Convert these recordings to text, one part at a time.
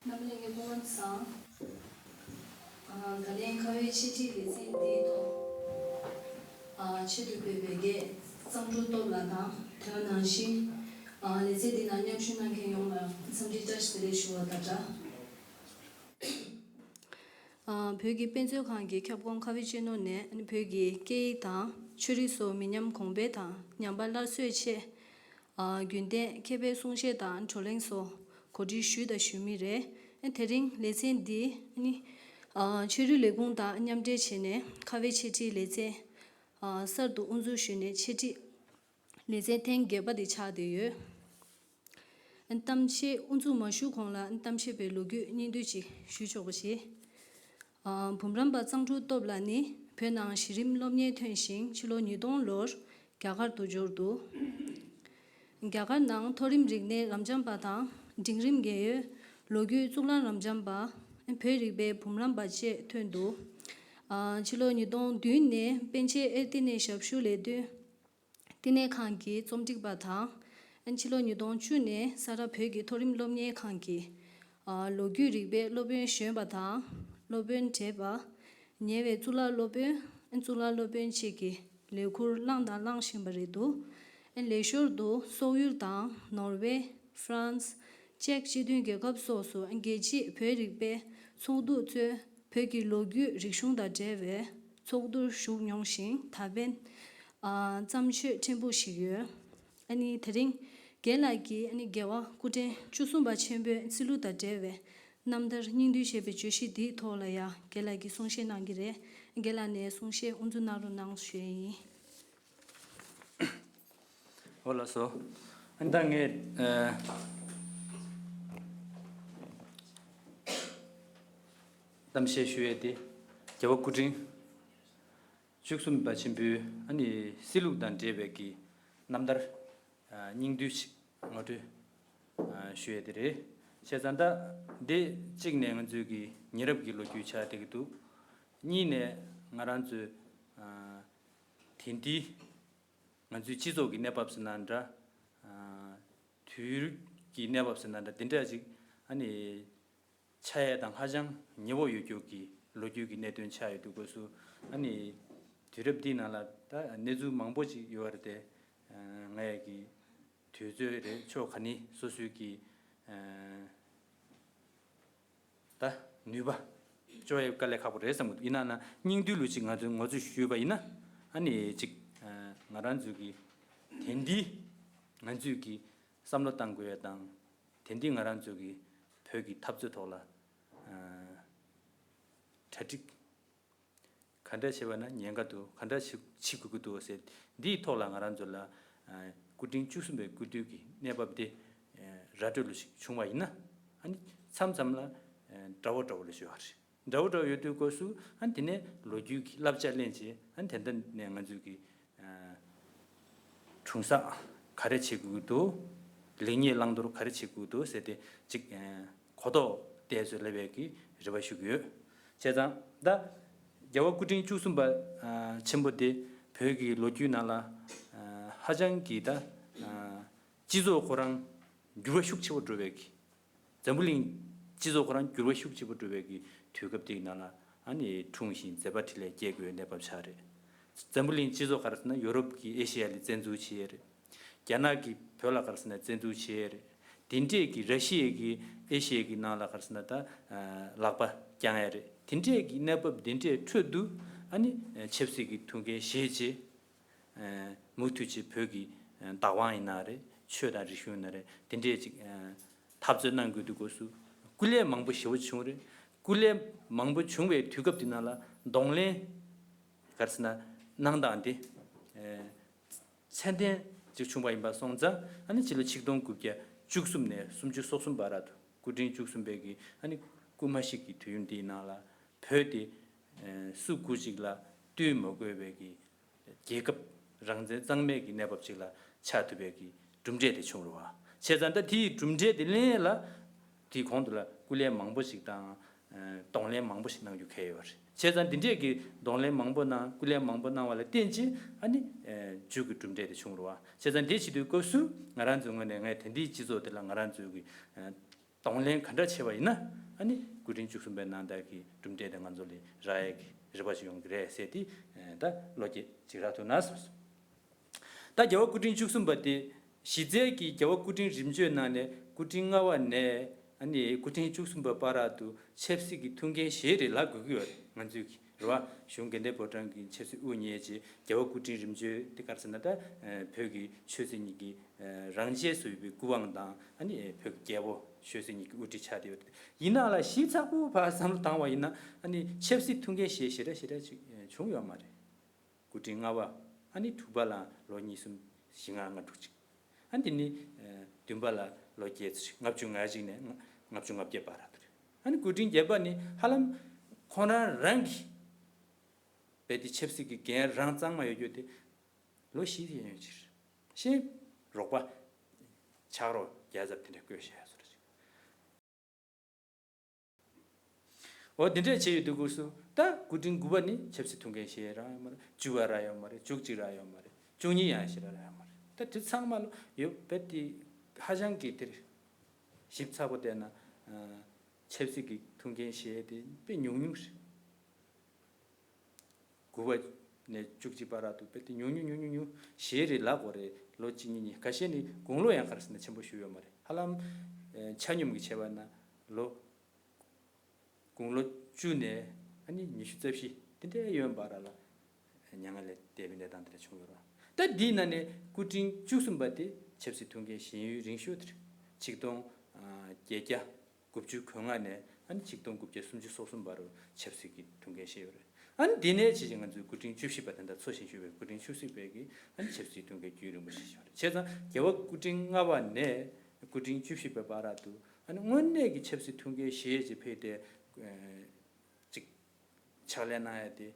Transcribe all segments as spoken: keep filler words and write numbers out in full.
རྣམ་པ་ལྷན་རྒྱས་སྐུ་ཁམས་བཟང་། ཨ། ད་ལན་ཁ་བའི་འཆད་ཁྲིད་ལེ་ཚན་འདིའི་ཐོག་ཨ། ཆེད་དུ་ཕེབས་པའི་རྒན་གཙང་ཕྲུག་སྟོབས་ལགས་དང་། དེ་ནང་བཞིན་ཨ། ལེ་ཚན་འདི་ནང་མཉམ་ཞུགས་གནང་མཁན་ཡོངས་ལ་འཚམས་འདྲི་བཀྲ་ཤིས་བདེ་ལེགས་ཞུ་བ་དང་སྦྲགས། ཨ། བོད་ཀྱི་དཔེ་མཛོད་ཁང་གི་ཁྱབ་ཁོངས་ཁ་བའི་ཆེ་ནོར་ནས་བོད་ཀྱི་སྐད་ཡིག་དང་ཆོས་རིག་སོགས་མི་ཉམས་གོང་འཕེལ་དང་ཉམས་པ་སླར་གསོའི་ཆེད། ཨ། རྒྱུན་གཏན་མཁས་པའི་གསུང་བཤད་དང་བགྲོ་གླེང་སོགས་གོ་སྒྲིག་ཞུས་དང་ཞུ་མུས་རེད། དེ་རིང་ལེ་ཚན་འདི་ནི་ཨ། ཆོས་རིག་ལས་ཁུངས་དང་མཉམ་འབྲེལ་བྱས་ནས་ཁ་བའི་འཆད་ཁྲིད་ལེ་ཚན་ཨ། གསར་དུ་དབུ་འཛུགས་ཞུས་ནས་འཆད་ཁྲིད་ལེ་ཚན་ཐེངས་བརྒྱད་པ་དེ་ཆགས་བསྡད་ཡོད། གཏམ་བཤད་དབུ་འཛུགས་མ་ཞུ་གོང་ལ་གཏམ་བཤད་པའི་ལོ་རྒྱུས་སྙིང་བསྡུས་ཅིག་ཞུ་ཆོག་པ་ཞིག་ཨ། འབུམ་རམས་པ་གཙང་ཕྲུག་སྟོབས་ལགས་ནི་བོད་ནང་གཞི་རིམ་སློབ་གཉེར་ཐོན་ཞིང་ཕྱི་ལོ་ཉིས་སྟོང་ལོར་རྒྱ་གར་དུ་འབྱོར་འདུག་རྒྱ་གར་ནང་མཐོ་རིམ་རིག་གནས་རབ་འབྱམས་པ་དང་འབྲིང་རིམ་རྒས་ཡོལ། ལོ་རྒྱུས་གཙུག་ལག་རབ་འབྱམས་པ། བོད་རིག་པའི་འབུམ་རམས་པ་བཅས་ཐོན་འདུག་ཨ། ཕྱི་ལོ་ཉིས་སྟོང་བདུན་ནས་པཎ་ཆེན་ཨེར་ཏེ་ནས་ཞབས་ཞུ་ལས་དོན་བསྟི་གནས་ཁང་གི་རྩོམ་སྒྲིག་པ་དང་། ཕྱི་ལོ་ཉིས་སྟོང་བཅུ་ནས་ས་རཱ་བོད་ཀྱི་མཐོ་རིམ་སློབ་གཉེར་ཁང་གི་ལོ་རྒྱུས་རིག་པའི་སློབ་དཔོན་གཞོན་པ་དང་སློབ་དཔོན་བགྲེས་པ། ཉེ་བའི་གཙུག་ལག་སློབ་དཔོན། གཙུག་ལག་སློབ་དཔོན་བཅས་ཀྱི་ལས་ཁུར་བླངས་དང་བླང་བཞིན་པ་རེད་འདུག་ལེགས་ཤོར་དུ་སོག་ཡུལ་དང་ནོར་ཝེ། ཧྥ་རན་སི། ཅེཀ་སྤྱི་མཐུན་རྒྱལ་ཁབ་སོགས་སུ་རྒྱལ་སྤྱིའི་བོད་རིག་པའི་ཚོགས་འདུ་གཙོས་བོད་ཀྱི་ལོ་རྒྱུས་རིག་གཞུང་དང་འབྲེལ་བའི་ཚོགས་འདུར་ཞུགས་མྱོང་ཞིང་ད་ཕན། ཨ། བརྩམས་ཆོས་ཕྲན་བུ་ཞིག་ཡོད། ཨ་ནི་དེ་རིང་རྒན་ལགས་ཀྱིས་ཨ་ནི་རྒྱལ་བ་སྐུ་ཕྲེང་བཅུ་གསུམ་པ་ཆེན་པོའི་སྲིད་ལུགས་དང་འབྲེལ་བའི་རྣམ་ཐར་སྙིང་བསྡུས་ཞེས་པའི་བརྗོད་གཞི་འདིའི་ཐོག་ལ་ཡང་རྒན་ལགས་ཀྱིས་གསུང་བཤད་གནང་གི་རེད། རྒན་ལགས་ནས་གསུང་བཤད་དབུ་འཛུགས་གནང་རོགས་གནང་ཞུ་ཡས་ཡིན། འོ་ལགས་སོ། ཨ་ནི་ད་ངས་ཨ། གཏམ་བཤད་ཞུ་ཡས་དེ་རྒྱལ་བ་སྐུ་ཕྲེང་བཅུ་གསུམ་པ་ཆེན་པོའི་ཨ་ནི་སྲིད་ལུགས་དང་འབྲེལ་བའི་གི་རྣམ་ཐར་ཨ། སྙིང་བསྡུས་ཤིག་ངོ་སྤྲོད་ཨ། ཞུ་ཡས་དེ་རེད། བྱས་ཙང་ད་འདི་གཅིག་ནས་ང་ཚོའི་གི་ཉེ་རབས་ཀྱི་ལོ་རྒྱུས་ཆགས་བསྡད་ཀྱི་འདུག་གཉིས་ནས་ང་རང་ཚོའི་ཨ། དེང་དུས་ང་ཚོའི་སྤྱི་ཚོགས་ཀྱི་གནས་བབ་ཟེར་ན་འདྲ། ཨ། དུས་རབས་ཀྱི་གནས་བབ་ཟེར་ན་འདྲ། དེ་འདྲ་ཅིག་ཨ་ནི་ཆགས་ཡས་དང་ཧ་ཅང་ཉེ་བོ་ཡོད་རྒྱུ་གི་ལོ་རྒྱུས་ཀྱི་གནད་དོན་ཆགས་ཡོད་དུས་སྐབས་སུ། ཨ་ནི་དུས་རབས་འདིའི་ནང་ལ་ད་གནས་ཚུལ་མང་པོ་ཅིག་ཡོད་རེད་དེ། ཨ། ང་ཡས་ཀྱི་དུས་ཚོད་རེད། ཕྱོགས་ག་ནས་སོ་སོའི་གི་ཨ། ད་ནུས་པ་སྤྱོད་ཡས་དཀའ་ལས་ཁག་པོ་རེད་བསམ་གྱི་འདུག་ཡིན་ན་ན་སྙིང་བསྡུས་ལུགས་ཅིག་ང་ཚོས་ངོ་སྤྲོད་ཞུས་པ་ཡིན་ན། ཨ་ནི་ཅིག་ཨ། ང་རང་ཚོའི་གི་དེང་དུས་ང་ཚོས་གི་བསམ་བློ་བཏང་དགོས་ཡས་དང་། དེང་དུས་ང་རང་ཚོའི་གི་བོད་ཀྱི་འཐབ་རྩོད་ཐོག་ལ་ཨ། གྲ་སྒྲིག་ག་འདྲ་བྱས་པ་ན་ཉེན་ཁ་འདུག་ག་འདྲ་བྱེད་བྱེད་དགོས་ཀྱི་འདུག་ཟེར། འདིའི་ཐོག་ལ་ང་རང་ཚོ་ལ་ཨ། སྐུ་ཕྲེང་བཅུ་གསུམ་པའི་སྐུ་དུས་ཀྱི་གནས་བབ་དེ་ཨ། ར་སྤྲོད་ལུགས་ཤིག་བྱུང་བ་ཡིན་ན། ཨ་ནི་མཚམས་མཚམས་ལ་ཨ། འདྲ་བོ་འདྲ་བོ་ལ་ཤོད་པ་རེད། འདྲ་བོ་འདྲ་བོ་ཡོད་དུས་སྐབས་སུ། ཨ། དེ་ནས་ལོ་རྒྱུས་ཀྱི་བསླབ་བྱ་ལེན་བྱས། ཨ། དེ་འདྲ་ནས་ང་ཚོས་ཀྱི་ཨ། གྲོང་གསེབ་ག་རེ་བྱེད་དགོས་ཀྱི་འདུག་ལེགས་ཉེས་བླང་དོར་ག་རེ་བྱེད་དགོས་ཀྱི་འདུག་ཟེར་ཏེ་ཅིག་ཨ། གོ་རྟོགས་ཏོག་ཙམ་སླེབས་པའི་གི་རེ་བ་ཞུ་གི་ཡོད། བྱས་ཙང་ད་རྒྱལ་བ་སྐུ་ཕྲེང་བཅུ་གསུམ་པ་ཨ། ཆེན་པོ་དེ་བོད་ཀྱི་ལོ་རྒྱུས་ནང་ལ་ཨ། ཧ་ཅང་གི་ད་ཨ། སྤྱི་ཚོགས་ཁོ་རང་འགྱུར་བ་ཤུགས་ཆེ་པོ་འགྲོ་བའི་གི། འཛམ་བུ་གླིང་སྤྱི་ཚོགས་ཁོ་རང་འགྱུར་བ་ཤུགས་ཆེ་པོ་འགྲོ་བའི་གི་དུས་སྐབས་དེའི་ནང་ལ། ཨ་ནི་འཁྲུངས་ཤིང་མཛད་པ་འཕྲིན་ལས་སྐྱེས་དགོས་པའི་གནས་བབ་ཆགས་རེད། འཛམ་བུ་གླིང་སྤྱི་ཚོགས་ག་རེ་ཟེར་ན་ཡོ་རོབ་ཀྱིས་ཨེ་ཤེ་ཡ་ལ་བཙན་འཛུལ་བྱས་རེད། རྒྱ་ནག་གིས་བོད་ལ་ག་རེ་ཟེར་ན་བཙན་འཛུལ་བྱས་རེད། དེ་འདྲས་ཀྱི་ར་ཤི་ཡ་གིས་ཨེ་ཤེ་ཡ་གི་ནང་ལ་ག་རེ་ཟེར་ན་ད་ཨ། ལག་པ་བརྐྱངས་ཡ་རེད། དེ་འདྲས་ཀྱི་གནས་བབ་དེ་འདྲའི་ཁྲོད་དུ། ཨ་ནི་ཆབ་སྲིད་ཀྱི་ཐུགས་འགན་བཞེས་བྱས། ཨ། མུ་མཐུད་ཀྱིས་བོད་ཀྱི་ཨ། བདག་དབང་ཡིན་ན་རེད། ཆོས་དང་རིག་གཞུང་ཡིན་ན་རེད། དེ་འདྲས་ཅིག་ཨ། འཐབ་རྩོད་གནང་དགོས་དུས་སྐབས་སུ་སྐུ་ལས་མང་པོ་ཞེ་པོ་བྱུང་རེད། སྐུ་ལས་མང་པོ་བྱུང་བའི་དུས་སྐབས་དེ་ནང་ལ་གདོང་ལེན་ག་རེ་ཟེར་ན་གནང་སྟངས་དེ་ཨ། ཚད་ལྡན་ཅིག་བྱུང་བ་ཡིན་པ་སོང་ཙང་། ཨ་ནི་ཕྱི་ལོ་ཆིག་སྟོང་དགུ་བརྒྱ་བཅུ་གསུམ་ནས་སུམ་ཅུ་སོ་གསུམ་བར་དུ་སྐུ་ཕྲེང་བཅུ་གསུམ་པའི་གི་ཨ་ནི་སྐུ་མ་གཤེགས་ཀྱི་དུས་ཡུན་དེའི་ནང་ལ་བོད་དེ་ཨ། སུ་སྒོ་གཅིག་ལ་ལྟོས་མ་དགོས་པའི་གི་རྒྱལ་ཁབ་རང་བཙན་གཙང་མའི་གི་གནས་བབ་ཅིག་ལ་ཆགས་ཐུབ་པའི་གི་གྲུབ་འབྲས་དེ་བྱུང་རེད་བ། བྱས་ཙང་ད་དེའི་གྲུབ་འབྲས་དེ་ལེན་ལ་དེའི་གོང་དུ་ལ་སྐུ་ལས་མང་པོ་ཞིག་དང་། ཨ། གདོང་ལེན་མང་པོ་ཞིག་གནང་རྒྱུ་གལ་ཡོད་རེད། བྱས་ཙང་འདི་འདྲས་ཀྱི་གདོང་ལེན་མང་པོ་གནང་། སྐུ་ལས་མང་པོ་གནང་བ་ལ་བརྟེན་བྱས། ཨ་ནི་ཨ། མཇུག་གི་གྲུབ་འབྲས་དེ་བྱུང་རེད་བ། བྱས་ཙང་འདི་བྱེད་དུས་སྐབས་སུ་ང་རང་ཚོའི་ངོས་ནས་ངས་དེང་དུས་སྤྱི་ཚོགས་འདི་ལ་ང་རང་ཚོའི་གི་ཨ། གདོང་ལེན་ག་འདྲ་བྱས་པ་ཡིན་ན། ཨ་ནི་སྐུ་ཕྲེང་བཅུ་གསུམ་པའི་ནང་ལྟར་གྱི་གྲུབ་འབྲས་དེ་ང་ཚོ་ལ་རག་ཡས་ཀྱི་རེ་བ་ཞིག་ཡོང་གི་རེད་ཟེར་ཏེ། ཨ་ད་བློ་སྐྱེད་ཅིག་རག་ཐུབ་ན་བསམ་སོང་། ད་རྒྱལ་བ་སྐུ་ཕྲེང་བཅུ་གསུམ་པ་དེ་གཞི་རྩའི་གི་རྒྱལ་བ་སྐུ་ཕྲེང་རིམ་བྱོན་ནང་ནས་སྐུ་ཕྲེང་ལྔ་པ་ནས་ཨ་ནི་སྐུ་ཕྲེང་བཅུ་གསུམ་པ་བར་དུ་ཆབ་སྲིད་ཀྱི་ཐུགས་འགན་བཞེས་རེ་ལབ་དགོས་ཀྱི་ཡོད་རེད། ང་ཚོའི་གི་རེད་བ། གཞུང་དགེ་ལྡན་ཕོ་བྲང་གི་ཆབ་སྲིད་དབུ་བརྙེས་རྗེས་རྒྱལ་བ་སྐུ་ཕྲེང་རིམ་བྱོན་དེ་ག་རེ་ཟེར་ན། ད་བོད་ཀྱི་ཆོས་སྲིད་གཉིས་ཀྱི་རང་ཆས་སུ་ཡོད་པའི་སྐུ་དབང་དང་། ཨ་ནི་བོད་ཀྱི་རྒྱལ་པོ་ཆོས་སྲིད་གཉིས་ཀྱི་དབུ་ཁྲིད་ཆགས་བསྡད་ཡོད། ཡིན་ནའང་ལ་ཞིབ་ཚགས་པོ་ཕར་བསམ་བློ་བཏང་བ་ཡིན་ན། ཨ་ནི་ཆབ་སྲིད་ཐུགས་འགན་བཞེས་ཞེ་དྲག་ཞེ་དྲག་ཅིག་བྱུང་ཡོད་མ་རེད། སྐུ་ཕྲེང་ལྔ་པ། ཨ་ནི་དྲུག་པ་ལ་ལོ་གཉིས་གསུམ་བཞི་ལྔ་ལྔ་དྲུག་ཅིག་ཨ་ནི་དེ་ནི་ཨ་བདུན་པ་ལ་ལོ་བརྒྱད་ཅིག་ལྔ་བཅུ་ང་གཅིག་ནས་ལྔ་བཅུ་ང་བརྒྱད་བར་དུ་རེད། ཨ་ནི་སྐུ་ཕྲེང་བརྒྱད་པ་ནི་ཧ་ལམ་ཁོང་རང་རང་གི་རྦད་དེ་ཆབ་སྲིད་ཀྱི་འགན་རང་གཙང་མ་ཡོད་རྒྱུ་དེ་ལོ་བཞི་ཡན་ཡོད་ཕྱིར། ཤེས་རོགས་པ་ཕྱག་རོགས་རྒྱལ་ཚབ་དེ་འདྲ་བསྐོས་བཞག་ཡ་བཟོ་འདྲ་ཅིག་འོ་འདི་འདྲས་བྱས་ཡོད་དུས་སྐབས་སུ། ད་སྐུ་ཕྲེང་དགུ་པ་ནི་ཆབ་སྲིད་ཐུགས་འགན་བཞེས་རག་ཡོད་མ་རེད། བཅུ་པ་རག་ཡོད་མ་རེད། བཅུ་གཅིག་རག་ཡོད་མ་རེད། བཅུ་གཉིས་ཡང་ཞེ་དྲག་རག་ཡོད་མ་རེད། ད་དེ་ཚང་མ་ལོ་ཡོད་རྦད་དེ་ཧ་ཅང་གི་དེར་ཞིབ་ཚགས་པོ་བལྟས་ན། ཨ་ཆབ་སྲིད་ཀྱི་ཐུགས་འགན་བཞེས་དེ་དཔེ་ཉུང་ཉུང་རེད། དགུ་པ་ནས་བཅུ་གཅིག་བར་དུ་དཔེ་དེ་ཉུང་ཉུང་ཉུང་ཉུང་ཉུང་ཞེ་རེ་ལབ་དགོས་རེད། ལོ་གཅིག་གཉིས་གཉིས། ཁ་ཤས་ནི་དགུང་ལོ་ཡང་ག་རེ་ཟེར་ན་ཆེན་པོ་ཞིག་ཡོད་མ་རེད། ཧ་ལམ་ཨ་ཆ་སྙོམས་ཀྱི་བྱས་པ་ན་ལོ་དགུང་ལོ་བཅུ་ནས་ཨ་ནི་ཉི་ཤུ་རྩ་བཞི་དེ་འདྲའི་ཡོད་པ་ར་ལ་མྱ་ངན་ལས་འདས་པའི་གནས་སྟངས་དེ་འདྲ་བྱུང་ཡོད་ར། ད་འདིའི་ནང་ནས་སྐུ་ཕྲེང་བཅུ་གསུམ་པ་དེ་ཆབ་སྲིད་ཐུགས་འགན་བཞེས་ཡུན་རིང་ཤོས་དེ་རེད། ཆིག་སྟོང་ཨ་བརྒྱད་བརྒྱ་དགུ་བཅུ་གོ་ལྔ་ནས་ཨ་ནི་ཆིག་སྟོང་དགུ་བརྒྱ་སུམ་ཅུ་སོ་གསུམ་བར་དུ་ཆབ་སྲིད་ཀྱི་ཐུགས་འགན་བཞེས་ཡོད་རེད། ཨ་ནི་དེ་ནས་ཕྱིས་ཀྱི་ང་ཚོའི་སྐུ་ཕྲེང་བཅུ་བཞི་པ་དེ་འདྲ་འཚོ་ཞིང་བཞུགས་པའི་སྐུ་ཕྲེང་བཅུ་བཞི་པའི་གི་ཨ་ནི་ཆབ་སྲིད་ཐུགས་འགན་རྒྱུན་རིང་པོ་ཞིག་བཞེས་ཡོད་རེད། བྱས་ཙང་རྒྱལ་བ་སྐུ་ཕྲེང་ལྔ་པ་ནས་སྐུ་ཕྲེང་བཅུ་བཞི་པའི་བར་དུ་ཨ་ནི་དངོས་གནས་ཀྱི་ཆབ་སྲིད་ཐུགས་འགན་བཞེས་བྱས་ཕེབས་ཏེ། ཅིག་ཕྱག་ལས་གནང་ཡ་དེ་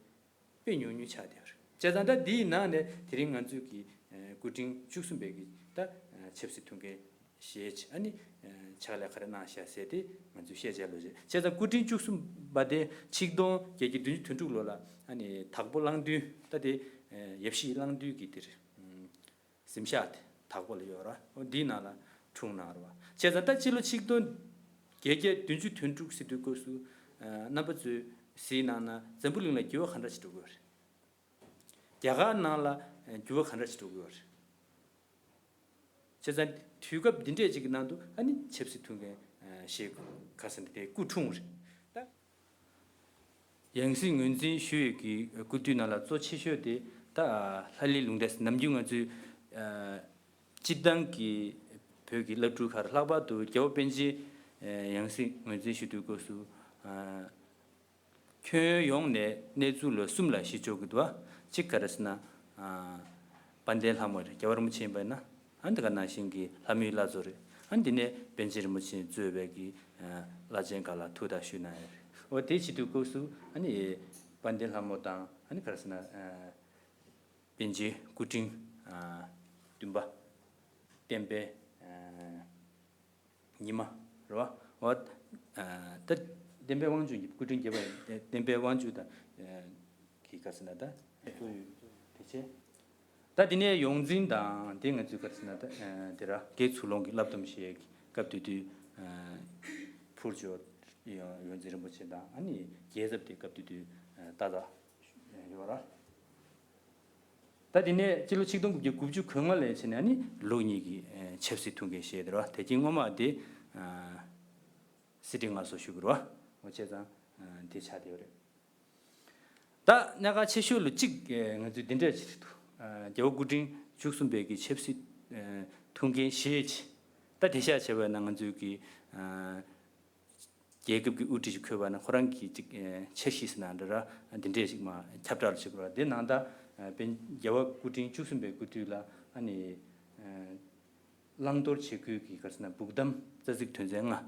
དཔེ་ཉུང་ཉུང་ཆགས་བསྡད་ཡོད་རེད། བྱས་ཙང་ད་འདིའི་ནང་ནས་དེ་རིང་ང་ཚོས་ཀྱི་ཨ་སྐུ་ཕྲེང་བཅུ་གསུམ་པའི་གི་ད་ཨ་ཆབ་སྲིད་ཐུགས་འགན་བཞེས་བྱས། ཨ་ནི་ཨ་ཕྱག་ལས་ག་རེ་གནང་བཞག་ཟེར་དེ་ང་ཚོས་བཤད་བྱས་ལོ་རེད། བྱས་ཙང་སྐུ་ཕྲེང་བཅུ་གསུམ་པ་དེ་ཆིག་སྟོང་བརྒྱད་བརྒྱ་བདུན་ཅུ་དོན་དྲུག་ལོ་ལ་ཨ་ནི་དྭགས་པོ་གླང་མདུན། ད་དེ་ཨ་ཡབ་གཞིས་གླང་མདུན་གྱི་དེར་ཨ་གཟིམ་ཤག་དེ་དྭགས་པོ་ལ་ཡོད་ར། འོ་འདིའི་ནང་ལ་འཁྲུངས་གནང་ར་བ། བྱས་ཙང་ད་སྤྱི་ལོ་ཆིག་སྟོང་བརྒྱད་བརྒྱ་བདུན་ཅུ་དོན་དྲུག་ཟེར་དུས་སྐབས་སུ། ཨ་རྣམ་པ་ཚོས་གཟིགས་གནང་ན་འཛམ་བུ་གླིང་ལ་འགྱུར་བ་ག་འདྲ་ཞིག་འགྲོ་གི་ཡོད་རེད། རྒྱ་གར་ནང་ལ་འགྱུར་བ་ག་འདྲ་ཞིག་འགྲོ་གི་ཡོད་རེད། བྱས་ཙང་དུས་སྐབས་འདི་འདྲས་ཅིག་གི་ནང་དུ་ཨ་ནི་ཆབ་སྲིད་ཐུགས་འགན་ཨ་བཞེས་དགོས་ག་ཟེར་ན་དེ་སྐུ་འཁྲུངས་རེད། ད་ཡང་སྲིད་ངོས་འཛིན་ཞུ་ཡས་ཀྱི་སྐུ་དུས་ནང་ལ་གཙོ་ཆེ་ཤོས་དེ་ད་ལྷ་ལས་ལུང་བསྟན། ནམ་རྒྱུན་ང་ཚོས་ཨ་སྤྱིར་བཏང་གི་བོད་ཀྱི་བླ་སྤྲུལ་ཁག་ལྷག་པར་དུ་རྒྱལ་བ་པཎ་ཆེན་ཡང་སྲིད་ངོས་འཛིན་ཞུ་དུས་སྐབས་སུ། ཨ་ཁྱོན་ཡོངས་ནས་གནས་ཚུལ་ལོ་གསུམ་ལ་གཞི་འཇོག་གི་འདུག་བ། གཅིག་ག་རེ་ཟེར་ན། ཨ་དཔལ་ལྡན་ལྷ་མོ་རེད། རྒྱལ་བ་རིན་པོ་ཆེ་ཡིན་པ་ན། ཨ་འདི་ག་ནང་བཞིན་གྱི་ལྷ་མོའི་བླ་མཚོ་རེད། ཨ་འདི་ནས་པཎ་ཆེན་རིན་པོ་ཆེ་གཙོས་པའི་གི་ཨ་བླ་ཆེན་ཁག་ལ་ཐུགས་དག་ཞུས་གནང་ཡོད་རེད། འོ་དེ་བྱེད་དུས་སྐབས་སུ་ཨ་ནི་དཔལ་ལྡན་ལྷ་མོ་དང་། ཨ་ནི་ག་རེ་ཟེར་ན། ཨ་པཎ་ཆེན་སྐུ་ཕྲེང་ཨ་བདུན་པ་བསྟན་པའི་ཨ་ཉི་མ་རེད་བ། འོ་ཨ་ད་བསྟན་པའི་དབང་ཕྱུག་གི་སྐུ་ཕྲེང་བརྒྱད་པ་ཡིན། བསྟན་པའི་དབང་ཕྱུག་དང་ཨ་གི་ག་ཟེར་ན་ད་དེ་བྱས། ད་དེ་ནས་ཡོངས་འཛིན་དང་དེ་ང་ཚོས་ག་རེ་ཟེར་ན་ད་ཨ་དེ་ར་དགེ་ཚུལ་སློང་གི་བསླབ་སྡོམ་བྱེད་ཡས་ཀྱི་སྐབས་དེ་དུས་ཨ་ཕུར་ལྕོག་ཡོངས་འཛིན་རིན་པོ་ཆེ་དང་། ཨ་ནི་རྒྱལ་ཚབ་དེ་སྐབས་དེ་དུས་ཨ་ཏཱ་ལ་ཡོད་ར། ད་དེ་ནས་སྤྱི་ལོ་ཆིག་སྟོང་དགུ་བརྒྱ་དགུ་བཅུ་གོ་ལྔ་ལ་བྱས་ནས་ཨ་ནི་ལུགས་གཉིས་ཀྱི་ཨ་ཆབ་སྲིད་ཐུགས་འགན་བཞེས་དེ་ར། དེ་རྒྱུན་སྔོན་མ་དེ་ཨ་སྲིད་ཁྲི་མངའ་གསོལ་ཞུ་གི་རེད་བ། འོ་བྱས་ཙང་ཨ་དེ་ཆགས་བསྡད་ཡོད་རེད། ད་གནད་འགག་ཆེ་ཤོས་ལ་གཅིག་ཨ་ང་ཚོས་འདི་འདྲ་ཅིག་རེད་འདུག་ཨ་རྒྱལ་བ་སྐུ་ཕྲེང་བཅུ་གསུམ་པའི་གི་ཆབ་སྲིད་ཨ་ཐུགས་འགན་བཞེས་བྱས། ད་དེ་ཤག་བྱས་པ་ན་ང་ཚོས་ཀྱི་ཨ་རྒྱལ་ཁབ་ཀྱི་དབུ་ཁྲིད་ཅིག་འཁོད་པ་ན་ཁོ་རང་གི་ཅིག་ཨ་འཆར་གཞི་ཟེར་ན་འདྲ་ར། འདི་འདྲས་ཅིག་མ་ཁྱབ་བསྒྲགས་ལ་བྱེད་དགོས་ར། དེ་ནང་ད་ཨ་དཔེར་རྒྱལ་བ་སྐུ་ཕྲེང་བཅུ་གསུམ་པའི་སྐུ་དུས་ལ་ཨ་ནི་ཨ་བླང་དོར་བྱེད་སྒོའི་གི་ག་རེ་ཟེར་ན་སྦུག་དམ་རྩ་ཚིག་དོན་ཚན་ལྔ་ཨ་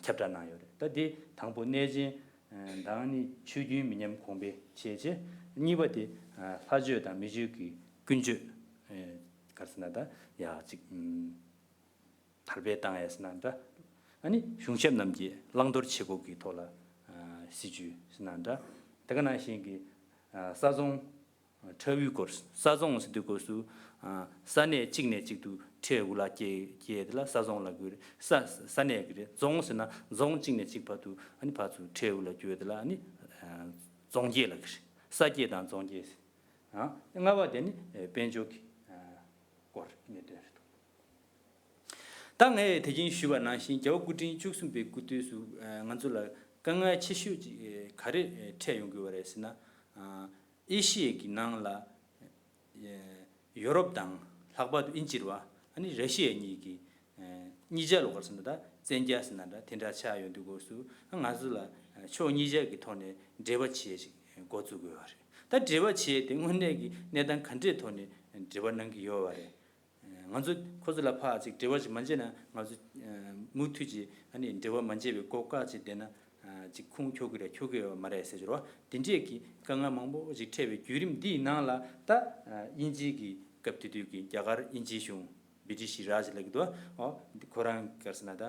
ཁྱབ་བསྒྲགས་གནང་ཡོད་རེད། ད་འདི་དང་པོ་གནས་ཆེན་ཨ་དང་ནི་ཆོས་རྒྱུན་མི་ཉམས་གོང་འཕེལ་བྱས་རྗེས། གཉིས་པ་དེ་ཨ་ལྷ་ཆོས་དང་མི་ཆོས་ཀྱི་ཀུན་སྤྱོད་ཨ་ག་རེ་ཟེར་ན་ད་ཡ་ཅིག་ཨ་དར་སྤེལ་བཏང་ཡས་ཟེར་ན་འདྲ། ཨ་ནི་གཞུང་ཞབས་རྣམས་ཀྱི་བླང་དོར་བྱེད་སྒོ་གི་ཐོག་ལ་ཨ་སྲིད་བྱུས་ཟེར་ན་འདྲ། དེ་ག་ནང་བཞིན་གྱི་ཨ་ས་རྫོང་ཁྲལ་དབུལ་སྐོར། ས་རྫོང་ཟེར་དུས་སྐབས་སུ་ཨ་ས་གནས་གཅིག་ནས་གཅིག་ཏུ་ ཁྲལ་འུ་ལག་སྐྱེ་སྐྱེ་དེ་ལ་ས་རྫོང་ལབ་ཀྱི་རེད། ས་ས་གནས་ཀྱི་རེད། རྫོང་ཟེར་ན་རྫོང་གཅིག་ནས་གཅིག་བར་དུ་ཨ་ནི་ཕར་ཚུར་ཁྲལ་འུ་ལག་རྒྱུ་དེ་ལ་ཨ་ནི་རྫོང་སྐྱེ་ལབ་ཀྱི་རེད། ས་སྐྱེ་དང་རྫོང་སྐྱེ་ཟེར། ལྔ་པ་དེ་ནི་དཔལ་འབྱོར་གྱི་སྐོར་གནད་དོན་རེད། ད་ངས་དེ་རིང་ཞུས་པ་ནང་བཞིན་རྒྱལ་བ་སྐུ་ཕྲེང་བཅུ་གསུམ་པའི་སྐུ་དུས་སུ་ང་ཚོ་ལ་དཀའ་ངལ་ཆེ་ཤོས་ཅིག་ག་རེ་འཕྲད་ཡོང་གི་ཡོད་རེད་ཟེར་ན། ཨེ་ཤི་ཡའི་གི་ནང་ལ་ཡོ་རོབ་དང་ལྷག་པར་དུ་དབྱིན་ཇི་རེད་བ། ཨ་ནི་ར་ཤི་ཡ་གཉིས་ཀྱི་གཉིས་ཆ་ལོགས་ཀར་ཟེར་ན་ད་བཙན་རྒྱལ་ཟེར་ན་འདྲ་དེ་འདྲ་ཆགས་ཡོང་དུས་སྐབས་སུ་ང་ཚོ་ལ་ཕྱོགས་གཉིས་ཆ་གི་ཐོག་ནས་འབྲེལ་བ་བྱེད་ཅིག་འགོ་བཙུགས་དགོས་པ་རེད། ད་འབྲེལ་བ་བྱེད་དེ་དངོས་གནས་ཀྱི་གནས་སྟངས་ག་འདྲའི་ཐོག་ནས་འབྲེལ་བ་གནང་གི་ཡོད་པ་རེད། ང་ཚོ་ཁོ་ཚོ་ལ་ཕར་ཅིག་འབྲེལ་བ་ཅིག་མ་བྱས་ན་ང་ཚོ་མུ་མཐུད་ཅིག་ཨ་ནི་འབྲེལ་བ་མ་བྱས་པའི་སྒོ་བཀག་ཅིག་བསྡད་ན་ཅིག་ཁུངས་འཁྱོལ་གི་རེད་འཁྱོལ་གི་ཡོད་མ་རེད་ཟེར་གྱི་རེད་བ། དེ་འདྲས་ཀྱི་དཀའ་ངལ་མང་པོ་ཅིག་འཕྲད་པའི་བརྒྱུད་རིམ་འདིའི་ནང་ལ་ད་དབྱིན་ཇི་གི་སྐབས་དེ་དུས་ཀྱི་རྒྱ་གར་དབྱིན་ཇིའི་གཞུང་བི་ཏི་ཤི་རཱཇ་ལབ་ཀྱི་འདུག་བ། འོ་འདི་ཁོ་རང་ག་རེ་ཟེར་ན་ད་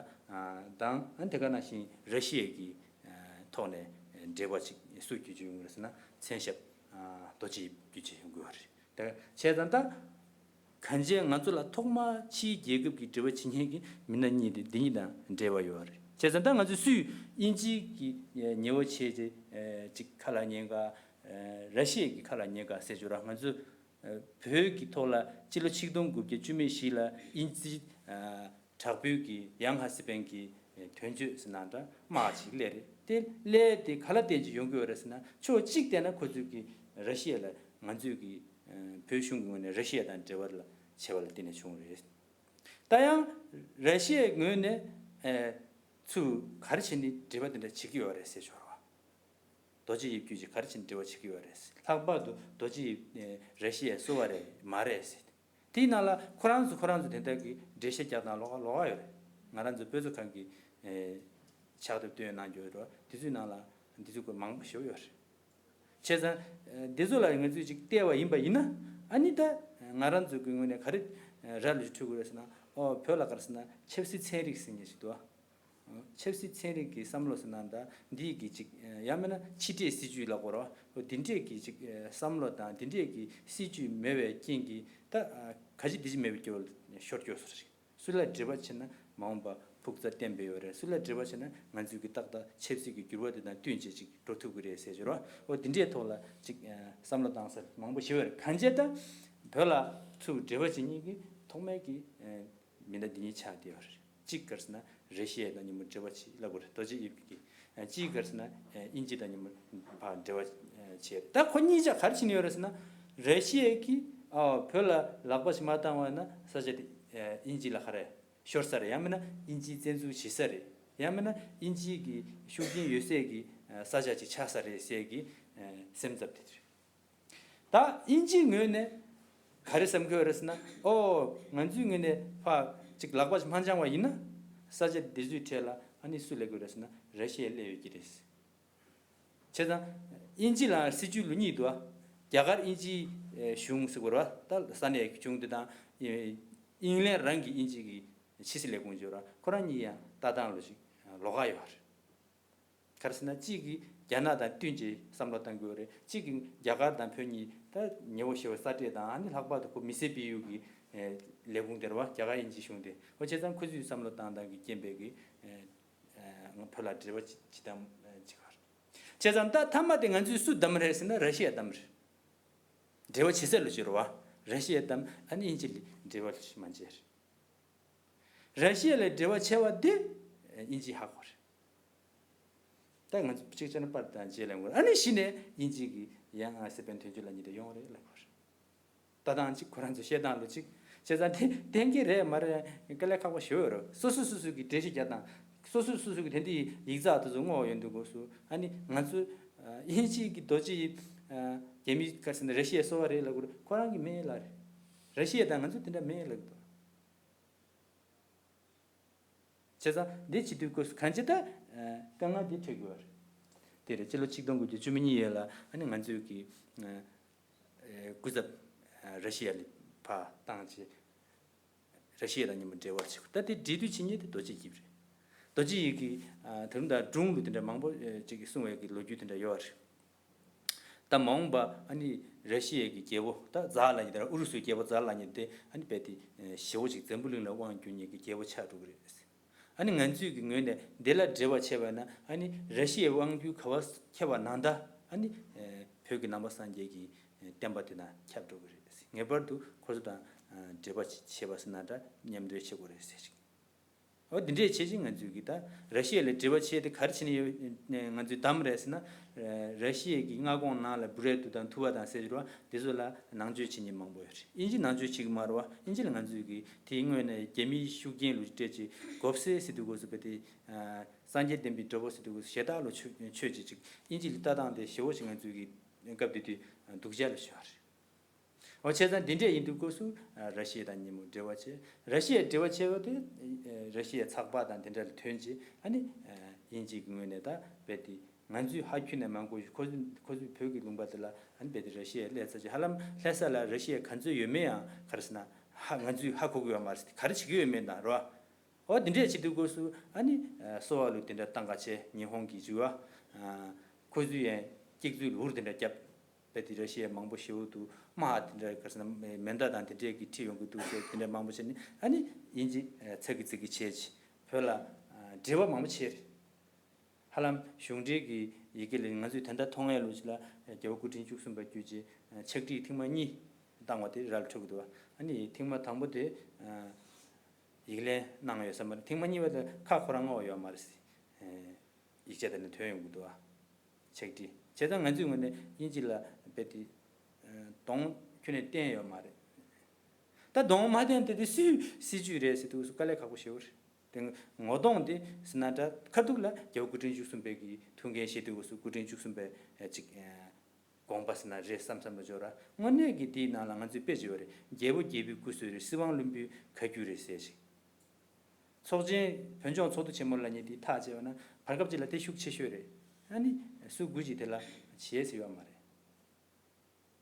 དང་ཨ་ནི་དེ་ག་ནང་བཞིན་ར་ཤི་ཡ་གི་ཐོག་ནས་འབྲེལ་བ་ཅིག་སུ་བརྒྱུད་བྱུང་ཡོད་རེད་ཟེར་ན་མཚན་ཞབས་རྡོ་རྗེ་བརྒྱུད་བྱས་ཡོང་གི་ཡོད་རེད། ད་བྱས་ཙང་ད་གང་ཅི་ང་ཚོ་ལ་ཐོག་མར་ཕྱིའི་རྒྱལ་ཁབ་ཀྱི་འབྲེལ་བ་བྱེད་མཁན་གྱི་མི་སྣ་གཉིས་དེ་འདི་གཉིས་དང་འབྲེལ་བ་ཡོད་རེད། བྱས་ཙང་ད་ང་ཚོས་སུས་དབྱིན་ཇི་གི་ཉེ་བོ་བྱས་རྗེས་ཅིག་ཁ་ལ་ཉན་ག་ར་ཤི་ཡ་གི་ཁ་ལ་ཉན་ག་ཟེར་ཆོག་ར། ང་ཚོ་བོད་ཀྱི་ཐོག་ལ་སྤྱི་ལོ་ཆིག་སྟོང་དགུ་བརྒྱ་བཅུ་མེད་བཞི་ལ་དབྱིན་ཇི་དྲག་པོའི་གི་ཡང་ཧ་སི་པན་གྱི་དོན་གཅོད་ཟེར་ན་འདྲ་དམག་ཅིག་སླེབས་རེད། དེ་སླེབས་དེ་ག་ལ་བརྟེན་ཅིག་ཡོང་གི་ཡོད་རེད་ཟེར་ན་ཕྱོགས་གཅིག་བལྟས་ན་ཁོ་ཚོས་གི་ར་ཤི་ཡ་ལ་ང་ཚོས་གི་བོད་གཞུང་གི་ངོས་ནས་ར་ཤི་ཡ་དང་འབྲེལ་བ་ལ་བྱས་པ་ལ་བརྟེན་ནས་བྱུང་བ་རེད། ད་ཡང་ར་ཤི་ཡའི་ངོས་ནས་ཚུར་ག་རེ་བྱས་ནས་འབྲེལ་བ་དེ་འདྲ་བྱེད་ཀྱི་ཡོད་རེད་ཟེར་ཆོག་རེད་བ། རྡོ་རྗེ་ཡིབ་བརྒྱུད་ཀྱིས་ག་རེ་བྱས་ནས་འབྲེལ་བ་བྱེད་ཀྱི་ཡོད་རེད། ལྷག་པར་དུ་རྡོ་རྗེ་ཡིབ་ར་ཤི་ཡའི་སོ་པ་རེད་མ་རེད་ཟེར། དེའི་ནང་ལ་ཁོ་རང་ཚོ་ཁོ་རང་ཚོ་དེ་འདྲ་གི་འགྲེལ་བཤད་རྒྱག་སྟངས་ལོགས་ཀ་ལོགས་ཀ་ཡོད་རེད། ང་རང་ཚོ་དཔེ་མཛོད་ཁང་གི་ཕྱག་དེབ་བཏོན་གནང་རྒྱུ་ཡོད་རེད། དེ་ཚོའི་ནང་ལ་འདི་ཚོའི་སྐོར་མང་པོ་ཞེ་པོ་ཡོད་རེད། བྱས་ཙང་འདི་ཚོ་ལ་ང་ཚོས་ཅིག་བལྟས་པ་ཡིན་པ་ཡིན་ན་ཨ་ནི་ད་ང་རང་ཚོ་གི་ངོས་ནས་ག་རེ་ར་ལུ་ཅིག་འཕྲོད་དགོས་རེད་ཟེར་ན། ཨོ་བོད་ལ་ག་རེ་ཟེར་ན་ཆབ་སྲིད་ཚན་རིག་ཟེར་མཁན་ཞིག་འདུག་ཨ། ཆབ་སྲིད་ཚན་རིག་གི་བསམ་བློ་ཟེར་ན་ད་འདི་གི་ཅིག་ཡང་མིན་ན་ཕྱི་འབྲེལ་སྲིད་ཇུས་ལབ་དགོས་རེད་བ། འོ་འདི་འདྲས་ཀྱི་ཅིག་བསམ་བློ་དང་འདི་འདྲས་ཀྱི་སྲིད་ཇུས་མེད་པའི་རྐྱེན་གྱིས་ད་ག་ཅི་འདི་ཅི་མེད་པའི་སྐྱོ་བོ་ཤོར་སྐྱོ་སོ་རེད། སུ་ལ་འབྲེལ་བ་བྱས་ན་མ་འོངས་པ་ཕུགས་རྩ་བརྟན་པ་ཡོད་རེད། སུ་ལ་འབྲེལ་བ་བྱས་ན་ང་ཚོའི་གི་ཏག་ཏག་ཆབ་སྲིད་ཀྱི་འགྱུར་བ་དེ་དང་བསྟུན་བྱས་ཅིག་འགྲོ་ཐུབ་ཀྱི་རེད་ཟེར་ཞོར་བ། འོ་འདི་འདྲའི་ཐོག་ལ་ཅིག་བསམ་བློ་བཏང་ས་མང་པོ་ཞིག་ཡོད་རེད། གང་བྱས་ད་བོད་ལ་ཚུར་འབྲེལ་བ་བྱེད་མཁན་གྱི་ཐོག་མའི་གི་མི་སྣ་འདི་གཉིས་ཆགས་བསྡད་ཡོད་རེད། གཅིག་ག་རེ་ཟེར་ན་ར་ཤི་ཡ་དང་མཉམ་པོ་འབྲེལ་བ་བྱེད་ལབ་དགོས་རེད། རྡོ་རྗེ་ཡིབ་ཀྱིས། གཅིག་ག་རེ་ཟེར་ན་དབྱིན་ཇི་དང་མཉམ་པོ་ཕར་འབྲེལ་བ་བྱེད། ད་ཁོ་གཉིས་ཆ་ག་རེ་བྱེད་ནས་ཡོད་རེད་ཟེར་ན་ར་ཤི་ཡ་གིས་བོད་ལ་ལག་པ་ཞིག་མ་བཏང་བ་ན་ས་ཆ་དེ་དབྱིན་ཇི་ལ་ག་རེ་ཤོར་ས་རེད། ཡང་མིན་ན་དབྱིན་ཇིའི་བཙན་འཛུལ་བྱེད་ས་རེད། ཡང་མིན་ན་དབྱིན་ཇི་གི་ཤུགས་རྐྱེན་ཡོད་སའི་གི་ས་ཆ་ཅིག་ཆགས་ས་རེད་ཟེར་གི་སེམས་འཚབ་དེ་རེད། ད་དབྱིན་ཇིའི་ངོས་ནས་ག་རེ་བསམ་གྱི་ཡོད་རེད་ཟེར་ན། ཨོ་ང་ཚོའི་ངོས་ནས་ཕར་ཅིག་ལག་པ་ཞིག་མ་འཆང་བ་ཡིན་ན་ས་ཆ་འདི་ཚོའི་གྲས་ལ་ཨ་ནི་སུ་སླེབས་ཀྱི་ཡོད་རེད་ཟེར་ན་ར་ཤི་ཡ་སླེབས་ཡོད་ཀྱི་རེད། བྱས་ཙང་དབྱིན་ཇི་ལ་སྲིད་ཇུས་ལུགས་གཉིས་འདུག་ཨ། རྒྱ་གར་དབྱིན་ཇིའི་གཞུང་ཟེར་དགོས་རེད་བ། ད་ས་གནས་གཞུང་འདི་དང་ཨིང་ལན་རང་གི་དབྱིན་ཇི་གི་ཕྱི་སྲིད་ལས་ཁུངས་ཡོད་རེད་བ། ཁོ་རང་གཉིས་ཡང་ལྟ་སྟངས་ལོ་ཞིག་ལོགས་ཀ་ཡོད་རེད། ག་རེ་ཟེར་ན་གཅིག་གིས་རྒྱ་ནག་དང་བསྟུན་བྱས་བསམ་བློ་བཏང་གི་ཡོད་རེད། གཅིག་གིས་རྒྱ་གར་དང་བོད་གཉིས་ད་ཉེ་བོ་ཞེ་བོ་ས་འབྲེལ་དང་ཨ་ནི་ལྷག་པར་དུ་ཁོ་མི་སེར་སྤེལ་ཡུལ་གྱི་ལས་ཁུངས་དེ་རེད་བ། རྒྱ་གར་དབྱིན་ཇིའི་གཞུང་དེ། འོ་བྱས་ཙང་ཁོ་ཚོས་བསམ་བློ་བཏང་སྟངས་ཀྱི་རྐྱེན་པས་ཀྱི་ང་བོད་ལ་འབྲེལ་བ་བྱེད་སྟངས་ཅིག་ག་རེ། བྱས་ཙང་ད་མཐའ་མ་དེ་ང་ཚོས་སུ་བདམས་རེད་ཟེར་ན་ར་ཤི་ཡ་བདམས་རེད། འབྲེལ་བ་བྱེད་ས་ལོ་ཞིག་རེད་བ། ར་ཤི་ཡ་བདམས། ཨ་ནི་དབྱིན་ཇི་ལ་འབྲེལ་བ་ལོ་ཞིག་མ་བྱས་རེད། ར་ཤི་ཡ་ལ་འབྲེལ་བ་ཆེ་བ་དེ་དབྱིན་ཇིས་ཧ་གོ་རེད། ད་ང་ཚོ་གཅིག་བྱས་ན་པར་དང་རྗེས་ལ་ངོ་། ཨ་ནི་གཞི་ནས་དབྱིན་ཇི་གི་ཡང་ཨ་སི་པན་དོན་གཅོད་ལ་ཉིད་དུ་ཡོང་རེད་ལབ་གོ་རེད། ད་ཐེངས་གཅིག་ཁོ་རང་ཚོ་བཤད་སྟངས་ལོ་གཅིག་བྱས་ཙང་དེ་གཏན་འཁེལ་རེད་མ་རེད་དཀའ་ལས་ཁག་པོ་ཞེ་པོ་ཡོད་རེད། སོ་སོ་སོ་སོ་གི་འགྲེལ་བཤད་རྒྱག་སྟངས། སོ་སོ་སོ་སོ་གི་དེ་འདྲའི་ཡིག་ཚགས་དེ་ཚོ་བསྔོགས་ཡོང་དུས་སྐབས་སུ་ཨ་ནི་ང་ཚོ་དབྱིན་ཇི་གི་རྡོ་རྗེ་ཡིབ་རྒྱ་མི་ག་རེ་ཟེར་ན་ར་ཤི་ཡའི་སོ་པ་རེད་ལབ་གོ་རེད། ཁོ་རང་གི་མིན་ལབ་རེད། ར་ཤི་ཡ་དང་ང་ཚོ་དེ་འདྲ་མིན་ལབ་གི་འདུག་བྱས་ཙང་འདི་བྱེད་དུས་སྐབས་སུ་གང་ཅི་ད་དཀའ་ངལ་འདི་འཕྲད་དགོས་པ་རེད། དེ་རེད། སྤྱི་ལོ་ཆིག་སྟོང་དགུ་བརྒྱ་བཅུ་མེད་གཉིས་ཡས་ལ་ཨ་ནི་ང་ཚོས་ཀྱི་སྐུ་ཚབ་ར་ཤི་ཡ་ལ་ཕར་བཏང་བྱས། ར་ཤི་ཡ་དང་མཉམ་དུ་འབྲེལ་བ་བྱེད་དགོས། ད་དེ་འབྲེལ་མཐུད་བྱེད་མཁན་དེ་རྡོ་རྗེ་ཡིབ་རེད། རྡོ་རྗེ་ཡིབ་ཀྱིས་ད་རུང་ད་སྒྲུང་ལུགས་དེ་འདྲ་མང་པོ་ཅིག་གསུང་བའི་གི་ལོ་རྒྱུས་དེ་འདྲ་ཡོད་རེད། ད་མ་འོངས་པ་ཨ་ནི་ ར་ཤི་ཡའི་གི་རྒྱལ་པོ་ད་ཛ་ལ་ཉིད་དང་ཨུ་རུ་སུའི་རྒྱལ་པོ་ཛ་ལ་ཉིད་དེ་ཨ་ནི་རྦད་དེ་ཞེ་བོ་ཅིག་འཛམ་བུ་གླིང་ལ་དབང་བསྒྱུར་མཁན་གྱི་རྒྱལ་པོ་ཆགས་འགྲོ་གི་རེད། ཨ་ནི་ང་ཚོའི་གི་ངོས་ནས་འདི་ལ་འབྲེལ་བ་བྱས་པ་ན་ཨ་ནི་ར་ཤི་ཡའི་དབང་བསྒྱུར་ག་བ་ཁྱབ་པ་ནང་ད་ཨ་ནི་བོད་ཀྱི་ནང་པ་སངས་རྒྱས་ཀྱི་བསྟན་པ་དེ་ན་ཁྱབ་འགྲོ་གི་རེད། ངེས་པར་དུ་ཁོ་ཚོ་དང་འབྲེལ་བ་བྱེད་པ་ཟེར་ན་འདྲ་མཉམ་འབྲེལ་བྱེད་དགོས་རེད་ཟེར་ཅིག་འོ་འདི་འདྲས་བྱེད་ཅིང་ང་ཚོས་ཀྱི་ད་ར་ཤི་ཡ་ལ་འབྲེལ་བ་བྱས་ཏེ་ག་རེ་བྱས་ནས་ཡོད་ང་ཚོས་བདམས་རེད་ཟེར་ན། ར་ཤི་ཡའི་གི་མངའ་ཁོངས་ནང་ལ་བུ་རེད་དུ་དང་ཐུ་བ་དང་ཟེར་གྱི་རེད་བ། དེ་ཚོ་ལ་ནང་ཆོས་བྱེད་མཁན་མང་པོ་ཡོད་རེད། དབྱིན་ཇི་ནང་ཆོས་བྱེད་ཀྱི་མ་རེད་བ། དབྱིན་ཇི་ལ་ང་ཚོས་ཀྱི་དེའི་སྔོན་ནས་རྒྱ་མིའི་ཤུགས་རྐྱེན་ལུགས་སྤྲད་ཅིག་གོབ་སེ་ཟེར་དུས་གོ་སོ་པ་དེ། སངས་རྒྱས་བསྟན་པའི་གྲོགས་པོ་ཟེར་དུས་གོ་སོ་ཞེ་དྲག་ལོ་ཆོས་ཆོས་ཅིག་ཅིག་དབྱིན་ཇི་ལ་ལྟ་སྟངས་དེ་ཞེ་བོ་ཞིག་ང་ཚོས་ཀྱི་སྐབས་དེ་དུས་སྡུག་ཅག་ལ་ཤོར་བ་རེད། འོ་བྱས་ཙང་འདི་འདྲས་ཡིན་དུས་སྐབས་སུ་ར་ཤི་ཡ་དང་མཉམ་པོ་འབྲེལ་བ་བྱས། ར་ཤི་ཡའི་འབྲེལ་བ་བྱས་པ་དེ་ར་ཤི་ཡའི་ཚགས་པར་དང་དེ་འདྲ་ལ་ཐོན་རྗེས་ཨ་ནི་དབྱིན་ཇིའི་ངོས་ནས་ད་རྦད་དེ་ང་ཚོས་ཧ་ཁྱོན་ནས་མ་གོ་ཞིག་ཁོ་ཚོས་ཁོ་ཚོས་བོད་ཀྱི་ལུང་པ་དེ་ལ་ཨ་ནི་རྦད་དེ་ར་ཤི་ཡའི་སླེབས་ཚར་རྗེས་ཧ་ལམ་ལྷ་ས་ལ་ར་ཤི་ཡའི་ག་ཚོད་ཡོད་མེད་ཡང་ག་རེ་ཟེར་ན་ཧ་ང་ཚོས་ཧ་གོ་གི་ཡོད་མ་རེད། ག་རེ་བྱེད་ཀྱི་ཡོད་མེད་དང་རེད་བ། འོ་འདི་འདྲས་བྱེད་དུས་སྐབས་སུ་ཨ་ནི་སོ་བ་ལུ་དེ་འདྲ་བཏང་ག་བྱས་ཉི་ཧོང་གི་ཇུ་བ་ཁོ་ཚོས་ཡང་སྐྱག་རྫུན་ལུར་དེ་འདྲ་བརྒྱབ། རྦད་དེ་ར་ཤི་ཡ་མང་པོ་ཞེ་པོ་འདུག་དམག་དེ་འདྲ་ག་རེ་ཟེར་ན་མེ་མདའ་དང་དེ་འདྲས་ཀྱི་ཁྲིད་ཡོང་གི་འདུག་ཟེར་དེ་འདྲ་མང་པོ་བྱས་ནས་ཨ་ནི་དབྱིན་ཇི་ཚ་གི་ཚིག་གི་བྱས་ཅི་བོད་ལ་འབྲེལ་བ་མང་པོ་བྱས་རེད། ཧ་ལམ་གཞུང་འབྲེལ་གྱི་ཡི་གེ་ལས་ང་ཚོས་ད་ལྟ་མཐོང་ཡས་ལོ་ཅིག་ལ་རྒྱལ་བ་སྐུ་ཕྲེང་བཅུ་གསུམ་པ་བརྒྱུད་ཅི་ཕྱག་བྲིས་ཐེངས་མ་གཉིས་བཏང་བ་དེ་ར་ལ་འཕྲོད་ཀྱི་འདུག་ཨ་ནི་ཐེངས་མ་དང་པོ་དེ་ཡིག་ལན་གནང་ཡོད་ས་མ་རེད། ཐེངས་མ་གཉིས་པ་དེ་ཁ་ཁོ་རང་ངོ་ཡོད་མ་རེད། ཡིག་ཆ་དེ་ནས་ཐོན་ཡོང་གི་འདུག་ཨ། ཕྱག་བྲིས་བྱས་ཙང་ང་ཚོའི་ངོས་ནས་དབྱིན་ཇི་ལ་རྦད་དེ་གདོང་ཁྱོན་ནས་བསྟན་ཡོད་མ་རེད། ད་གདོང་མ་བསྟན་དེ་དེ་སུའི་སྲིད་ཇུས་རེད་ཟེར་དུས་སུ་དཀའ་ལས་ཁག་པོ་ཞེ་པོ་རེད། དེ་ངོ་གདོང་དེ་ཟེར་ན་འདྲ་ཁ་ཐུག་ལ་རྒྱལ་བ་སྐུ་ཕྲེང་བཅུ་གསུམ་པའི་གི་ཐུགས་འགན་བཞེས་དུས་སུ་སྐུ་ཕྲེང་བཅུ་གསུམ་པའི་ཅིག་དགོངས་པ་ཟེར་ན་རེད་བསམ་བསམ་པ་འབྱོར་ར། དངོས་གནས་ཀྱི་དེའི་ནང་ལ་ང་ཚོས་དཔེ་བྱས་པ་རེད། རྒྱལ་པོ་རྒྱལ་པོའི་སྐུ་བསོད་རེད། སྲིད་དབང་བློན་པོའི་བཀའ་བརྒྱུད་རེད་ཟེར་ཞིག་ཚོགས་ཆེན་བོད་ལྗོངས་ཚོགས་འདུ་ཆེན་མོ་ལབ་མཁན་དེ་ཐག་བཅད་པ་ན་བར་སྐབས་ཅིག་ལ་དེ་ཤུགས་ཆེ་ཤོས་རེད། ཨ་ནི་སུ་དགོས་ཀྱི་དེ་ལ་བྱས་ཟེར་ཡོད་མ་རེད།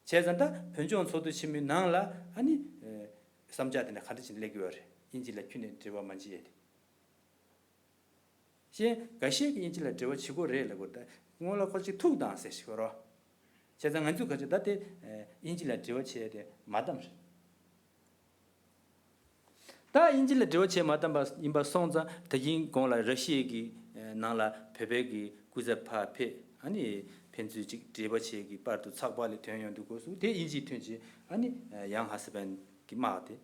བྱས་ཙང་ད་བོད་ལྗོངས་ཚོགས་འདུ་ཆེན་མོའི་ནང་ལ་ཨ་ནི་བསམ་འཆར་དེ་འདྲ་ག་འདྲ་ཅིག་སླེབས་ཀྱི་ཡོད་རེད། དབྱིན་ཇི་ལ་ཁྱོན་ནས་འབྲེལ་བ་མ་བྱེད་ཡས་དེ། གཞན་འགའ་ཤས་ཀྱིས་དབྱིན་ཇི་ལ་འབྲེལ་བ་བྱེད་དགོས་རེད་ལབ་དགོས། ད་སྔོན་ལ་ཁོ་ཅིག་ཐུག་དང་ཟེར་ཞིག་རོ། བྱས་ཙང་ང་ཚོས་ག་ཚོད་ད་དེ་དབྱིན་ཇི་ལ་འབྲེལ་བ་བྱས་ཏེ་མ་བདམས་རེད། ད་དབྱིན་ཇི་ལ་འབྲེལ་བ་བྱས་མ་བདམས་པ་ཡིན་པ་སོང་ཙང་ད་གིན་གོང་ལ་ར་ཤི་ཡའི་གི་ནང་ལ་བོད་པའི་གི་སྐུ་ཚབ་ཕར་ཕེབས། ཨ་ནི་ཕན་ཚུན་ཅིག་འབྲེལ་བ་བྱེད་ཀྱི་པར་དུ་ཚགས་པར་ལས་ཐོན་ཡོང་དུས་སྐབས་སུ་དེ་དབྱིན་ཇིའི་ཐོན་རྗེས་ཨ་ནི་ཡང་ཧ་སི་བན་གི་དམག་དེ་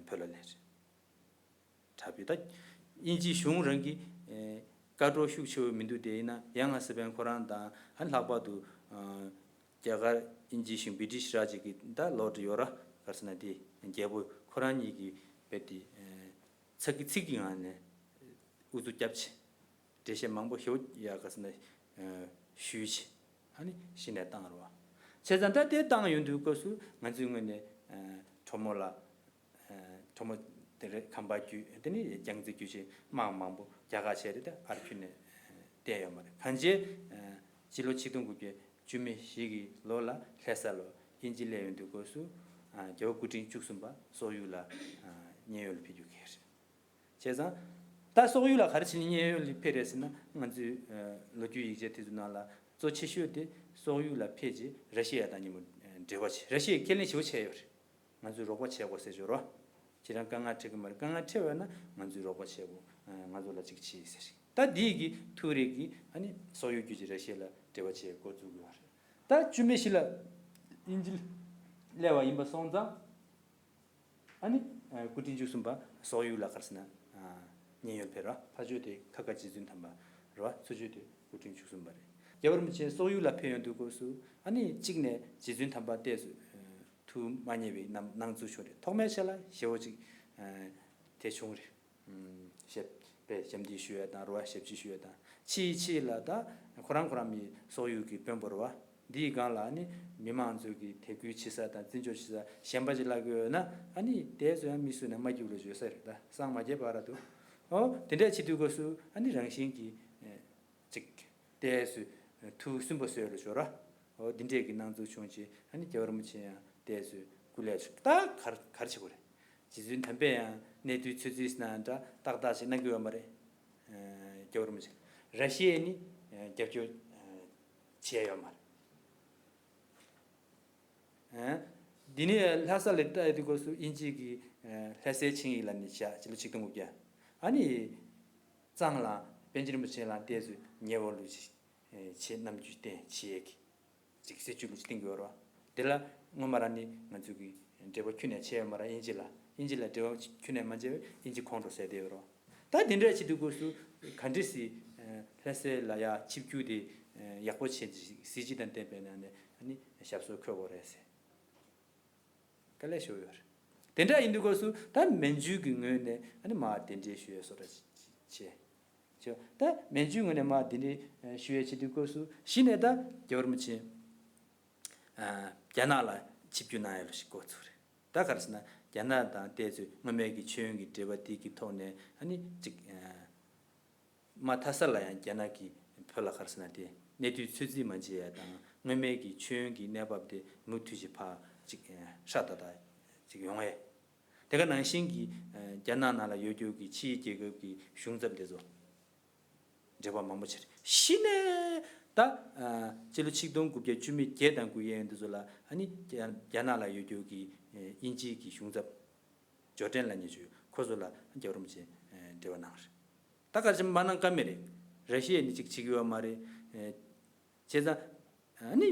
བོད་ལ་སླེབས་རེད། དྲག་པོའི་ད་དབྱིན་ཇིའི་གཞུང་རང་གི་ཨེ་བཀའ་གྲོགས་ཤུགས་ཆེ་བོ་མི་འདུག་དེ་ཡིན་ན་ཡང་ང་སི་པན་ཁོ་རང་དང་ཨ་ནི་ལྷག་པར་དུ་ཨ་རྒྱ་གར་དབྱིན་ཇིའི་གཞུང་བི་ཊི་ཤི་ར་ཅིག་གི་ད་ལོར་ཌི་ཡོད་ར་ག་རེ་ཟེར་ན་དེ་རྒྱལ་པོ་ཁོ་རང་གཉིས་ཀྱིས་རྦད་དེ་ཨེ་ཚ་གི་ཚིག་གི་ངང་ནས་ཨུ་ཚུགས་བརྒྱབ་ཆེ། འགྲེལ་བཤད་མང་པོ་ཞེ་པོ་ཡ་ག་རེ་ཟེར་ན་ཨེ་ཞུས་ཆེ། ཨ་ནི་གཞི་ནས་བཏང་རོགས། བྱས་ཙང་ད་དེ་བཏང་ཡོང་དུས་སྐབས་སུ་ང་ཚོའི་ངོས་ནས་ཨེ་གྲོགས་མོ་ལ། གྲོགས་མོ་དེ་རེད་ཁམས་པ་བརྒྱུད་དེ་ནི་རྒྱལ་རྩེ་བརྒྱུད་ཅིག་དམག་མང་པོ་རྒྱ་གར་བྱས་རེད། ད་ཨར་ཁྱུ་ནས་བསྟན་ཡོད་མ་རེད། གང་བྱས་སྤྱི་ལོ་ཆིག་སྟོང་དགུ་བརྒྱ་བཅུ་མེད་བཞི་གི་ལོ་ལ་ལྷ་ས་ལོ་དབྱིན་ཇི་སླེབས་ཡོང་དུས་སྐབས་སུ་རྒྱལ་བ་སྐུ་ཕྲེང་བཅུ་གསུམ་པ་སོག་ཡུལ་ལ་མཉན་ཡོད་ལ་ཕེབས་རྒྱུ་གལ་རེད། བྱས་ཙང་ད་སོག་ཡུལ་ལ་ག་རེ་བྱས་ནས་མཉན་ཡོད་ལ་ཕེབས་རེད་ཟེར་ན་ང་ཚོའི་ལོ་རྒྱུས་ཡིག་ཆ་དེ་ཚོ་ནང་ལ་གཙོ་ཆེ་ཤོས་དེ་སོག་ཡུལ་ལ་ཕེབས་རྗེས་ར་ཤི་ཡ་དང་མཉམ་པོ་འབྲེལ་བ་བྱས། ར་ཤི་ཡས་ཁས་ལེན་ཞེ་པོ་བྱས་ཡོད་རེད། ང་ཚོས་རོགས་པ་བྱེད་དགོས་ཟེར་ཞོར་རོ། ཁྱེད་རང་དཀའ་ངལ་འཕྲད་ཀྱི་མ་རེད། དཀའ་ངལ་འཕྲད་པ་ན་ང་ཚོས་རོགས་པ་བྱེད་དགོས། ང་ཚོ་ལ་གཅིག་བྱེད་ཟེར། ད་འདིའི་གི་ཐུགས་རེ་གིས་ཨ་ནི་སོག་ཡུལ་བརྒྱུད་ཀྱི་ར་ཤི་ཡ་ལ་འབྲེལ་བ་བྱེད་འགོ་བཙུགས་དགོས་པ་རེད། ད་བཅུ་མེད་བཞི་ལ་དབྱིན་ཇི་སླེབས་པ་ཡིན་པ་སོང་ཙང་ཨ་ནི་སྐུ་ཕྲེང་བཅུ་གསུམ་པ་སོག་ཡུལ་ལ་ག་རེ་ཟེར་ན་མཉན་ཡོད་ཕེབས་ར། ཕར་ཕྱོགས་དེ་ཁ་ཁ་རྗེ་བཙུན་དམ་པ་ར། ཚུར་ཕྱོགས་དེ་སྐུ་ཕྲེང་བཅུ་གསུམ་པ་རེད། རྒྱལ་བ་རིན་པོ་ཆེ་སོག་ཡུལ་ལ་ཕེབས་ཡོང་དུས་སྐབས་སུ་ཨ་ནི་གཅིག་ནས་རྗེ་བཙུན་དམ་པ་ཏོག་ཙམ་ཐུགས་མ་མཉེས་པའི་སྣང་སྣང་ཚུལ་བྱུང་རེད། ཐོག་མའི་ཆ་ལ་ཞེ་པོ་ཅིག་དེ་བྱུང་རེད། ཞབས་པད་ཞབས་འདེགས་ཞུ་ཡ་དང་རེད་བ། ཞབས་ཕྱི་ཞུ་ཡ་དང་། ཕྱིའི་ཕྱིའི་ལ་ད་ཁོ་རང་ཁོ་རང་མི་སོག་ཡུལ་གྱི་དཔོན་པོ་རེད་བ། འདིའི་སྒང་ལ་ནི་མི་མང་ཚོས་ཀྱི་དད་གུས་བྱེད་ས་དང་བརྩི་འཇོག་བྱེད་ས་གཞན་པ་ཅིག་ལབ་ཀྱི་ཡོད་ན་ཨ་ནི་དེ་ཚོ་ཡང་མི་སུ་ནས་མ་རྒྱུག་ལ་བརྗོད་ས་རེད། ད་སངས་མ་རྒྱས་བར་དུ། ཨོ་དེ་འདྲ་བྱེད་དུས་སྐབས་སུ་ཨ་ནི་རང་བཞིན་གྱིས་ཅིག་ཏོག་ཙམ་ཐུགས་སུན་པོ་བཟོས་ལ་ཤོར་ར། འོ་འདི་འདྲས་ཀྱི་སྣང་ཚུལ་བྱུང་རྗེས་ཨ་ནི་རྒྱལ་བ་རིན་པོ་ཆེ་ཡང་ཏོག་ཙམ་སྐུ་ལས་ད་གར་གར་བྱེད་དགོས་རེད། རྗེ་བཙུན་དམ་པས་ཡང་གནས་ཚུལ་ཚོད་རྩིས་ན་འདྲ་ཏག་ཏག་ཞིག་གནང་གི་ཡོད་མ་རེད། རྒྱལ་བ་རིན་པོ་ཆེ་ར་ཤི་ཡས་ནི་རྒྱབ་སྐྱོར་བྱས་ཡོད་མ་རེད། ཨ། འདི་ནས་ལྷ་ས་ལ་ལྟ་ཡི་དུས་སྐབས་སུ་དབྱིན་ཇི་གི་ཨ་ལྷ་སའི་ཆིངས་ཡིག་ལ་ནི་བཞག་སྤྱི་ལོ་ཆིག་སྟོང་དགུ་བརྒྱ། ཨ་ནི་གཙང་ལ་པཎ་ཆེན་རིན་པོ་ཆེ་ལ་ཏོག་ཙམ་ཉེ་བོ་ལུས་ཅིག་ཨ་བྱེད་རྣམ་འགྱུར་བསྟན་བྱེད་ཀྱི་ཅིག་སྲིད་ཇུས་ལུགས་ཅིག་བསྟན་གྱི་ཡོད་རེད་བ། དེ་ལ་སྔོན་མ་རང་ནི་ང་ཚོ་གི་འབྲེལ་བ་ཁྱོན་ནས་བྱས་ཡོད་མ་རེད། དབྱིན་ཇི་ལ། དབྱིན་ཇི་ལ་འབྲེལ་བ་ཁྱོན་ནས་མ་བྱས་པས་དབྱིན་ཇི་ཁོང་ཁྲོ་ཟ་བསྡད་ཡོད་རེད་བ། ད་དེ་འདྲ་བྱེད་དུས་སྐབས་སུ་ག་འདྲ་སེ་ལྷ་སའི་ལ་ཡ་ཆིབས་བསྒྱུར་དེ་ཡག་པོ་བྱས་ཏེ་གཟི་བརྗིད་དང་ལྡན་པའི་ནང་ནས་ཨ་ནི་ཞབས་སོར་འཁོད་དགོས་རེད་ཟེར། དཀའ་ལས་ཞུ་ཡོད་རེད། དེ་འདྲ་ཡིན་དུས་སྐབས་སུ་ད་མན་ཇུ་གི་ངོས་ནས་ཨ་ནི་མར་གདན་འདྲེན་ཞུ་ཡས་བཟོ་འདྲ་བྱས། ད་མན་ཇུའི་ངོས་ནས་མར་གདན་འདྲེན་ཞུ་ཡས་བྱེད་དུས་སྐབས་སུ་གཞི་ནས་ད་རྒྱལ་བ་རིན་པོ་ཆེ་རྒྱ་ནག་ལ་ཆིབས་བསྒྱུར་གནང་ཡས་ལ་ཞིག་འགོ་ཚུགས་རེད། ད་ག་རེ་ཟེར་ན་རྒྱ་ནག་དང་ཏོག་ཙམ་སྔོན་མའི་གི་མཆོད་ཡོན་གྱི་འབྲེལ་བ་དེ་གི་ཐོག་ནས་ཨ་ནི་ཅིག་མ་མཐའ་ས་ལ་ཡང་རྒྱ་ནག་གིས་བོད་ལ་ག་རེ་ཟེར་ན་དེ་གནས་དུས་ཚོད་རྩིས་མ་བྱེད་ཡ་དང་སྔོན་མའི་གི་མཆོད་ཡོན་གྱི་གནས་བབ་དེ་མུ་མཐུད་ཅིག་ཕར་ཅིག་ཧྲ་ཏག་ཏག་ཅིག་ཡོང་ཡས། དེ་ག་ནང་བཞིན་གྱི་རྒྱ་ནག་ནང་ལ་ཡོད་རྒྱུ་གི་ཕྱིའི་རྒྱལ་ཁབ་ཀྱི་གཞུང་ཚབ་དེ་ཚོ་འབྲེལ་བ་མང་པོ་བྱས། གཞི་ནས་ད་སྤྱི་ལོ་ཆིག་སྟོང་དགུ་བརྒྱ་བཅུ་མེད་བརྒྱད་དང་དགུ་ཡན་དེ་ཚོ་ལ་ཨ་ནི་རྒྱ་ནག་ལ་ཡོད་རྒྱུ་གི་དབྱིན་ཇིའི་གི་གཞུང་ཚབ་ཇོར་ཌན་ལབ་མཁན་ཅིག་ཡོད། ཁོ་ཚོ་ལ་རྒྱལ་བ་རིན་པོ་ཆེ་འབྲེལ་བ་གནང་རེད། ད་ག་རེ་བྱས་མ་གནང་ཀ་མེད་རེད། ར་ཤི་ཡས་ནི་ཅིག་བྱེད་ཀྱི་ཡོད་མ་རེད། བྱས་ཙང་ཨ་ནི་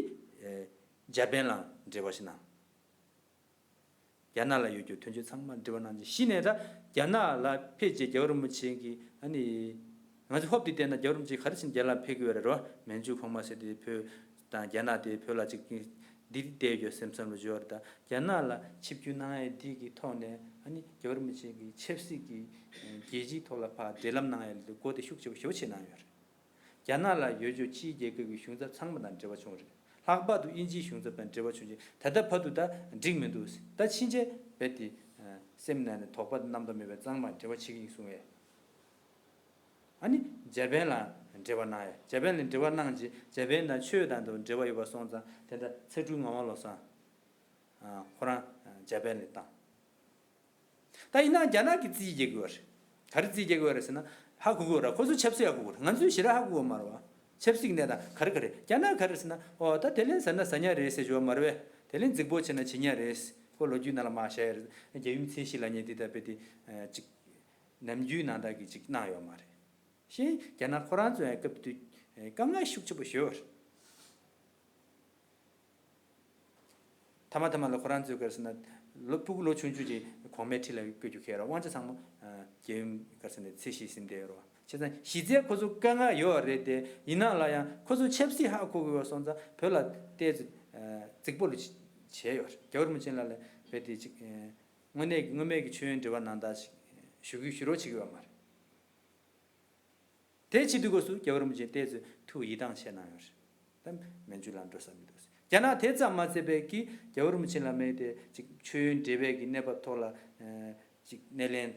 འཇར་པན་ལ་འབྲེལ་བ་ཞིག་གནང་། རྒྱ་ནག་ལ་ཡོད་རྒྱུ་དོན་གཅོད་ཚང་མ་འབྲེལ་བ་གནང་རྗེས་གཞི་ནས་ད་རྒྱ་ནག་ལ་ཕེབས་རྗེས་རྒྱལ་བ་རིན་པོ་ཆེ་གིས་ཨ་ནི་ང་ཚོ་ཧོབ་སྟེ་བལྟས་ན་རྒྱལ་བ་རིན་པོ་ཆེ་ག་རེ་བྱས་ནས་རྒྱ་ནག་ཕེབས་ཀྱི་ཡོད་རེད་རོ། མན་ཇུ་གོང་མ་ཟེར་དེ་བོད་དང་རྒྱ་ནག་དེ་བོད་ལ་ཅིག་འདི་བལྟས་ཡོད་སེམས་བསམ་བློ་བྱོས་རེད། ད་རྒྱ་ནག་ལ་ཆིབས་བསྒྱུར་གནང་ཡས་འདི་གི་ཐོག་ནས་ཨ་ནི་རྒྱལ་བ་རིན་པོ་ཆེ་གི་ཆབ་སྲིད་ཀྱི་རྒྱལ་སྤྱིའི་ཐོག་ལ་ཕར་འབྲེལ་ལམ་གནང་ཡས་ལ་སྒོ་དེ་ཤུགས་ཆེ་པོ་ཞེ་པོ་ཕྱེ་གནང་ཡོད་རེད། རྒྱ་ནག་ལ་ཡོད་རྒྱུ་ཕྱིའི་རྒྱལ་ཁབ་ཀྱི་གཞུང་ཚབ་ཚང་མ་དང་འབྲེལ་བ་བྱུང་རེད། ལྷག་པར་དུ་དབྱིན་ཇིའི་གཞུང་ཚབ་དང་འབྲེལ་བ་བྱུང་རྗེས་ད་ལྟ་བར་དུ་ད་འགྲིག་མི་འདུག་ད་ཕྱིན་ཆད་རྦད་དེ་སེམས་ནང་ནས་དོགས་པ་རྣམ་རྟོག་མེད་པའི་གཙང་མ་འབྲེལ་བ་བྱེད་ཀྱི་ཡིན་གསུང་བས། ཨ་ནི་འཇར་པན་ལ་འབྲེལ་བ་གནང་ཡས། འཇར་པན་ལ་འབྲེལ་བ་གནང་རྗེས་འཇར་པན་དང་ཆོས་དང་དུ་འབྲེལ་བ་ཡོད་པ་སོང་ཙང་དེ་འདྲ་ཚ་དྲུག་ངག་དབང་བློ་བཟང་ཁོ་རང་འཇར་པན་ལ་བཏང་། ད་ཡིན་ན་རྒྱ་ནག་གིས་རྩིས་རྒྱག་གི་ཡོད་རེད། ག་རེ་རྩིས་རྒྱག་གི་ཡོད་རེད་ཟེར་ན་ཧ་གོ་གི་ཡོད་རེད། ཁོ་ཚོ་ཆབ་སྲིད་ཧ་གོ་གི་ཡོད་རེད། ང་ཚོས་ཞེ་དྲག་ཧ་གོ་གི་ཡོད་མ་རེད་བ། ཆབ་སྲིད་གནས་སྟངས་ག་རེ་ག་རེ་རྒྱ་ནག་ག་རེ་ཟེར་ན་ཨོ་ད་དེ་ལན་ཟ་ན་ཟ་ཉག་རེད་ཟེར་གྱི་ཡོད་མ་རེད་བས། དེ་ལན་རྫིག་པོ་བྱས་ན་བྱེད་ཉག་རེད། ཁོ་ལོ་རྒྱུས་ནང་ལ་མར་བཞག་ཡོད་རེད། རྒྱལ་ཡུམ་ཚེ་ཞིག་ལབ་མཁན་དེ་ལྟ་བུ་དེ་ཅིག་ནམ་རྒྱུན་ནང་ལྟར་གྱི་ཅིག་གནང་ཡོད་མ་རེད། གཞན་རྒྱ་ནག་ཁོ་རང་ཚོ་ཡང་སྐབས་དེ་དུས་དཀའ་ངལ་ཤུགས་ཆེ་པོ་ཞིག་ཡོད་རེད། ཐ་མ་ཐ་མ་ལ་ཁོ་རང་ཚོས་ག་རེ་ཟེར་ན་ལོ་སྤུ་གུ་ལོ་ཆུང་ཆུང་ཅིག་གོང་མའི་འཁྲིས་ལ་བསྐོས་རྒྱུ་ཁེལ་ར་དབང་ཆ་ཚང་མ་རྒྱལ་ཡུམ་ག་རེ་ཟེར་ན་ཚེ་ཞིག་ཟིན་བསྡད་ཡོད་རེད་བ། བྱས་ཙང་གཞི་རྩའི་ཁོ་ཚོ་དཀའ་ངལ་ཡོད་རེད་དེ་ཡིན་ནའང་ལ་ཡང་ཁོ་ཚོ་ཆབ་སྲིད་ཧ་གོ་གི་ཡོད་སོང་ཙང་བོད་ལ་ཏོག་ཙམ་རྫིག་པོ་ལ་བྱས་ཡོད་རེད། རྒྱལ་བ་རིན་པོ་ཆེ་ལ་ལ་བས་དེ་ཅིག་དངོས་གནས་ཀྱི་དངོས་མེད་ཀྱི་མཆོད་ཡོན་འབྲེལ་བ་གནང་སྟངས་ཞིག་ཞུ་གི་ཞུ་རོགས་བྱེད་ཀྱི་ཡོད་མ་རེད། དེ་བྱེད་དུས་སྐབས་སུ་རྒྱལ་བ་རིན་པོ་ཆེ་ཏོག་ཙམ་ཐུགས་ཡིད་ཐང་ཆད་གནང་ཡོད་རེད། ད་མན་ཇུ་ལ་འགྲོ་ས་མི་འདུག་རྒྱ་ནག་དེ་ཙམ་མ་ཚད་པའི་གི་རྒྱལ་བ་རིན་པོ་ཆེ་ལ་མེད་དེ་ཅིག་མཆོད་ཡོན་འབྲེལ་བའི་གི་གནས་བབ་ཐོག་ལ་ཅིག་སྣེ་ལེན་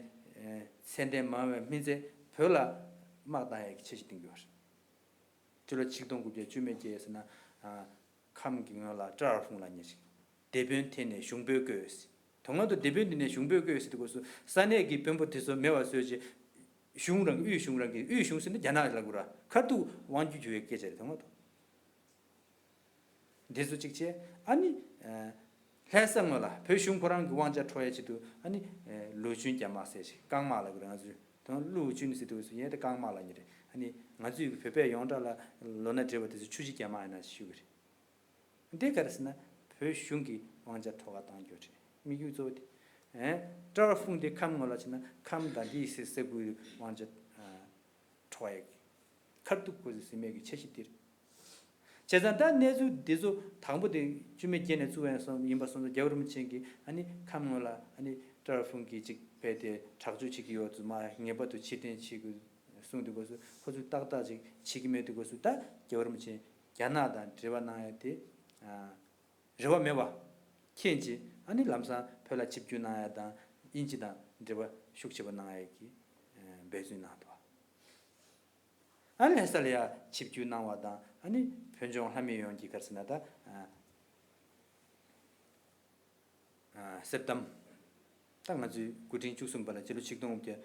ཚད་ལྡན་མང་བའི་སྨིན་ཚད་བོད་ལ་དམག་བཏང་ཡས་ཀྱི་འཆར་གཞི་བཏིང་གི་ཡོད་རེད། སྤྱི་ལོ་ཆིག་སྟོང་དགུ་བརྒྱ་བཅུ་མེད་བརྒྱད་ཟེར་ན། ཁམས་ཀྱི་ངོས་ལ་ཀྲ་ཧྥུང་ལབ་མཁན་ཞིག་སྡེ་དཔོན་དེ་ནས་གཞུང་དཔོན་བསྐོས། དོན་དངོས་དུ་སྡེ་དཔོན་དེ་ནས་གཞུང་དཔོན་བསྐོས་ཟེར་དུས་སྐབས་སུ་ས་གནས་ཀྱི་དཔོན་པོ་དེ་ཚོ་མེད་པ་བཟོས་རྗེས། གཞུང་རང་གི་དབུས་གཞུང་རང་གི་དབུས་གཞུང་ཟེར་ན་རྒྱ་ནག་ལ་གོ་ར་ཁ་ཐུག་དབང་སྒྱུར་བྱེད་པའི་སྐད་ཆ་རེད་དོན་དངོས་དུ། འདི་ཚོ་གཅིག་བྱས་ཨ་ནི། ལྷ་ས་ངོས་ལ་བོད་གཞུང་ཁོ་རང་གི་དབང་ཆ་འཕྲོག་ཡ་ཆེད་དུ་ཨ་ནི། ལུའུ་ཅུན་རྒྱ་དམག་ཟེར་ཞིག་རྐང་དམག་ལ་གོ་ར་ང་ཚོས་དོན་ལུའུ་ཅུན་ཟེར་དུས་སུ་ཡན་དེ་རྐང་དམག་ལ་ཉེ་རེད་ཨ་ནི། ང་ཚོས་བོད་པས་ཡོངས་གྲགས་ལ་ལོ་ན་བགྲེས་པ་དེ་ཚོ་ཆུ་བཞི་རྒྱ་དམག་ཡིན་ན་ཞུ་གི་རེད། འདི་ག་རེ་ཟེར་ན་བོད་གཞུང་གི་དབང་ཆ་འཕྲོག་ག་བཏང་རྒྱུ་རེད། དམིགས་ཡུལ་གཙོ་བོ་དེ། ཨེ། ཀྲ་ཧྥུང་དེ་ཁམས་ངོས་ལ་ཕྱིན་ན་ཁམས་དང་དེའི་སྲིད་ས་ཁུལ་དབང་ཆ་འཕྲོག་ཡག་གི་ཁ་ཐུག་ཁོ་ཚོས་ཟིན་མེད་ཀྱི་འཆར་གཞི་འདིར། བྱས་ཙང་ད་གནས་ཚུལ་འདི་ཚོ་དང་པོ་དེ་བཅུ་མེད་བརྒྱད་ནས་བཙུགས་པ་ཡིན་པ་སོང་ཙང་རྒྱལ་བ་རིན་པོ་ཆེ་གིས་ཨ་ནི་ཁམས་ངོས་ལ་ཨ་ནི་ཀྲ་ཧྥུང་གིས་ཅིག་བས་དེ་དྲག་སྤྱོད་བྱེད་ཀྱི་ཡོད་ཚུལ་མ་ངེས་པར་དུ་ཕྱིར་འཐེན་བྱེད་དགོས་གསུངས་དུས་སྐབས་སུ་ཁོ་ཚོས་ཏག་ཏག་ཅིག་བྱེད་ཀྱི་མེད་དུས་སྐབས་སུ་ད་རྒྱལ་བ་རིན་པོ་ཆེ་རྒྱ་ནག་དང་འབྲེལ་བ་གནང་ཡ་དེ། རེ་བ་མེད་པ། མཁྱེན་ཅིང་ཨ་ནི་ལམ་སང་བོད་ལ་ཆིབས་བསྒྱུར་གནང་ཡ་དང་དབྱིན་ཇི་དང་འབྲེལ་བ་ཤུགས་ཆེ་པོ་གནང་ཡ་གི་འབད་བརྩོན་གནང་འདུག་ཨ་ནི་ལྷ་ས་ལ་ཡ་ཆིབས་བསྒྱུར་གནང་བ་དང་ཨ་ནི་བོད་ལྗོངས་ལྷ་མི་ཡོངས་ཀྱི་ག་རེ་ཟེར་ན་ད། ཨ་གསེར་གཏམ། ད་ང་ཚོའི་སྐུ་ཕྲེང་བཅུ་གསུམ་པ་ལ་སྤྱི་ལོ་ཆིག་སྟོང་དགུ་བརྒྱ།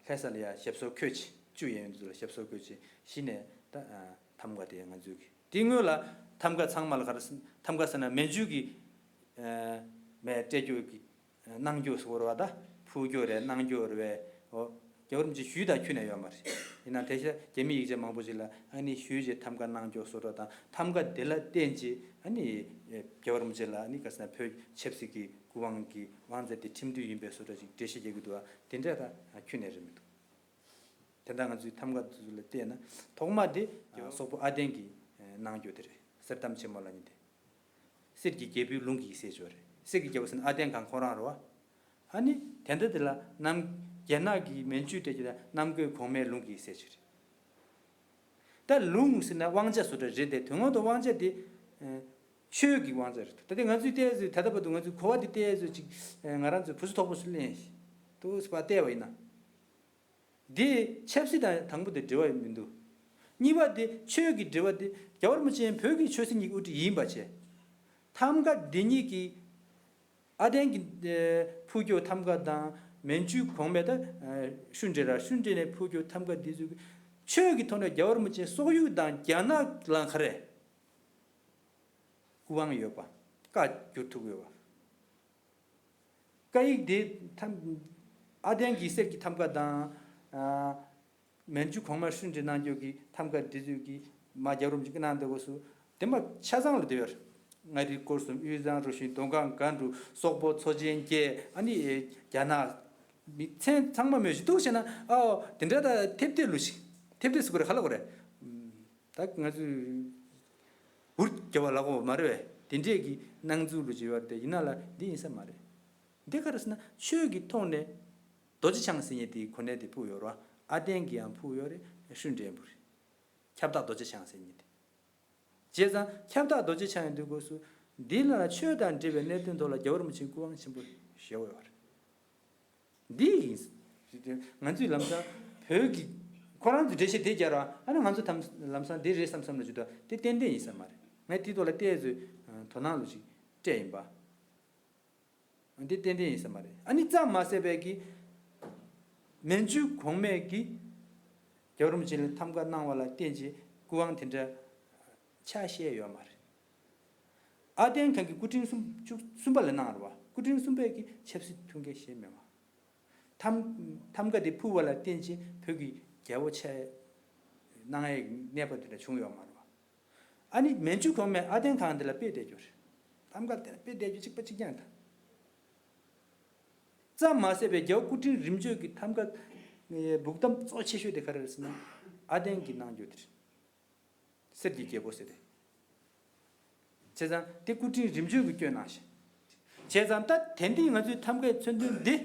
ལྷ་ས་ལ་ཡ་ཞབས་སོར་འཁོད་ཅིང་བཅུ་ཡན་ཡོད་ཚོ་ལ་ཞབས་སོར་འཁོད་ཅིང་གཞི་ནས་ད་ཐམ་ག་དེ་ང་ཚོའི་གི་དེའི་སྔོན་ལ་ཐམ་ག་ཚང་མ་ལ་ག་རེ་ཟེར་ཐམ་ག་ཟེར་ན་མན་ཇུ་གི་ མེད་སྤྲད་རྒྱུ་གི་གནང་རྒྱུ་ཟེར་བ་ད་ཕུལ་རྒྱུ་རེད། གནང་རྒྱུ་རེད། འོ། རྒྱལ་བ་རིན་པོ་ཆེ་ཞུས་དང་ཁྱོན་ནས་ཡོད་མ་རེད། ཡིན་ནའང་དེ་ཤ་རྒྱ་མི་ཡིག་ཆ་མང་པོ་ཞིག་ལ་ཨ་ནི་ཞུས་རྗེས་ཐམ་ག་གནང་རྒྱུ་བཟོ་འདྲ་དང་། ཐམ་ག་དེ་ལ་བརྟེན་བྱས་ཨ་ནི་རྒྱལ་བ་རིན་པོ་ཆེ་ལ་ཨ་ནི་ག་ཟེར་ན་བོད་ཆབ་སྲིད་ཀྱི་སྐུ་དབང་གི་དབང་ཚད་དེ་ཁྲིམས་མཐུན་ཡིན་པའི་བཟོ་འདྲ་ཅིག་འགྲེལ་བཤད་རྒྱག་གི་འདུག་བ། དེ་འདྲ་ད་ཁྱོན་ནས་རེད་མི་འདུག་དེ་འདྲ་ང་ཚོའི་ཐམ་ག་དེ་ཚོ་ལ་བལྟས་ན་ཐོག་མ་དེ་སོག་པོ་ཨ་བརྟན་གྱིས་གནང་རྒྱུ་དེ་རེད། གསེར་ཐམ་ཆེན་མོ་ལབ་མཁན་དེ། གསེར་གྱི་རྒྱལ་པོའི་ལུང་གིས་ཟེར་ཅིག་ཡོད་རེད། གསེར་གྱི་རྒྱལ་པོ་ཟེར་ན་ཨ་བརྟན་གང་ཁོ་རང་རེད་བ། ཨ་ནི་དེ་འདྲ་དེ་ལ་གནམ་རྒྱ་ནག་གི་མན་ཇུ་སྤྲད་ཀྱི་ལ་གནམ་བསྐོས་གོང་མའི་ལུང་གིས་ཟེར་ཅིག་རེད། ད་ལུང་ཟེར་ན་དབང་ཆ་བཟོ་འདྲ་རེད་དེ། དོན་དངོས་དུ་དབང་ཆ་དེ་ཆོས་ཀྱི་དབང་ཆ་རེད། ད་ལྟ་ང་ཚོས་བལྟས་ཚོད་ད་ལྟ་བར་དུ་ང་ཚོས་གོ་བ་དེ་བལྟས་ཚོད་ཅིག་ང་རང་ཚོའི་བུ་སུ་དོག་པོ་སུ་ལེན་ཞིག་ཏུ་སུ་པ་བལྟས་པ་ཡིན་ན། འདི་ཆབ་སྲིད་དང་དང་པོ་དེ་འབྲེལ་བ་མི་འདུག་གཉིས་པ་དེ་ཆོས་ཀྱི་འབྲེལ་བ་དེ་རྒྱལ་བ་རིན་པོ་ཆེ་བོད་ཀྱི་ཆོས་སྲིད་གཉིས་ཀྱི་དབུ་ཁྲིད་ཡིན་པ་བྱས། ཐམ་ག་འདི་གཉིས་ཀྱི་ཨ་བརྟན་གྱི་ཕུལ་རྒྱུ་ཐམ་ག་དང་མན་ཇུ་གོང་མའི་ད་ཧྲུན་ཏེ་ར་ཧྲུན་ཏེ་ནས་ཕུལ་རྒྱུ་ཐམ་ག་འདི་ཚོ་གི་ཆོས་ཀྱི་ཐོག་ནས་རྒྱལ་བ་རིན་པོ་ཆེ་སོག་ཡུལ་དང་རྒྱ་ནག་ལ་ག་རེ་སྐུ་དབང་ཡོད་པ་བཀའ་བསྒྱུར་ཐུབ་ཡོད་པ། བཀའ་ཡིག་དེ་ཐམ་ཨ་བརྟན་གྱི་གསེར་གྱི་ཐམ་ག་དང་། ཨ། མན་ཇུ་གོང་མ་ཧྲུན་ཏེ་གནང་རྒྱུ་གི་ཐམ་ག་འདི་ཚོས་ཀྱི་མ་རྒྱལ་བ་རིན་པོ་ཆེ་གནང་འདོད་དགོས་སུ། དེ་མ་ཆ་ཚང་ལ་དེ་ཡོད། མངའ་རིས་སྐོར་གསུམ་དབུས་གཙང་རུ་བཞི་མདོ་སྒང་སྒང་དྲུག་སོག་པོ་མཚོ་ཆེན་བརྒྱད་ཨ་ནི་རྒྱ་ནག་མི་མཚན་ཚང་མ་མོས་ཤིག་འདུག་བྱས་ན་ཨའོ་དེ་འདྲ་ད་ཐེབས་ཐེབས་ལུ་ཞིག་ཐེབས་ཐེབས་སུ་གོ་རེ་ཧ་ལ་གོ་རེ། ད་ང་ཚོས་འུར་རྒྱབ་པ་ལ་གོ་མ་རེད་པས། དེ་འདྲས་ཀྱི་སྣང་ཚུལ་ལུ་བྱེད་པ་དེ་ཡིན་ན་ལ་འདི་ཡིན་ས་མ་རེད། འདི་ག་རེ་ཟེར་ན་ཆོས་ཀྱི་ཐོག་ནས་རྡོ་རྗེ་འཆང་ཟེར་མཁན་དེའི་གོ་གནས་དེ་ཕུལ་ཡོད་རེད་བ། ཨ་བརྟན་གྱིས་ཡང་ཕུལ་ཡོད་རེད། ཧྲུན་ཏེ་ཕུལ་རེད། ཁྱབ་བདག་རྡོ་རྗེ་འཆང་ཟེར་མཁན་དེ། བྱས་ཙང་ཁྱབ་བདག་རྡོ་རྗེ་འཆང་ཡིན་དུས་སྐབས་སུ་འདི་ལ་ཆོས་དང་འབྲེལ་བའི་གནད་དོན་ཐོག་ལ་རྒྱལ་བ་རིན་པོ་ཆེའི་སྐུ་དབང་ཆེན་པོ་ཞེ་པོ་ཡོད་རེད། འདི་ཡིན། ང་ཚོས་ལམ་སང་བོད་ཀྱི་ཁོ་རང་ཚོས་འགྲེལ་བཤད་དེ་རྒྱག་ར། ཨ་ནི་ང་ཚོ་དམ་ལམ་སང་འདི་རེད་བསམ་བསམ་ལ་ཞུ་དོ། དེ་ཏན་ཏན་ཡིན་ས་མ་རེད། ངས་དེའི་ཐོག་ལ་བལྟས་ཚོད་དོ་སྣང་ལོ་ཞིག་སྤྲད་ཡིན་པ། འདི་ཏན་ཏན་ཡིན་ས་མ་རེད། ཨ་ནི་ཙམ་མ་ཟད་པའི་གི་མན་ཇུ་གོང་མས་གི་རྒྱལ་བ་རིན་པོ་ཆེ་ལ་ཐམ་ག་གནང་བ་ལ་བརྟེན་བྱས་སྐུ་དབང་དེ་འདྲ་ཆ་ཤས་ཡོད་མ་རེད། ཨ་བརྟན་ཁང་གི་སྐུ་ཕྲེང་གསུམ་བཅུ་གསུམ་པ་ལ་གནང་རེད་བ། སྐུ་ཕྲེང་གསུམ་པས་ཀྱི་ཆབ་སྲིད་མཐུན་རྐྱེན་བཞེས་མེད་བ། ཐམ་ཐམ་ག་དེ་ཕུལ་བ་ལ་བརྟེན་ཅིང་བོད་ཀྱི་རྒྱལ་པོ་ཆགས་གནང་ཡའི་གནས་བབ་དེ་འདྲ་བྱུང་ཡོད་མ་རེད་བ། ཨ་ནི་མན་ཇུ་གོང་མས་ཨ་བརྟན་ཁང་དེ་ལ་དཔེ་བལྟས་རྒྱུ་རེད། ཐམ་ག་དེ་ལ་དཔེ་བལྟས་རྒྱུ་གཅིག་པ་གཅིག་རྐྱང་དང་། ཙམ་མ་ཟད་པའི་རྒྱལ་པོ་སྐུ་ཕྲེང་རིམ་བྱོན་གྱི་ཐམ་ག་སྦུག་དམ་གཙོ་ཆེ་ཤོས་དེ་ག་རེ་རེད་ཟེར་ན་ཨ་བརྟན་གྱིས་གནང་རྒྱུ་དེ་རེད། གསེར་གྱི་རྒྱལ་པོ་ཟེར་ཏེ། བྱས་ཙང་དེ་སྐུ་ཕྲེང་རིམ་བྱོན་གྱི་སྐྱོན་གནང་ཞིང་། བྱས་ཙང་ད་དེ་འདི་ང་ཚོའི་ཐམ་གའི་མཚོན་དོན་འདི།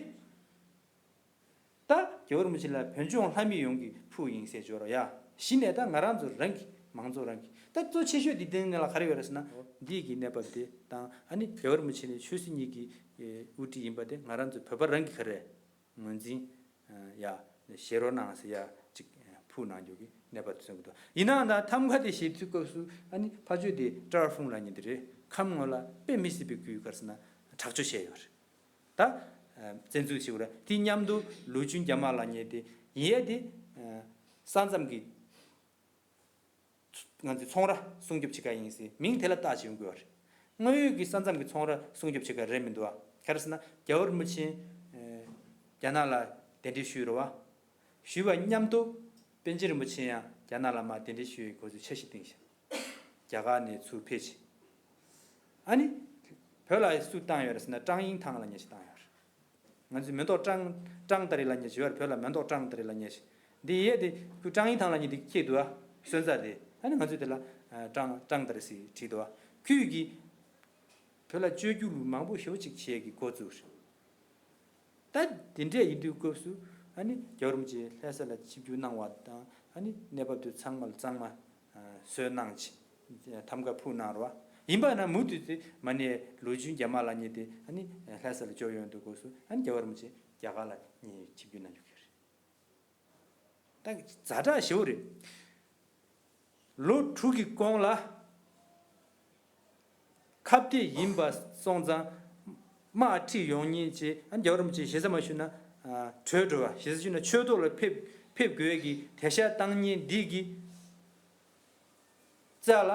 ད་རྒྱལ་བ་རིན་པོ་ཆེ་ལ་བོད་ལྗོངས་ལྷ་མི་ཡོངས་ཀྱི་ཕུགས་ཡིན་ཟེར་བརྗོད་རོགས་ཡ། གཞི་ནས་ད་ང་རང་ཚོ་རང་གི་མང་ཚོགས་རང་གི་ད་གཙོ་ཆེ་ཤོས་འདི་དེ་ནས་ལ་ག་རེ་ཡོད་རེད་ཟེར་ན། འདི་གི་གནས་བབ་དེ་དང་ཨ་ནི་རྒྱལ་བ་རིན་པོ་ཆེ་ནི་ཆོས་སྲིད་གཉིས་ཀྱི་དབུ་ཁྲིད་ཡིན་པ་དེ་ང་རང་ཚོ་བོད་པ་རང་གི་ག་རེ། ངོས་འཛིན། ཡ། བཞེས་རོགས་གནང་ཟེར་ཡ་ཅིག་ཕུག་གནང་རྒྱུ་གི་གནས་བབ་དེ་མཚོན་གྱི་འདུག་ཡིན་ནའང་ད་ཐམ་ག་དེ་བཞེས་དུས་སྐབས་སུ་ཨ་ནི་ཕ་ཆོས་དེ་ཀྲར་ཧྥུང་ལབ་མཁན་དེ་རེད། ཁམས་ངོ་ལ་དཔེ་མི་སྲིད་པའི་སྐུའི་ག་རེ་ཟེར་ན་དྲག་སྤྱོད་བྱས་ཡོད་རེད། ད། བཙན་འཛུལ་བྱེད་དགོས་རེད། དེ་མཉམ་དུ་ལུའུ་ཅུན་རྒྱ་དམར་ལབ་མཁན་དེ་ཡིན་ཡས་དེ། ས་མཚམས་ཀྱི། ང་ཚོའི་ཚོང་ར་སྲུང་སྐྱོབ་བྱེད་ཀ་ཡིན་ཟེར་མིང་དེ་ལ་བཏགས་བྱེད་ཡོང་དགོས་པ་རེད། དངོས་ཡོད་ཀྱི་ས་མཚམས་ཀྱི་ཚོང་ར་སྲུང་སྐྱོབ་བྱེད་ཀ་རེད་མི་འདུག་བ། ག་རེ་ཟེར་ན་རྒྱལ་བ་རིན་པོ་ཆེ། རྒྱ་ནག་ལ་གདན་འདྲེན་ཞུས་རེད་བ། ཞུས་པ་མཉམ་དུ་པཎ་ཆེན་རིན་པོ་ཆེ་ཡང་རྒྱ་ནག་ལ་མར་གདན་འདྲེན་ཞུ་ཡའི་སྐོར་ཚོའི་འཆར་གཞི་བཏིང་ཞིང་། རྒྱ་གར་ནས་ཚུར་ཕེབས་ཤིང་། ཨ་ནི། བོད་ལ་སུ་བཏང་ཡོད་རེད་ཟེར་ན་ཀྲང་དབྱིང་ཐང་ལབ་མཁན་ཞིག་བཏང་ཡོད་རེད། ང་ཚོས་མེ་ཏོག་ཀྲང་ཀྲང་ཏ་རི་ལབ་མཁན་ཞིག་ཡོད་རེད། བོད་ལ་མེ་ཏོག་ཀྲང་ཏ་རི་ལབ་མཁན་ཞིག་འདི་ཡས་དེ་ཁོས་ཀྲང་དབྱིང་ཐང་ལབ་མཁན་དེ་ཁྱེད་འདུག་ཨ། སོན་རྩ་དེ་ཨ་ནི་ང་ཚོས་དེ་ལ་ཀྲང་ཀྲང་ཏ་རི་ཟེར་བྲིས་འདུག་ཨ། ཁོས་ཀྱིས་བོད་ལ་བཅོས་བསྒྱུར་ལུགས་མང་པོ་ཞེ་པོ་ཅིག་བྱས་ཀྱི་འགོ་བཙུགས་རེད། ད་དེ་འདྲས་ཡིན་དུས་སྐབས་སུ་ཨ་ནི་རྒྱལ་བ་རིན་པོ་ཆེ་ལྷ་ས་ལ་ཆིབས་བསྒྱུར་གནང་བ་དང་ཨ་ནི་གནས་བབ་དེ་ཚང་མ་ལ་གཙང་མ་བཟོས་གནང་ཅིག་ཐམ་ག་ཕུག་གནང་རོགས། ཡིན་པ་ན་མུ་མཐུད་དེ་མ་ནས་ལུའུ་ཅུན་རྒྱ་དམར་ལབ་མཁན་དེ་ཨ་ནི་ལྷ་ས་ལ་འབྱོར་ཡོང་དུས་སྐབས་སུ་ཨ་ནི་རྒྱལ་བ་རིན་པོ་ཆེ་རྒྱ་གར་ལ་ཆིབས་བསྒྱུར་གནང་རྒྱུ་གི་རེད། ད་ཛ་དྲག་ཞེ་པོ་རེད། ལོ་དྲུག་གི་གོང་ལ་ཁ་གཏད་ཡིན་པ་སོང་ཙང་དམག་ཁྲིད་ཡོང་མཁན་ཅིག་ཨ་རྒྱལ་བ་རིན་པོ་ཆེ་ཞེ་ས་མ་ཞུས་ན་བྲོས་འགྲོ་བ། ཞེ་ས་ཞུས་ན་ཆོས་ཐོག་ལ་ཕེབས་ཕེབས་དགོས་ཀྱི་དེ་ཤ་བཏང་མཁན་འདི་གི་རྩ་ལ་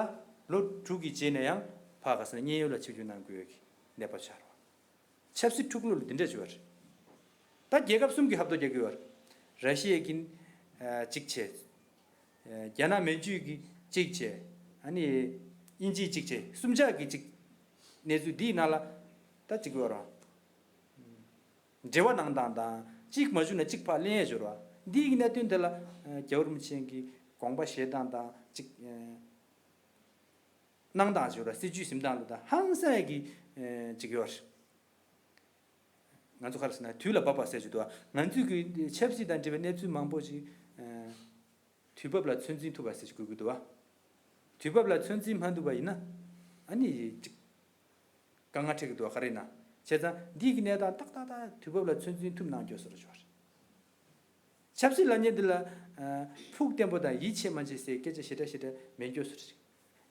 ལོ་དྲུག་གི་རྗེས་ནས་ཡང་ཕ་ག་ས་ནས་མཉན་ཡོད་ལ་ཆིབས་བསྒྱུར་གནང་དགོས་ཀྱི། གནས་པ་ཆགས་རེད་བ། ཆབ་སྲིད་འཁྲུག་རླུང་ལ་འདི་འདྲ་བྱུང་བ་རེད། ད་རྒྱལ་ཁབ་གསུམ་གྱིས་ཧབ་ཐོབ་རྒྱག་གི་ཡོད་རེད། ར་ཤི་ཡ་གིས་ཨ་གཅིག་བྱས། ཨ་རྒྱ་ནག་མན་ཇུས་ཀྱིས་གཅིག་བྱས། ཨ་ནི་དབྱིན་ཇིས་གཅིག་བྱས། གསུམ་ཆ་གིས་གཅིག་གནས་ཚུལ་འདིའི་ནང་ལ་ད་གཅིག་ཡོད་རེད་བ། འབྲེལ་བ་གནང་སྟངས་དང་གཅིག་མ་བྱུང་ན་གཅིག་ཕར་ལེན་ཡས་ཡོད་རེད་བ། འདི་གི་གནད་དོན་དེ་ལ་ཨ་རྒྱལ་བ་རིན་པོ་ཆེ་གིས་དགོངས་པ་བཞེས་སྟངས་དང་གཅིག་ཨ་གནང་སྟངས་ཡོད་རེད་བ། སྲིད་བྱུས་འཛིན་སྟངས་ལ་ད་ཧང་སང་གི་ཨ་གཅིག་ཡོད་རེད། ང་ཚོ་ག་རེ་ཟེར་ན་དུས་ལ་བབ་པ་ཟེར་གྱི་འདུག་བ། ང་ཚོས་ཀྱི་ཆབ་སྲིད་དང་འབྲེལ་བའི་གནས་ཚུལ་མང་པོ་ཞིག་ཨ་དུས་བབ་ལ་ཚོད་འཛིན་ཐུབ་པ་ཟེར་གྱི་དགོས་ཀྱི་འདུག་བ། དུས་བབ་ལ་ཚོད་འཛིན་མ་ཐུབ་པ་ཡིན་ན་ཨ་ནི་ཅིག་དཀའ་ངལ་འཕྲད་ཀྱི་འདུག་བ། ག་རེ་ཡིན་ན་བྱས་ཙང་འདི་གི་གནས་སྟངས་ཏག་ཏག་ཏག་དུས་བབ་ལ་ཚོད་འཛིན་ཐུབ་གནང་རྒྱུ་བཟོ་འདྲ་ཅིག་ཡོད་རེད། ཆབ་སྲིད་ལབ་མཁན་འདི་ལ་ཨ་ཕུགས་བརྟན་པོ་དང་ཡིད་ཆེས་མ་བྱེད་ཟེར་སྐད་ཆ་ཞེ་དྲག་ཞེ་དྲག་མེད་རྒྱུ་བཟོ་འདྲ་ཅིག།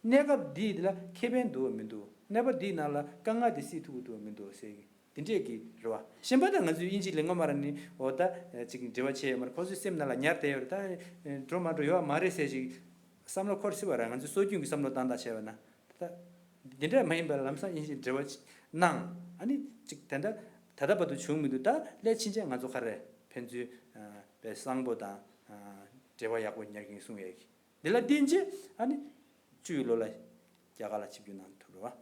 གནས་སྐབས་འདི་འདི་ལ་ཁེ་ཕན་འདུག་མི་འདུག། གནས་བབ་འདིའི་ནང་ལ་དཀའ་ངལ་འདི་སེལ་ཐུབ་ཀྱི་འདུག་མི་འདུག་ཟེར་གྱི་འདི་འདྲས་ཀྱི་རེད་བ། གཞན་པ་ད་ང་ཚོའི་དབྱིན་ཇི་ལ་སྔོན་མ་ར་ནི་འོ་ད་ཅིག་འབྲེལ་བ་བྱས་ཡོད་མ་རེད། ཁོ་ཚོའི་སེམས་ནང་ལ་ཉར་བསྡད་ཡོད་རེད། ད་འགྲོ་མ་འགྲོ་ཡོད་མ་རེད་ཟེར་ཞིག་བསམ་བློ་འཁོར་སྲིད་པ་ར། ང་ཚོའི་སྲོལ་རྒྱུན་གྱི་བསམ་བློ་བཏང་སྟངས་བྱས་པ་ན་ད་འདི་འདྲས་མ་ཡིན་པ་ལམ་སང་དབྱིན་ཇི་འབྲེལ་བ་གནང་། ཨ་ནི་ཅིག་དེ་འདྲ་ད་ལྟ་བར་དུ་བྱུང་མི་འདུག། ད་སླད་ཕྱིན་ཆད་ང་ཚོ་ག་རེ་ཕན་ཚུན་ཨ་པའི་བཟང་པོ་དང་ཨ་འབྲེལ་བ་ཡག་པོ་ཉར་གྱིན་གསུང་ཡས་ཀྱི། འདི་ལ་བརྟེན་རྗེས་ཨ་ནི་བཅུའི་ལོ་ལ་རྒྱ་གར་ལ་ཆིབས་བསྒྱུར་གནང་ཐུབ་རེད་བ།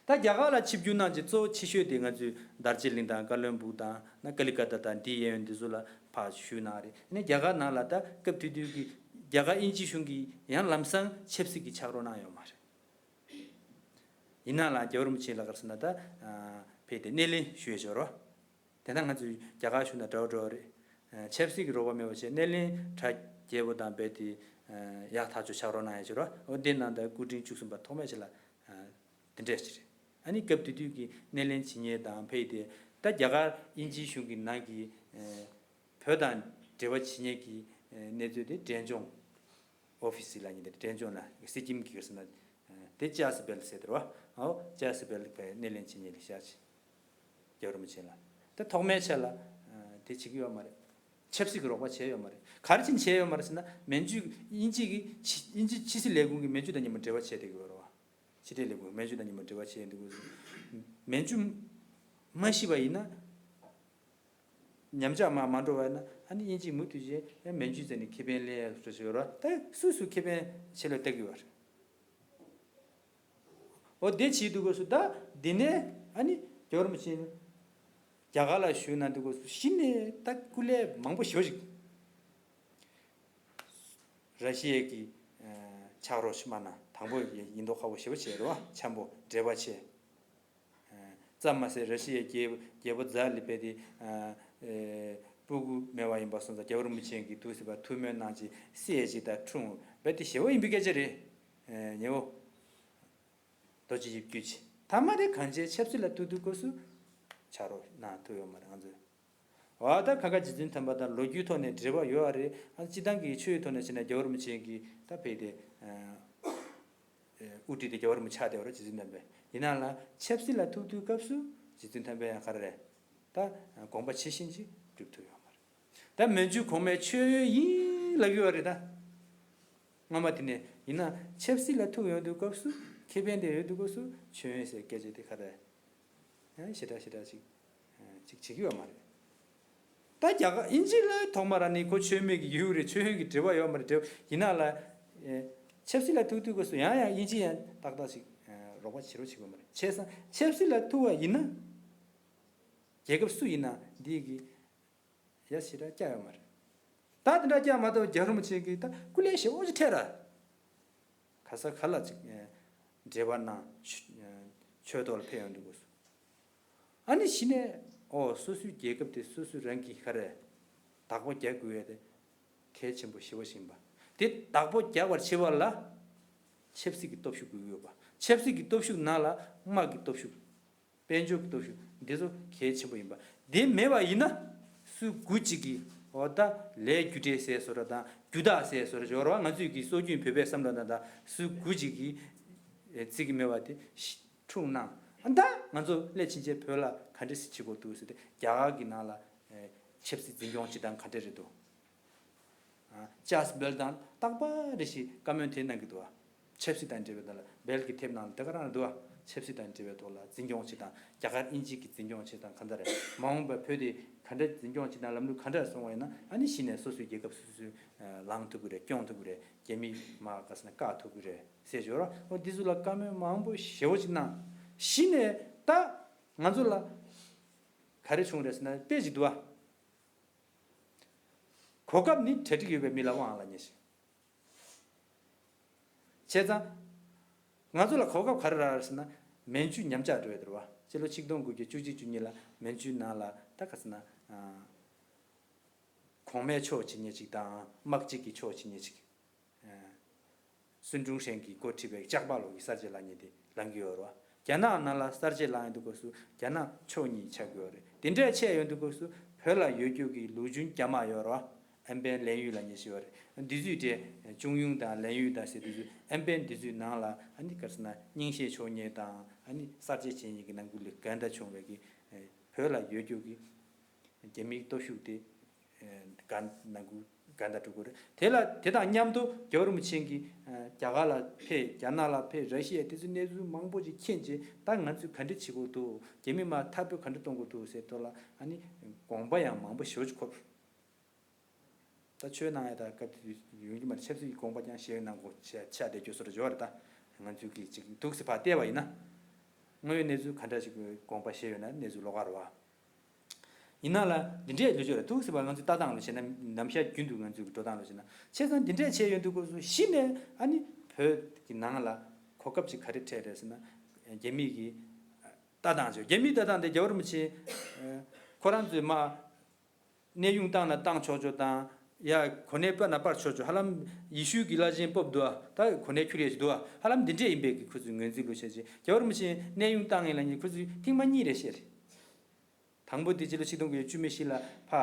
ད་རྒྱ་གར་ལ་ཆིབས་བསྒྱུར་གནང་རྗེས་གཙོ་བོ་ཆེ་ཤོས་དེ་ང་ཚོའི་དར་ཇི་ལིང་དང་ཀ་ལོན་སྦུག་དང་ན་ཀ་ལི་ཀ་ཏ་དང་འདིའི་གཡས་གཡོན་འདི་ཚོ་ལ་ཕར་བཞུགས་གནང་རེད། ཨ་ནི་རྒྱ་གར་ནང་ལ་ད་སྐབས་དེ་དུས་ཀྱི་རྒྱ་གར་དབྱིན་ཇི་གཞུང་གིས་ཡང་ལམ་སང་ཆབ་སྲིད་ཀྱི་ཕྱག་རོགས་གནང་ཡོད་མ་རེད། ཡིན་ན་ལ་རྒྱལ་བ་རིན་པོ་ཆེ་ལ་ག་རེ་ཟེར་ན་ད་ཨ་ཕེབས་ཏེ་སྣེ་ལེན་ཞུ་ཡས་ཡོད་རེད་བ། དེ་ན་ང་ཚོའི་རྒྱ་གར་གཞུང་དང་འདྲ་བོ་འདྲ་བོ་རེད། ཨ་ཆབ་སྲིད་ཀྱི་རོགས་པ་མེད་པ་བྱས་སྣེ་ལེན་གྲ་རྒྱས་པོ་དང་རྦད་དེ་ཨ་ཡག་ཐག་ཆོད་ཕྱག་རོགས་གནང་ཡས་ཅིག་རེད་བ། འོ་དེ་ནང་ད་སྐུ་ཕྲེང་བཅུ་གསུམ་པ་ཐོགས་མེད་ཆེ་ལ་ཨ་དེ་འདྲས་ཅིག་རེད། ཨ་ནི་སྐབས་དེ་དུས་ཀྱི་སྣེ་ལེན་བྱེད་མཁན་དང་ཕེབས་ཏེ་ད་རྒྱ་གར་དབྱིན་ཇིའི་གཞུང་གི་ནང་གི་ཨ་བོད་དང་འབྲེལ་བ་བྱེད་མཁན་གྱི་ཨ་གནས་ཚུལ་དེ་འབྲས་ལྗོངས་ཨོ་ཕི་སི་ལ་ཉིན་དེ་འབྲས་ལྗོངས་ལ་སི་ཀིམ་གྱི་ག་རེ་ཟེར་ན་དེ་ཅཱ་སི་བེལ་ཟེར་དེ་རེད་བ། ཨོ་ཅཱ་སི་བེལ་པའི་སྣེ་ལེན་བྱེད་མཁན་ལ་བཞག་ཅིག་རྒྱལ་བ་རིན་པོ་ཆེ་ལ། དེ་ཐོག་མའི་ཆ་ལ་ཨ་དེ་བྱེད་ཀྱི་ཡོད་མ་རེད། ཆབ་སྲིད་ཀྱི་རོགས་པ་བྱས་ཡོད་མ་རེད། ག་རེ་བྱས་ནས་བྱས་ཡོད་མ་རེད་ཟེར་ན་མན་ཇུ་དབྱིན་ཇི་གི་ཕྱི་དབྱིན་ཇི་ཕྱི་སྲིད་ལས་ཁུངས་ཀྱིས་མན་ཇུ་དང་མཉམ་པོ་འབྲེལ་བ་བྱས་བསྡད་ཀྱི་ཡོད་རེད་བ། ཕྱི་འབྲེལ་ལས་ཁུངས་མན་ཇུ་དང་མཉམ་པོ་འབྲེལ་བ་བྱས་ཡོད་འདུག། མན་ཇུ་མ་ཤི་བ་ཡིན་ན། ཉམས་ཆག་མ་མ་འགྲོ་བ་ན་ཨ་ནི་དབྱིན་ཇིས་མུ་མཐུད་བྱས་ཡང་མན་ཇུ་ཟེར་ནས་ཁེ་ཕན་ལེན་ཡ་སུ་ཞིག་ཡོད་རེད་བ། ད་སུས་སུ་ཁེ་ཕན་ཆེ་ལོས་བལྟ་གི་ཡོད་རེད། འོ་དེ་བྱེད་དུས་སྐབས་སུ་ད་འདི་ནས་ཨ་ནི་རྒྱལ་བ་རིན་པོ་ཆེ་རྒྱ་གར་ལ་བཞུགས་གནང་དུས་སྐབས་སུ་གཞི་ནས་ད་སྐུ་ལས་མང་པོ་ཞེ་པོ་ཞིག་ར་ཤི་ཡའི་གི་ཕྱག་རོགས་ཤིག་མ་གནང་དང་པོ་ཡིན་མདོག་ཁ་པོ་ཞེ་པོ་བྱས་རེད་བ། འཆམ་པོ་འབྲེལ་བ་བྱས། ཙམ་མ་ཟད་ར་ཤི་ཡའི་རྒྱལ་རྒྱལ་པོ་ཛཱ་ལི་པེ་དེ་ཨ་ཨེ་སྤུ་གུ་མེད་པ་ཡིན་པ་སོང་ཙང་རྒྱལ་བ་རིན་པོ་ཆེ་གིས་འདུག་སེ་བ་ཐུགས་སྨོན་གནང་ཅིག་སྲས་ཅིག་དང་འཁྲུངས་བས་དེ་ཞེ་པོ་ཡིན་པའི་སྐད་ཆ་རེད། ཨེ་ཉེ་བོ་རྡོ་རྗེ་ཡིབ་བརྒྱུད་ཅིག་ཐ་མ་དེ་གང་བྱས་ཆབ་སྲིད་ལ་ཐུག་དུས་སྐབས་སུ་ཕྱག་རོགས་གནང་ཐུབ་ཡོད་མ་རེད་ང་ཚོས། འོ་ད་ཁ་ཁ་རྗེ་བཙུན་དམ་པ་དང་ལོ་རྒྱུས་ཐོག་ནས་འབྲེལ་བ་ཡོད་རེད། ཨ་སྤྱི་བཏང་གི་ཆོས་ཐོག་ནས་བྱས་ན་རྒྱལ་བ་རིན་པོ་ཆེ་གིས་ད་ཕེབས་ཏེ་ཨ་དབུ་ཁྲིད་དེ་རྒྱལ་བ་རིན་པོ་ཆེ་ཆགས་བསྡད་པ་རེད་རྗེ་བཙུན་དམ་པས། ཡིན་ན་ལ་ཆབ་སྲིད་ལ་ཐུག་དུས་སྐབས་སུ་རྗེ་བཙུན་དམ་པས་ཡང་ག་རེ་རེད། ད་དགོངས་པ་ཇི་བཞིན་ཅིག་སྒྲུབ་ཐུབ་ཡོད་མ་རེད། ད་མན་ཇུ་གོང་མའི་མཆོད་ཡོན་ཡིན་ལབ་ཀྱི་ཡོད་རེད་ད། སྔ་མ་དེ་ནས་ཡིན་ན་ཆབ་སྲིད་ལ་ཐུག་ཡོང་དུས་སྐབས་སུ་ཁེ་ཕན་དེ་ཡོད་དུས་སྐབས་སུ་མཆོད་ཡོན་ཟེར་སྐད་ཆ་དེ་ག་རེ་རེད། ཞེ་དྲག་ཞེ་དྲག་ཅིག་ཅིག་བྱེད་ཀྱི་ཡོད་མ་རེད། ད་རྒྱ་གར་དབྱིན་ཇི་ལ་ཐོག་མ་རང་ནས་ཁོ་མཆོད་མེ་གི་ཡུལ་རེད། མཆོད་ཡོན་གྱི་འབྲེལ་བ་ཡོད་མ་རེད། འབྲེལ་བ་ཡིན་ན་ལ་ཆབ་སྲིད་ལ་ཐུག་དུས་སྐབས་སུ་ཡང་ཡང་དབྱིན་ཇི་ཡང་ཏག་ཏག་ཅིག་རོགས་པ་བྱེད་རོགས་བྱེད་ཀྱི་ཡོད་མ་རེད། བྱས་ཙང་ཆབ་སྲིད་ལ་ཐུག་པ་ཡིན་ན་རྒྱལ་ཁབ་སུ་ཡིན་ན་འདི་གི་ཡ་ཞེ་དྲག་སྐྱ་ཡོད་མ་རེད། ད་དེ་འདྲ་སྐྱ་མ་གཏོགས་རྒྱལ་བ་རིན་པོ་ཆེ་གིས་ད་སྐུ་ལས་ཞེ་པོ་ཅིག་ཕྲད་ར། ག་ས་ག་ལ་ཅིག་འབྲེལ་བ་གནང་ཆོས་ཐོག་ལ་ཕེབས་ཡོང་དུས་སྐབས་སུ། ཨ་ནི་གཞི་ནས་ཨོ་སོ་སོའི་རྒྱལ་ཁབ་དེ་སོ་སོས་རང་གིས་ག་རེ་བདག་པོ་རྒྱག་དགོས་ཡ་དེ་གལ་ཆེན་པོ་ཞེ་པོ་ཞིག་ཡིན་པ། དེ་བདག་པོ་རྒྱག་པར་བྱེད་པ་ལ་ཆབ་སྲིད་ཀྱི་སྟོབས་ཤུགས་དགོས་ཀྱི་ཡོད་པ། ཆབ་སྲིད་ཀྱི་སྟོབས་ཤུགས་ནང་ལ་དམག་གི་སྟོབས་ཤུགས། དཔལ་འབྱོར་གྱི་སྟོབས་ཤུགས་འདི་ཚོ་གལ་ཆེན་པོ་ཡིན་པ། འདི་མེད་པ་ཡིན་ན་སུ་དགུ་གཅིག་གིས་འོ་ད་ལས་རྒྱུ་འབྲས་ཟེར་བཟོ་འདྲ་དང་རྒྱུ་དག་ཟེར་བཟོ་འདྲ་ཡོད་རེད་བ། ང་ཚོས་ཀྱི་སྲོལ་རྒྱུན་བོད་པའི་བསམ་བློ་ནང་ད་སུ་དགུ་གཅིག་གིས་ཨེ་བརྩི་གི་མེད་པ་དེ་ཤི་འཁྲུངས་གནང་། ཨ་ད་ང་ཚོ་སླད་ཕྱིན་ཆད་བོད་ལ་ག་འདྲ་ཞིག་བྱེད་དགོས་འདུག་ཟེར་ཏེ་རྒྱ་གར་གྱི་ནང་ལ་ཨེ་ཆབ་སྲིད་འཛིན་སྐྱོང་བྱེད་སྟངས་ག་འདྲ་རེད་འདུག། ཨ་ཅཱལ་སི་བེལ་དང་རྟག་པར་རེ་ཞིག་བཀའ་མོལ་དེ་གནང་གི་འདུག་བ། ཆབ་སྲིད་དང་འབྲེལ་བའི་ཐད་ལ་བེལ་གྱི་དེབ་ནང་ལ་དེ་ག་རང་རེད་འདུག་བ། ཆབ་སྲིད་དང་འབྲེལ་བའི་ཐོག་ལ་འཛིན་སྐྱོང་བྱེད་སྟངས། རྒྱ་གར་དབྱིན་ཇི་གི་འཛིན་སྐྱོང་བྱེད་སྟངས་ག་འདྲ་རེད། མ་འོངས་པར་བོད་དེ་ག་འདྲ་འཛིན་སྐྱོང་བྱེད་སྟངས་ལམ་ལུགས་ག་འདྲ་སོང་བ་ཡིན་ན། ཨ་ནི་གཞི་ནས་སོ་སོའི་རྒྱལ་ཁབ་སོ་སོས་ལངས་ཐུབ་ཀྱི་རེད། སྐྱོང་ཐུབ་ཀྱི་རེད། རྒྱ་མི་མར་ག་ཟེར་ན་བཀག་ཐུབ་ཀྱི་རེད་ཟེར་བརྗོད་རོགས། འོ་འདི་ཚོ་ལ་བཀའ་མོལ་མང་པོ་ཞེ་པོ་ཅིག་གནང་། གཞི་ནས་ད་ང་ཚོ་ལ་ག་རེ་བྱུང་རེད་ཟེར་ན་དཔེ་ཅིག་འདུག་བ། གོ་སྐབས་ནི་གྲ་སྒྲིག་ཡོད་པའི་མི་ལ་དབང་ལ་ཉེ་ཞིང་། བྱས་ཙང་། ང་ཚོ་ལ་གོ་སྐབས་ག་རེ་རག་ཟེར་ན། མན་ཇུ་ཉམས་ཆག་འགྲོ་ཡ་དེ་རེད་བ། སྤྱི་ལོ་ཆིག་སྟོང་དགུ་བརྒྱ་བཅུ་གཅིག་བཅུ་གཉིས་ལ་མན་ཇུའི་ནང་ལ་ད་ག་ཟེར་ན། ཨ། གོང་མའི་ཕྱོགས་བྱེད་མཁན་ཅིག་དང་དམག་སྤྱི་གི་ཕྱོགས་བྱེད་མཁན་ཅིག་ཨ། སུན་ཀྲུང་ཧྲེང་གིས་འགོ་ཁྲིད་པའི་ལྕགས་པ་ལོག་གི་གསར་བརྗེ་ལངས་མཁན་དེ་ལངས་ཀྱི་ཡོད་རེད་བ། རྒྱ་ནག་ནང་ལ་གསར་བརྗེ་ལངས་ཡོང་དུས་སྐབས་སུ་རྒྱ་ནག་ཕྱོགས་གཉིས་ཆགས་ཀྱི་ཡོད་རེད། དེ་འདྲས་ཆགས་ཡོང་དུས་སྐབས་སུ་བོད་ལ་ཡོད་རྒྱུ་གི་ལུའུ་ཅུན་རྒྱ་དམག་ཡོད་རེད་བ། ཨན་པན་ལན་ཡུས་ལབ་མཁན་ཞིག་ཡོད་རེད། འདི་ཚོའི་གྲས་ཅུང་ཡུང་དང་ལན་ཡུས་དང་ཟེར་དུས་ཚོད་ཨན་པན་འདི་ཚོའི་ནང་ལ་ཨ་ནི་ག་རེ་ཟེར་ན་རྙིང་ཤེད་ཕྱོགས་གཉིས་དང་ཨ་ནི་གསར་བརྗེ་བྱེད་མཁན་གྱི་ནང་ཁུལ་ལ་འགལ་ཟླ་བྱུང་བའི་གི་བོད་ལ་ཡོད་རྒྱུ་གི་རྒྱ་མིའི་སྟོབས་ཤུགས་དེ་འགལ་ནང་ཁུལ་འགལ་ཟླ་འགྲོ་གི་རེད། དེ་ལ་དེ་དང་མཉམ་དུ་རྒྱལ་བ་རིན་པོ་ཆེ་གིས་རྒྱ་གར་ལ་ཕེབས། རྒྱ་ནག་ལ་ཕེབས། ར་ཤི་ཡ་དེ་ཚོའི་གནས་ཚུལ་མང་པོ་ཞིག་མཁྱེན་རྗེས་ད་ང་ཚོས་ག་འདྲ་བྱེད་དགོས་འདུག་རྒྱ་མི་མར་ཐར་འབུད་ག་འདྲ་གཏོང་དགོས་འདུག་ཟེར་ཐོག་ལ་ཨ་ནི་དགོངས་པ་ཡང་མང་པོ་ཞེ་པོ་ཅིག་འཁོར། ད་ཆོས་གནང་ཡ་ད་སྐབས་དེ་དུས་ཡོང་གི་མ་རེད། ཆབ་སྲིད་ཀྱི་དགོངས་པ་ཀྱང་བཞེས་གནང་དགོས་ཆ་ཆགས་བསྡད་རྒྱུ་བཟོ་འདྲ་ཡོད་རེད། ད་ང་ཚོའི་གི་ཅིག་འདུག་སེ་ཕར་བལྟས་པ་ཡིན་ན། དངོས་ཡོད་གནས་ཚུལ་ག་འདྲ་ཞིག་དགོངས་པ་བཞེས་ཡོད་ན་གནས་ཚུལ་ལོགས་ཀ་རེད་བ། ཡིན་ན་ལ་འདི་འདྲས་ལོས་ཆོག་རེད། འདུག་སེ་ཕར་ང་ཚོའི་ལྟ་སྟངས་ལ་བྱས་ན། ནམ་ཞག་རྒྱུན་དུ་ང་ཚོའི་གི་འགྲོ་སྟངས་ལ་བྱས་ན། བྱས་ཙང་འདི་འདྲས་བྱས་ཡོང་དུས་སྐབས་སུ་གཞི་ནས་ཨ་ནི་བོད་ཀྱི་ནང་ལ་གོ་སྐབས་ཅིག་ག་རེ་འཕྲད་རེད་ཟེར་ན། རྒྱ་མི་གི་ལྟ་སྟངས་ཅིག་རྒྱ་མིའི་ལྟ་སྟངས་དེ་རྒྱལ་བ་རིན་པོ་ཆེ་ཁོ་རང་ཚོའི་མ། གནས་དབྱུང་བཏང་ན་བཏང་ཆོག་ཆོག་དང་། ཡ་གོ་གནས་སྤར་ན་སྤར་ཆོག་ཆོག་ཧ་ལམ་ཡེ་ཤུའི་གི་བླ་ཆེན་པོབ་འདུག་ཨ། ད་གོ་གནས་འཁྱུར་ཡས་ཅིག་འདུག་ཨ། ཧ་ལམ་འདི་འདྲས་ཡིན་པའི་གི་ཁོ་ཚོའི་ངོས་འཛིན་ལོས་བྱས་རྗེས་རྒྱལ་བ་རིན་པོ་ཆེ་གནས་དབྱུང་བཏང་ངེས་ལ་ཉེ་ཁོ་ཚོའི་ཐེངས་མ་གཉིས་རེད་བཤད་རེད། དང་པོ་དེ་སྤྱི་ལོ་ཆིག་སྟོང་དགུ་བརྒྱ་བཅུ་མེད་བཞི་ལ་ཕ།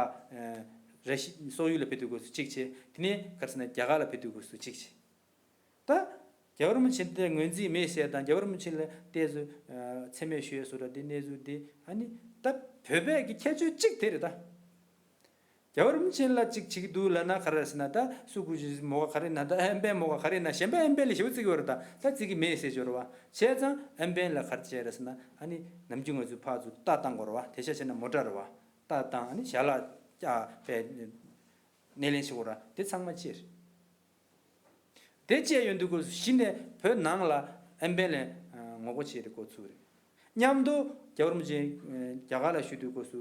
ར་ཤི་སོག་ཡུལ་ལ་ཕེབས་དུས་སྐབས་སུ་གཅིག་བྱས། དེ་ནས་ག་རེ་ཟེར་ན་རྒྱ་གར་ལ་ཕེབས་དུས་སྐབས་སུ་གཅིག་བྱས། ད། རྒྱལ་བ་རིན་པོ་ཆེ་དེ་ངོས་འཛིན་མེད་ཟེར་དང་རྒྱལ་བ་རིན་པོ་ཆེ་ལ་བལྟས་ཚུལ་མཚན་སྨད་ཞུ་ཡས་བཟོ་འདྲ་དེ་གནས་ཚུལ་དེ་ཨ་ནི་ད་བོད་པའི་གི་ཁྱད་ཆོས་གཅིག་དེ་རེད་ད། རྒྱལ་བ་རིན་པོ་ཆེ་ལ་གཅིག་བྱེད་ཀྱི་འདུག་ལབ་ན་ག་རེ་ཟེར་ན། ད་སུ་གུ་ཅི་མོ་ག་ག་རེ་ན། ད་ཨན་པན་མོ་ག་ག་རེ་ན། གཞན་པ་ཨན་པན་ལ་ཞེ་པོ་བརྩི་གི་ཡོད་རེད། ད་ད་བརྩི་གི་མེད་ཟེར་བརྗོད་རེད་བ། བྱས་ཙང་ཨན་པན་ལ་ག་རེ་བྱས་རེད་ཟེར་ན། ཨ་ནི་ནམ་རྒྱུན་ང་ཚོས་ཕར་ཚུར་ལྟ་བཏང་དགོས་རེད་བ། དེ་ཤ་བྱས་ན་མོ་ཊ་རེད་བ། ལྟ་བཏང་ཨ་ནི་ཞལ་ལག་བཀྱག་པའི་སྣེ་ལེན་བྱེད་དགོས་རེད་བ། དེ་ཚང་མ་ཅི་རེད། དེ་བཅས་ཡོང་དུས་སྐབས་སུ་གཞི་ནས་བོད་ནང་ལ་ཨན་པན་ལ་ངོ་རྒོལ་བྱེད་རེས་འགོ་ཚུགས་རེད། མཉམ་དུ་རྒྱལ་བ་རིན་པོ་ཆེ་རྒྱ་གར་ལ་བཞུགས་དུས་སྐབས་སུ་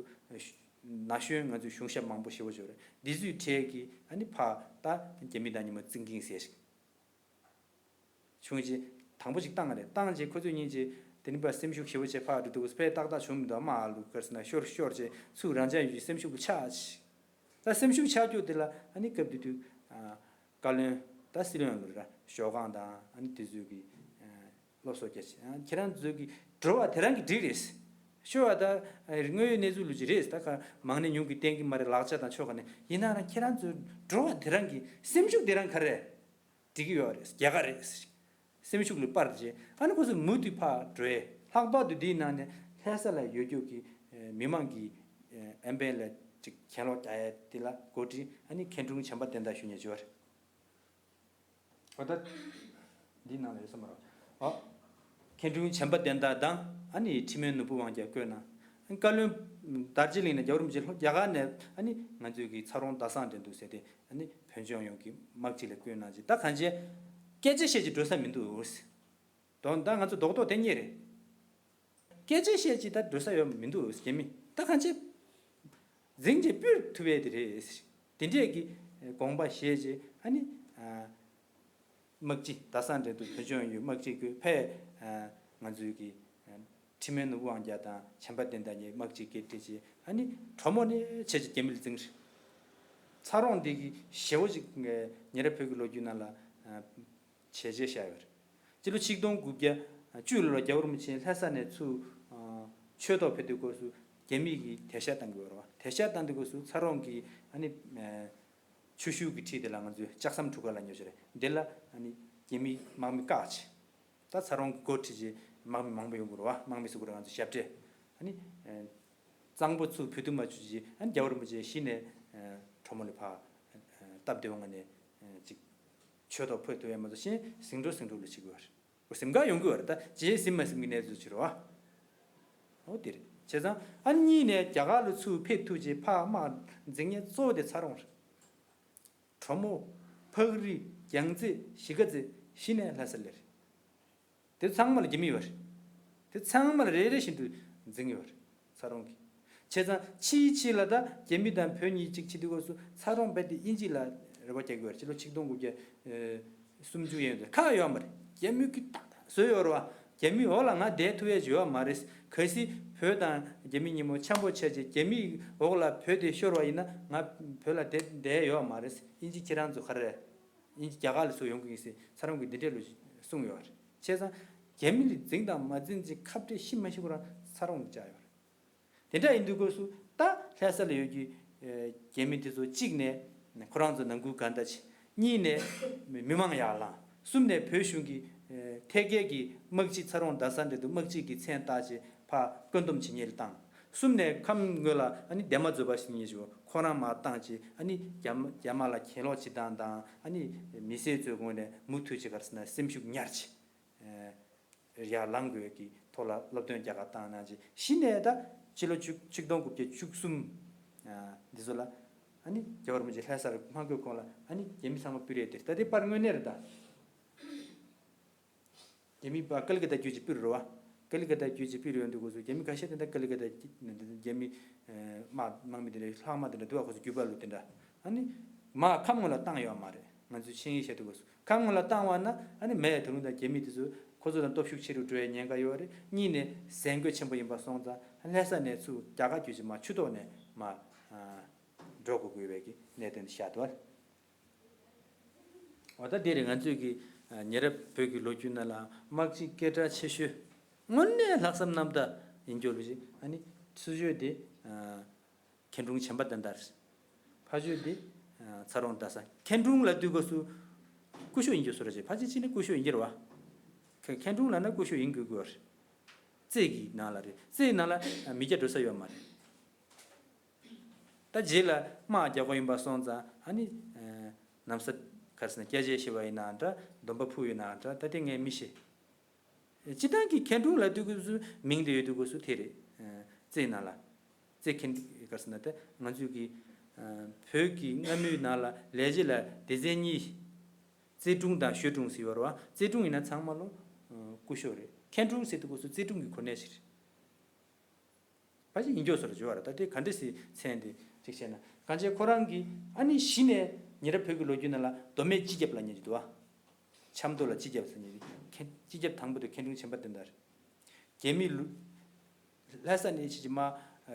ན་གཞོན་ང་ཚོའི་གཞུང་ཞབས་མང་པོ་ཞེ་པོ་ཅིག་ཡོད་རེད། འདི་ཚོའི་གྲས་ཀྱིས་ཨ་ནི་ཕར་ད་རྒྱ་མི་དང་མཉམ་པོ་བརྩི་གིན་ཟེར་ཞིག་བྱུང་རྗེས་དང་པོ་ཅིག་བཏང་རེད། བཏང་རྗེས་ཁོ་ཚོས་སྙིང་རྗེ་དེ་ནི་ཕར་སེམས་ཤུགས་ཞེ་པོ་བྱས་ཕར་འགྲོ་དུས་སྐབས་སུ་ཕར་ཏག་ཏག་བྱུང་མི་འདུག་དམག་ཨ་ལུ་ག་རེ་ཟེར་ན་ཤོར་ཤོར་རྗེས་ཚུར་རང་འཇགས་ཡོད་རྗེས་སེམས་ཤུགས་ཆག་ཅིག་ད་སེམས་ཤུགས་ཆག་རྒྱུ་དེ་ལ་ཨ་ནི་སྐབས་དེ་དུས་ཨ། བཀའ་བློན་ད་སྲིད་བློན་ལ་ར་ཞོགས་ཁང་དང་ཨ་ནི་དེ་ཚོས་ཀྱི་ཨ་སློབ་གསོ་རྒྱག་ཆེད་ཨ་ཁྱེད་རང་ཚོས་ཀྱི་འགྲོ་བ་དེ་རང་གི་འགྲིག་རེད། ཤོར་བ་ད་ཨ་དངོས་ཡོད་གནས་ཚུལ་ལུགས་ཅིག་རེད། ད་ག་མང་ནས་ཉུང་གིས་བསྟན་གྱི་མ་རེད། ལག་ཆ་དང་ཆོ་ག་ནས་ཡིན་ན་རང་ཁྱེད་རང་ཚོའི་འགྲོ་བ་དེ་རང་གི་སེམས་ཤུགས་དེ་རང་ག་རེད། འགྲིག་གི་ཡོད་རེད། རྒྱལ་ཁ་རེད། སེམས་ཤུགས་ལ་སྤར་རྗེས་ཨ་ནི་ཁོ་ཚོ་མུ་མཐུད་ཕར་འགྲོ་ཡས། ལྷག་པར་དུ་འདིའི་ནང་ནས་ལྷ་ས་ལ་ཡོད་རྒྱུ་གི་ཨ་མི་མང་གི་ཨ་ཨན་པན་ལ་ཅིག་གྱེན་ལོག་རྒྱག་ཡས་དེ་ལ་འགོ་ཁྲིད་ཨ་ནི་ཁེན་ཀྲུང་བྱམས་པ་བསྟན་དར་ཞུ་མཁན་ཅིག་ཡོད་རེད། འོ་ད། འདི་ནང་ལ་ཡོད་ས་མ་རེད། ཨ། ཁེན་ཀྲུང་བྱམས་པ་བསྟན་དར་དང་ཨ་ནི་ཁྲི་སྨན་ནོར་བུ་དབང་རྒྱལ་བསྐོས་གནང་། བཀའ་བློན་དར་རྗེ་གླིང་ནས་རྒྱལ་བ་རིན་པོ་ཆེ་ལྷོ་རྒྱ་གར་ནས་ཨ་ནི་ང་ཚོའི་གི་ཚ་རོང་ཟླ་བཟང་འགྲན་བསྡུར་ཟེར་ཏེ་ཨ་ནི་བོད་ལྗོངས་ཡོངས་ཀྱི་དམག་སྤྱི་ལ་བསྐོས་གནང་རྗེས་ད་གང་བྱས། སྐད་ཆ་བཤད་ཀྱི་འགྲོ་ས་མི་འདུག་དོན་དག་ང་ཚོ་རྡོག་རྡོག་དེ་གཉིས་རེད། སྐད་ཆ་བཤད་ཀྱི་ད་འགྲོ་ས་ཡོད་མི་འདུག་རྒྱ་མི་ད་གང་བྱས། འཛིང་རྗེས་སྤུད་ཐུབ་ཡས་དེ་རེད། དེ་འདྲས་ཀྱི་དགོངས་པ་བཞེས་རྗེས་ཨ་ནི་དམག་སྤྱི་ཟླ་བཟང་འགྲན་བསྡུར་བོད་ལྗོངས་ཡོད་དམག་སྤྱི་ཀུན་ཕེབས། ང་ཚོའི་གི་ཁྲི་སྨན་ནོར་བུ་དབང་རྒྱལ་དང་བྱམས་པ་བསྟན་དར་གཉིས་དམག་སྤྱི་སྐད་ཁྲིད་བྱས་ཨ་ནི་གྲོ་མོ་ནས་བྱས་ཀྱི་རྒྱ་མི་ལ་འཛིང་རེད། ཚ་རོང་འདི་གི་ཞེ་བོ་ཞིག་ཉེ་རབས་བོད་ཀྱི་ལོ་རྒྱུས་ནང་ལ་བྱས་རྗེས་བཞག་ཡོད་རེད། སྤྱི་ལོ་ཆིག་སྟོང་དགུ་བརྒྱ་བཅུ་ལོར་རྒྱལ་བ་རིན་པོ་ཆེ་ལྷ་ས་ནས་ཚུར་ཆོས་ཐོག་ཕེབས་དུས་སྐབས་སུ་རྒྱ་མི་གིས་དེད་ཤག་བཏང་གི་ཡོད་རེད་བ། དེད་ཤག་བཏང་དུས་སྐབས་སུ་ཚ་རོང་གི་ཨ་ནི་ཆུ་ཤུར་གྱི་འཁྲིས་དེ་ལ་ང་ཚོས་ལྕགས་ཟམ་གྲུ་ཁ་ལབ་མཁན་ཞིག་རེད། འདི་ལ་ཨ་ནི་རྒྱ་མི་དམག་མི་བཀག་བྱས། ད་ཚ་རོང་གི་འགོ་ཁྲིད་བྱས་དམག་མི་མང་པོ་ཡོང་གི་རེད་བ། དམག་མི་ཟེར་དགོས་རེད། ང་ཚོ་ཞབས་གྲས་ཨ་ནི་གཙང་པོ་ཚུར་བུད་དུ་མ་བཅུག་བྱས་ཨ་ནི་རྒྱལ་བ་རིན་པོ་ཆེ་གཞི་ནས་གྲོ་མོ་ལ་ཕར་སྟབས་བདེ་བོ་ངང་ནས་ཅིག་ཆོས་ཐོག་ཕེབས་ཐུབ་ཡས་མ་གཏོགས་གཞན་ཟིང་འགྲོ་ཟིང་འགྲོ་ལ་བྱེད་དགོས་རེད། ཟིན་ག་ཡོང་གི་ཡོད་རེད། ད་རྗེས་ཟིན་མ་ཟིན་གྱི་གནས་ཚུལ་ཅིག་རེད་བ། འོ་དེ་རེད། བྱས་ཙང་ཨ་ནི་གཉིས་ནས་རྒྱ་གར་ལ་ཚུར་ཕེབས་ཐུབ་རྗེས་ཕར་དམག་འཛིང་མཁན་གཙོ་བོ་དེ་ཚ་རོང་རེད། གྲོ་མོ། ཕག་རི། རྒྱང་རྩེ། གཞིས་ཀ་རྩེ། གཞི་ནས་ལྷ་ས་སླེབས་རེད། དེ་ཚང་མ་ལ་རྒྱ་མི་ཡོད་རེད། དེ་ཚང་མ་ལ་རེ་རེ་བཞིན་དུ་འཛིང་ཡོད་རེད། ཚ་རོང་གི། བྱས་ཙང་ཕྱིའི་ཕྱི་ལ་ད་རྒྱ་མི་དང་བོད་གཉིས་གཅིག་བྱེད་དུས་སྐབས་སུ་ཚ་རོང་རྦད་དེ་དབྱིན་ཇི་ལ་རེ་བ་རྒྱག་གི་ཡོད་རེད། ཕྱི་ལོ་ཆིག་སྟོང་དགུ་བརྒྱ་སུམ་ཅུ་ཡན་དུ་ཁག་ཡོད་མ་རེད། རྒྱ་མི་གི་ཏག་ཏག་བཟོས་ཡོད་རེད་བ། རྒྱ་མི་འོག་ལ་ང་བསྡད་ཐུབ་ཡས་ཡོད་མ་རེད། གལ་སྲིད་བོད་དང་རྒྱ་མི་གཉིས་པོ་འཆམ་པོ་བྱས་རྗེས་རྒྱ་མི་འོག་ལ་བོད་དེ་ཤོར་བ་ཡིན་ན་ང་བོད་ལ་བསྡད་བསྡད་ཡོད་མ་རེད། དབྱིན་ཇི་ཁྱེད་རང་ཚོ་ག་རེ་རེད། དབྱིན་ཇི་རྒྱ་གར་ལ་ཚུར་ཡོང་གི་ཡིན་ཟེར་ཚ་རོང་གིས་འདི་འདྲས་ལོ་གསུངས་ཡོད་རེད། བྱས་ཙང་རྒྱ་མི་ལ་འཛིང་དང་མ་འཛིང་ཅིག་ཁ་བྲལ་ཤི་མ་ཤི་ཁོ་རང་ཚ་རོང་ལ་བཅར་ཡོད་རེད། དེ་འདྲ་ཡིན་དུས་སྐབས་སུ་ད་ལྷ་ས་ལ་ཡོད་ཀྱི་རྒྱ་མི་དེ་ཚོ་གཅིག་ནས་ཁོ་རང་ཚོ་ནང་ཁུལ་གང་ལྟར་བྱེད། གཉིས་ནས་མི་མང་ཡར་ལངས། གསུམ་ནས་བོད་གཞུང་གི་ཐད་ཀའི་གི་དམག་སྤྱི་ཚ་རོང་རྡ་ས་འདྲ་འདུག་དམག་སྤྱི་གི་མཚན་བཏགས་བྱས་ཕར་བཀོད་འདོམས་བྱེད་མཁན་ལ་བཏང་། གསུམ་ནས་ཁམས་ངོས་ལ་ཨ་ནི་འདན་མ་རྫོང་པ་ཟེར་མཁན་ཞིག་ཁོ་རང་མར་བཏང་བྱས་ཨ་ནི་རྒྱ་མ་རྒྱ་དམར་ལ་གྱེན་ལོག་བྱེད་སྟངས་དང་ཨ་ནི་མི་སེར་ཚོའི་ངོས་ནས་མུ་མཐུད་བྱས་ག་རེ་ཟེར་ན་སེམས་ཤུགས་ཉར་བྱས། ཡར་ལངས་དགོས་ཀྱི་ཐོག་ལ་སློབ་སྟོན་རྒྱག་ག་བཏང་གནང་རྗེས་གཞི་ནས་ད་ཕྱི་ལོ་བཅུ་ཆིག་སྟོང་དགུ་བརྒྱ་བཅུ་གསུམ་འདི་ཚོ་ལ་ཨ་ནི་རྒྱལ་བ་རིན་པོ་ཆེ་ལྷ་སར་མ་འགོད་གོང་ལ་ཨ་ནི་རྒྱ་མི་ཚང་མ་སྤུ་རེས་དེ་ད་ལྟའི་པར་དངོས་གནས་རེད་ད། རྒྱ་མི་པ་ཀ་ལི་ཀ་ཏ་བརྒྱུད་ཅིག་སྤུ་རེ་རོ་བ། ཀ་ལི་ཀ་ཏ་བརྒྱུད་ཅིག་སྤུ་རེ་ཡོང་དུས་སྐབས་སུ་རྒྱ་མི་ཁ་ཤས་དེ་འདྲ་ཀ་ལི་ཀ་ཏ་རྒྱ་མི་དམག་དམག་མི་དེ་འདྲ་ལྷག་མ་དེ་འདྲ་འདུག་བ། ཁོ་ཚོ་རྒྱུད་པ་ལོ་དེ་འདྲ་ཨ་ནི་མར་ཁམས་ངོས་ལ་བཏང་ཡོད་མ་རེད། ང་ཚོས་ཆིངས་ཡིག་བཞག་དུས་སྐབས་སུ་ཁམས་ངོས་ལ་བཏང་བ་ན་ཨ་ནི་མེད། དེ་རིང་ད་རྒྱ་མི་དེ་ཚོ་ཁོ་ཚོ་དང་སྟོབས་ཤུགས་ཆེ་རུ་འགྲོ་བའི་ཉེན་ཁ་ཡོད་རེད། གཉིས་ནས་ཟས་གོས་ཆེན་པོ་ཡིན་པ་སོང་ཙང་ལྷ་ས་ནས་ཚུར་རྒྱ་གར་བརྒྱུད་ཅིག་མར་ཆུ་ཐོག་ནས་མར་འགྲོ་དགོས་དགོས་པའི་གི་གནད་དོན་དེ་བཞག་འདུག་བ། འོ་ད་དེ་རེད། ང་ཚོས་ཀྱི་ཉེ་རབས་བོད་ཀྱི་ལོ་རྒྱུས་ནང་ལ་དམག་སྤྱི་སྐད་གྲགས་ཆེ་ཤོས་དངོས་གནས་ལྷག་བསམ་རྣམ་དག་ཡིན་རྒྱུ་ལོ་ཞིག་ཨ་ནི་ཚུར་ཤོས་དེ་མཁན་དྲུང་བྱམས་པ་བསྟན་དར། ཕར་ཤོས་དེ་ཚ་རོང་རྡ་ས། མཁན་དྲུང་ལབ་དུས་སྐབས་སུ་སྐུ་ཞབས་ཡིན་རྒྱུ་བཟོ་འདྲ་ཅིག་ཕལ་ཆེར་གཅིག་ནི་སྐུ་ཞབས་ཡིན་རྒྱུ་རེད་བ། མཁན་དྲུང་ལབ་ན་སྐུ་ཞབས་ཡིན་དགོས་ཀྱི་ཡོད་རེད། རྩེ་གི་ནང་ལ་རེད། རྩེའི་ནང་ལ་མི་སྐྱ་འགྲོ་ས་ཡོད་མ་རེད། ད་རྗེས་ལ་དམག་རྒྱག་དགོས་ཡིན་པ་སོང་ཙང་ཨ་ནི་ནམ་ས་ག་རེ་ཟེར་ན་སྐྱ་ཆས་བཤེར་བ་ཡིན་ན་འདྲ། འདོན་པ་ཕུ་ཡིན་ན་འདྲ། ད་དེ་ངས་མི་ཤེས། སྤྱིར་བཏང་གི་མཁན་དྲུང་ལབ་དུས་སྐབས་སུ་མིང་དེ་ཡོད་དུས་སྐབས་སུ་དེ་རེད། རྩེའི་ནང་ལ་རྩེ་མཁན་ག་རེ་ཟེར་ན་ད་ང་ཚོས་ཀྱི་བོད་ཀྱི་སྔ་མོའི་ནང་ལ་ལས་བྱེད་ལ་སྡེ་ཚན་གཉིས། རྩེ་དྲུང་དང་ཞོལ་དྲུང་ཟེར་ཡོད་རེད་བ། རྩེ་དྲུང་ཡིན་ན་ཚང་མ་ལོ་སྐུ་ཞབས་རེད། མཁན་དྲུང་ཟེར་དུས་སྐབས་སུ་རྩེ་དྲུང་གི་གོ་གནས་ཤིག་རེད། ཕལ་ཆེར་ཡིན་རྒྱུ་བཟོ་འདྲ་བརྗོད་པ་རེད། ད་དེ་ག་འདྲ་སེ་མཚན་དེ་གཅིག་བཤད་ན་གང་བྱས་ཁོ་རང་གིས་ཨ་ནི་གཞི་ནས་ཉེ་རབས་བོད་ཀྱི་ལོ་རྒྱུས་ནང་ལ་མདོ་སྨད་སྤྱི་ཁྱབ་ལབ་མཁན་ཅིག་འདུག་བ། ཆབ་མདོ་ལ་སྤྱི་ཁྱབ་ཟེར་མཁན་ཅིག་མཁན་སྤྱི་ཁྱབ་དང་པོ་དེ་མཁན་དྲུང་བྱམས་པ་བསྟན་དར། རྒྱ་མི་ལུ་ལྷ་ས་ནས་ཕྱིན་ཅི་མ་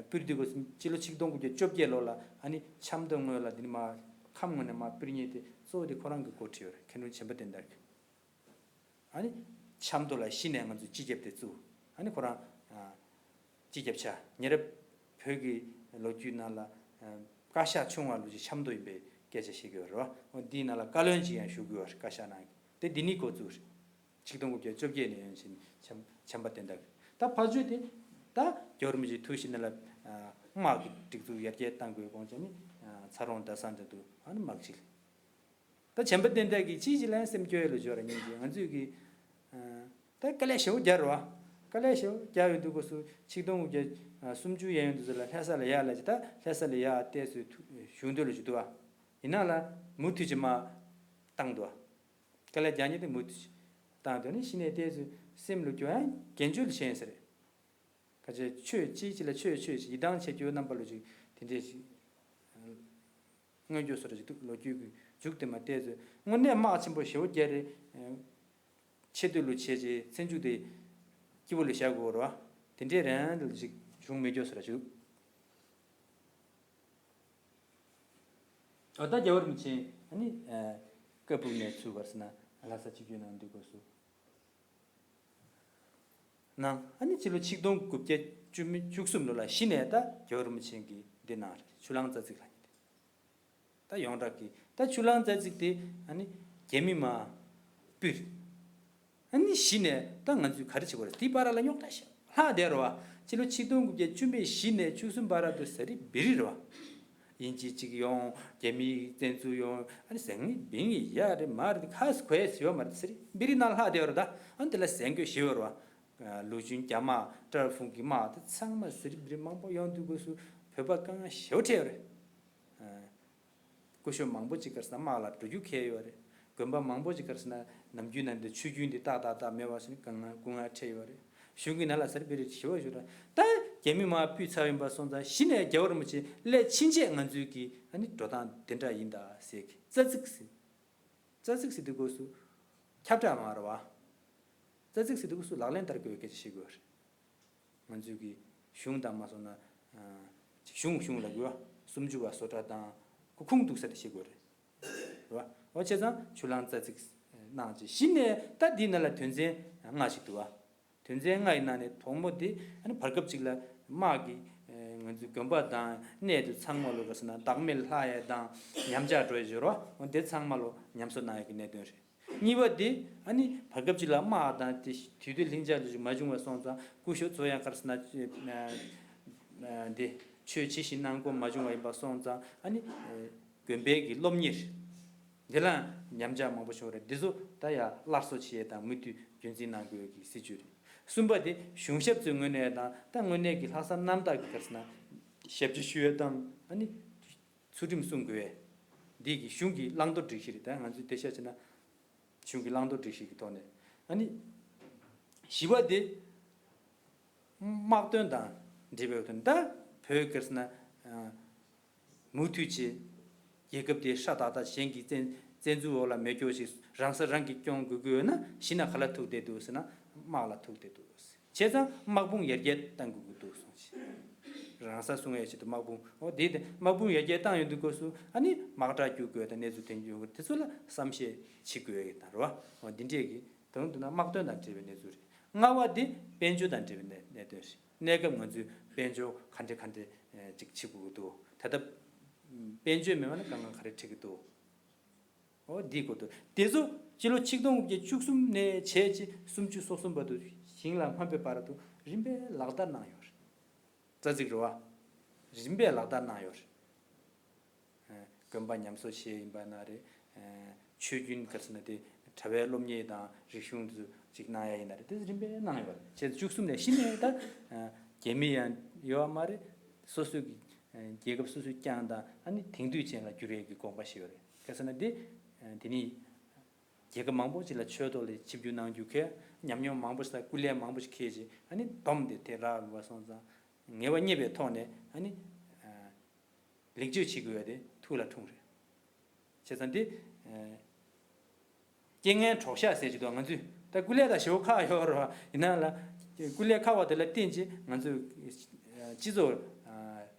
སྤུར་དུས་སྐབས་སུ་སྤྱི་ལོ་ཆིག་སྟོང་དགུ་བརྒྱ་བཅོ་བརྒྱད་ལོ་ལ་ཨ་ནི་ཆབ་མདོ་ངོས་ལ་འདི་ནི་མ་ཁམས་ངོས་ནས་མ་སྤུར་མཁན་དེ་གཙོ་བོ་དེ་ཁོ་རང་གིས་འགོ་ཁྲིད་ཡོད་རེད། མཁན་དྲུང་བྱམས་པ་བསྟན་དར་གྱིས། ཨ་ནི་ཆབ་མདོ་ལ་གཞི་ནས་ང་ཚོས་སྤྱི་ཁྱབ་དེ་བཙུགས། ཨ་ནི་ཁོ་རང་ཨ་སྤྱི་ཁྱབ་ཆགས། ཉེ་རབས་བོད་ཀྱི་ལོ་རྒྱུས་ནང་ལ་ཨ་བཀའ་ཤག་ཆུང་བ་ལོ་རྒྱུས་ཆབ་མདོ་ཡིན་པའི་སྐད་ཆ་བཤད་ཀྱི་ཡོད་རེད་བ། འོ་འདིའི་ནང་ལ་བཀའ་བློན་ཅིག་ཡང་ཞུ་གི་ཡོད་རེད། བཀའ་ཤག་ནང་གི་དེ་འདི་ནི་འགོ་བཙུགས་རེད། ཆིག་སྟོང་དགུ་བརྒྱ་བཅོ་བརྒྱད་ནས་ཡོང་བཞིན་བྱམས་བྱམས་པ་བསྟན་དར་གྱིས། ད་ཕར་ཕྱོགས་དེ་ད་རྒྱལ་བ་རིན་པོ་ཆེའི་ཐུགས་གཤིས་ནང་ལ་ཨ་དམག་གི་སྒྲིག་འཛུགས་ཡར་རྒྱས་གཏང་དགོས་དགོངས་བྱས་ནས་ཨ་ཚ་རོང་རྡ་ས་འདྲ་འདུག་ཨ་ནི་དམག་ཅིག་ད་བྱམས་པ་བསྟན་དར་གྱིས་ཅིའི་ཕྱིར་ལན་སེམས་སྐྱོ་ཡ་ལོ་སྦྱོར་ར་ཉན་གྱི་ང་ཚོས་ཀྱི་ཨ་ད་དཀའ་ལས་ཞེ་པོ་རྒྱག་རེད་བ། དཀའ་ལས་ཞེ་པོ་རྒྱག་ཡོང་དུས་སྐབས་སུ་ཆིག་སྟོང་དགུ་བརྒྱ་སུམ་ཅུ་ཡན་ཡོང་དུས་སུ་ལ་ལྷ་ས་ལ་ཡག་ལ་ཅི་ད་ལྷ་ས་ལ་ཡག་བལྟས་སུ་ཐུ་ཞུང་འདོད་ལ་ཞུ་འདུག་བ། ཡིན་ན་ལ་མུ་མཐུད་ཅི་མ་བཏང་འདུག་བ། དཀའ་ལས་རྒྱག་མཁན་དེ་མུ་མཐུད་ཅི་བཏང་འདུག་ནི་གཞི་ནས་བལྟས་སུ་སེམས་ལ་སྐྱོ་ཡང་གྱེན་བཅོལ་ལ་ཤེས་ཡིན་ས་རེད། ཁ་ཆེ་ཆོས་གཅིག་གཅིག་ལ་ཆོས་ཆོས་ཤིག་ཡིད་ཐང་ཆད་རྒྱུ་རྣམ་པ་ལོ་ཅིག་དེ་འདྲས་ཤིག་མངོན་རྒྱུ་བཟོ་འདྲ་ཅིག་འདུག་ལོ་རྒྱུས་ཀྱི་མཇུག་དེ་མ་བལྟས་ཚོད་དངོས་གནས་དམག་ཆེན་པོ་ཞེ་པོ་བརྒྱབ་རེད། ཆེ་བསྟོད་ལོ་བྱས་རྗེས་ཚེ་མཇུག་དེ་སྐྱིད་པོ་ལོ་བཞག་དགོས་རེད་བ། དེ་འདྲས་རང་ལ་ཅིག་བྱུང་མེད་རྒྱུ་བཟོ་འདྲ་ཅིག་འདུག་འོ་ད་རྒྱལ་བ་རིན་པོ་ཆེ་ཨ་ནི་ཀ་སྦུག་ནས་ཚུར་བར་སི་ན་ལྷ་ས་ཆིབས་བསྒྱུར་གནང་དུས་སྐབས་སུ། ནང་ཨ་ནི་ཕྱི་ལོ་ཆིག་སྟོང་དགུ་བརྒྱ་བཅུ་མེད་བཅུ་གསུམ་ལོ་ལ་གཞི་ནས་ད་རྒྱལ་བ་རིན་པོ་ཆེ་གིས་འདི་གནང་རེད། ཆུ་གླང་རྩ་ཚིག་ལ་ཉེ་དེ། ད་ཡོངས་གྲགས་ཀྱི་ད་ཆུ་གླང་རྩ་ཚིག་དེ་ཨ་ནི་རྒྱ་མི་མ་སྤུར། ཨ་ནི་གཞི་ནས་ད་ང་ཚོས་ག་རེ་བྱེད་དགོས་རེད། དེའི་བར་ལ་རྙོག་དྲ་ཞིག་ལྷག་བསྡད་རེད་བ། ཕྱི་ལོ་ཆིག་སྟོང་དགུ་བརྒྱ་བཅུ་མེད་བཞི་ནས་བཅུ་གསུམ་བར་དུ་ཟ་རི་བི་རི་རེད་བ། དབྱིན་ཇི་གཅིག་ཡོང་། རྒྱ་མིའི་བཙན་འཛུལ་ཡོང་། ཨ་ནི་ཟེར་ནི་བིང་ཡི་ཡ་རེད་མ་རེད། ཁ་སི་ཁོས་ཡོད་མ་རེད་ཟེར། བི་རི་ནང་ལྷག་བསྡད་ཡོད་རེད་ད། ཨ་ནི་དེ་ལ་ཟན་གོས་ཞེ་ཡོད་རེད་བ། ལུག་རྒྱུན་རྒྱ་དམག་ཀྲར་ཧྥུང་གི་དམག་དེ་ཚང་མ་ཟེར་བི་རི་མང་པོ་ཡོང་དུས་སྐབས་སུ་བོད་པ་དཀའ་ངལ་ཞེ་པོ་འཕྲད་ཡོད་རེད། སྐུ་ཞབས་མང་པོ་ཅིག་ག་རེ་ཟེར་ན་དམག་ལ་འགྲོ་རྒྱུ་ཁེལ་ཡོད་རེད། དགོན་པ་མང་པོ་ཅིག་ག་རེ་ཟེར་ན་ནམ་རྒྱུན་ནང་དུ་ཆུ་རྒྱུན་དེ་ཏག་ཏག་ཏག་མེད་པ་སོང་ནས་དཀའ་ངལ་སྐུ་ངལ་འཕྲད་ཡོད་རེད། གཞུང་གི་ནང་ལ་ཟེར་བི་རི་ཞེ་པོ་ཞིག་རེད། ད་རྒྱ་མི་དམག་སྤུས་ཚར་ཡིན་པ་སོང་ཙང་གཞི་ནས་རྒྱལ་བ་རིན་པོ་ཆེ་སླེབས་ཕྱིན་ཆད་ང་ཚོའི་གི་ཨ་ནི་འགྲོ་སྟངས་དེ་འདྲ་ཡིན་ད་ཟེར་གི་རྩ་ཚིག་ཟེར། རྩ་ཚིག་ཟེར་དུས་སྐབས་སུ་ཁྱབ་བསྒྲགས་མ་རེད་བ། རྩ་ཚིག་ཟེར་དུས་སྐབས་སུ་ལག་ལེན་བསྟར་དགོས་པའི་སྐད་ཆ་བཤད་དགོས་རེད། ང་ཚོའི་གི་གཞུང་དང་མ་སོང་ན་ཅིག་གཞུང་གཞུང་ལ་དགོས་པ་སུམ་ཅུ་པ་བཟོ་གྲྭ་དང་ཁུ་ཁུངས་གཏུགས་ས་དེ་བཤད་དགོས་རེད། རེད་བ། འོ་བྱས་ཙང་ཆུ་གླང་རྩ་ཚིག་གནང་ཅིག་གཞི་ནས་ད་འདི་ནང་ལ་དོན་ཚན་ལྔ་ཞིག་འདུག་བ། དོན་ཚན་ལྔ་ཡི་ནང་ནས་དང་པོ་དེ་ཨ་ནི་བར་སྐབས་ཅིག་ལ་དམག་གིས་ང་ཚོའི་དགོན་པ་དང་གནས་དེ་ཚང་མ་ལོ་ག་ཟེར་ན་བདག་མེད་ལྷག་ཡས་དང་ཉམས་ཆག་འགྲོ་ཡས་ཡོད་རེད་བ། འོ་དེ་ཚང་མ་ལོ་ཉམས་གསོ་གནང་ཡས་ཀྱི་གནད་དོན་རེད། གཉིས་པ་དེ་ཨ་ནི་བར་སྐབས་ཅིག་ལ་དམག་དང་དེ་དུས་དེ་ལྷིང་འཇགས་ལུགས་ཤིག་མ་བྱུང་བ་སོང་ཙང་སྐུ་ཞབས་ཚོ་ཡང་ག་རེ་ཟེར་ན་དེ་ཆོས་ཇི་བཞིན་གནང་དགོས་མ་བྱུང་བ་ཡིན་པ་སོང་ཙང་ཨ་ནི་དགོན་པའི་གི་སློབ་གཉེར་འདི་ལ་ཉམས་ཆག་མང་པོ་བྱུང་རེད། འདི་ཚོ་ད་ཡ་སླར་གསོ་བྱེད་ཡས་དང་མུ་མཐུད་རྒྱུན་འཛིན་གནང་དགོས་ཀྱི་སྲིད་ཇུས་རེད། གསུམ་པ་དེ་གཞུང་ཞབས་ཚོའི་ངོས་ནས་དང་ད་དངོས་གནས་ཀྱི་ལྷག་བསམ་རྣམ་དག་གི་ག་རེ་ཟེར་ན་ཞབས་ཕྱི་ཞུ་ཡས་དང་ཨ་ནི་ཚུལ་ཁྲིམས་སྲུང་དགོས་པས་འདི་གི་གཞུང་གི་བླང་དོར་སྒྲིག་གཞི་རེད། ད་ང་ཚོས་འགྲེལ་བཤད་བྱས་ན། གཞུང་གི་བླང་དོར་སྒྲིག་གཞི་གི་ཐོག་ནས་ཨ་ནི། བཞི་པ་དེ། དམག་དོན་དང་འབྲེལ་བའི་དོན་ད་བོད་ག་རེ་ཟེར་ན། མུ་མཐུད་ཀྱིས་རྒྱལ་ཁབ་དེ་ཧྲ་ཏག་ཏག་གཞན་གྱི་བཙན་བཙན་འཛུལ་འོག་ལ་མེད་སྐྱོ་ཞིག་རང་ས་རང་གིས་སྐྱོང་དགོས་ཀྱི་ཡོད་ན་གཞི་ན་ག་ལ་ཐུག་བསྡད་འདུག་ཟེར་ན་དམག་ལ་ཐུག་བསྡད་འདུག་བྱས་ཙང་དམག་དཔུང་ཡར་རྒྱས་གཏང་དགོས་ཀྱི་འདུག་གསུངས་ཤིང་། རང་ས་སྲུང་བའི་ཆེད་དུ་དམག་དཔུང་། འོ་དེ་དེ་དམག་དཔུང་ཡར་རྒྱས་བཏང་ཡོང་དུས་སྐབས་སུ་ཨ་ནི་དམག་དྲག་བསྐྱུར་དགོས་དང་གནས་ཚུལ་ཐོན་གྱི་ཡོད་དགོས་དེ་ཚོ་ལ་བསམ་ཤེས་བྱེད་དགོས་ཡོད་དང་རེད་བ། འོ་འདི་འདྲས་ཀྱི་དོན་དུ་ན་དམག་དོན་དང་འབྲེལ་བའི་གནས་ཚུལ་རེད། ལྔ་བ་དེ་དཔལ་འབྱོར་དང་འབྲེལ་བའི་གནས་གནད་དོན་རེད། གནས་སྐབས་ང་ཚོས་དཔལ་འབྱོར་ག་འདྲས་ག་འདྲས་ཅིག་བྱེད་དགོས་ཀྱི་འདུག་ད་ལྟ་དཔལ་འབྱོར་མེད་པ་ན་དཀའ་ངལ་ག་རེ་འཕྲད་ཀྱི་འདུག་འོ་འདིའི་སྐོར་དུ་དེ་ཚོ་སྤྱི་ལོ་ཆིག་སྟོང་དགུ་བརྒྱ་བཅུ་གསུམ་ནས་བྱས་རྗེས་སུམ་ཅུ་སོ་གསུམ་བར་དུ་ཞིང་ལ་སྔོན་པའི་བར་དུ་རིམ་པས་ལག་བསྟར་གནང་ཡོད་རེད། རྩ་ཚིག་རེད་བ། རིམ་པས་ལག་བསྟར་གནང་ཡོད་རེད། དགོན་པ་ཉམས་གསོ་བྱས་ཡིན་པ་ན་རེད། ཆོས་རྒྱུན་ག་རེ་ཟེར་ན་དེ་གྲྭ་པའི་སློབ་གཉེར་དང་རིག་གཞུང་དུ་ཅིག་གནང་ཡ་ཡིན་ན་རེད། དེ་རིམ་པས་གནང་ཡོད་རེད། བྱས་ཙང་བཅུ་གསུམ་ནས་གཞི་ནས་ད་རྒྱ་མི་ཡང་ཡོད་མ་རེད། སོ་སོའི་གི་རྒྱལ་ཁབ་སོ་སོའི་རྐྱང་དང་ཨ་ནི་དེང་དུས་ཅན་ལ་བསྒྱུར་ཡས་ཀྱི་དགོངས་པ་བཞེས་ཡོད་རེད། ག་རེ་ཟེར་ན་དེ་དེ་ནི་རྒྱལ་ཁབ་མང་པོ་ཅིག་ལ་ཆོས་ཐོག་ལ་ཆིབས་བསྒྱུར་གནང་རྒྱུ་ཁེལ། ཉམས་མྱོང་མང་པོ་ཞིག་དང་སྐུ་ལས་མང་པོ་ཞིག་ཁེལ་རྗེས་ཨ་ནི་སྡོམ་དེ་དེ་རག་ཡོད་པ་སོང་ཙང་ངེས་པ་རྙེད་པའི་ཐོག་ནས་ཨ་ནི་ལེགས་བཅོས་བྱེད་དགོས་པ་དེ་ཐུགས་ལ་འཁྲུངས་རེད། བྱས་ཙང་དེ་རྐྱེན་ངན་གྲོགས་ཤག་ཟེར་གྱི་འདུག་ང་ཚོས་ད་སྐུ་ལས་དང་ཞེ་པོ་ཁག་ཡོད་རེད་བ། ཡིན་ན་ལ་སྐུ་ལས་ཁག་པ་དེ་ལ་བརྟེན་ཅིང་ང་ཚོས་སྤྱི་ཚོགས་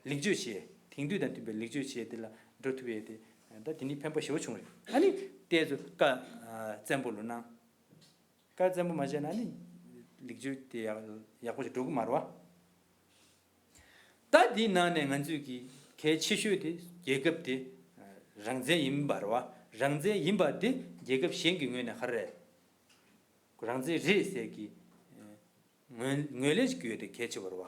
ལེགས་བཅོས་བྱས། དེང་དུས་དང་མཐུན་པའི་ལེགས་བཅོས་བྱས་དེ་ལ་འགྲོ་ཐུབ་པའི་དེ། ད་དེ་ནི་ཕན་པ་ཞེ་པོ་བྱུང་རེད། ཨ་ནི་དེ་ཚོ་བཀའ་བཙན་པོ་ལོ་གནང་། བཀའ་བཙན་པོ་མ་བྱས་ན་ནི་ལེགས་བཅོས་དེ་ཡག་ཡག་པོ་ཞིག་འགྲོ་གི་མ་རེད་བ། ད་དེའི་ནང་ནས་ང་ཚོས་ཀྱི་གལ་ཆེ་ཤོས་དེ་རྒྱལ་ཁབ་དེ་རང་བཙན་ཡིན་པ་རེད་བ། རང་བཙན་ཡིན་པ་དེ་རྒྱལ་ཁབ་གཞན་གྱི་ངོས་ནས་ག་རེ་རེད། རང་བཙན་རེད་ཟེར་གྱི་ངོས་ངོས་ལེན་ཞིག་དགོས་དེ་གལ་ཆེ་བ་རེད་བ།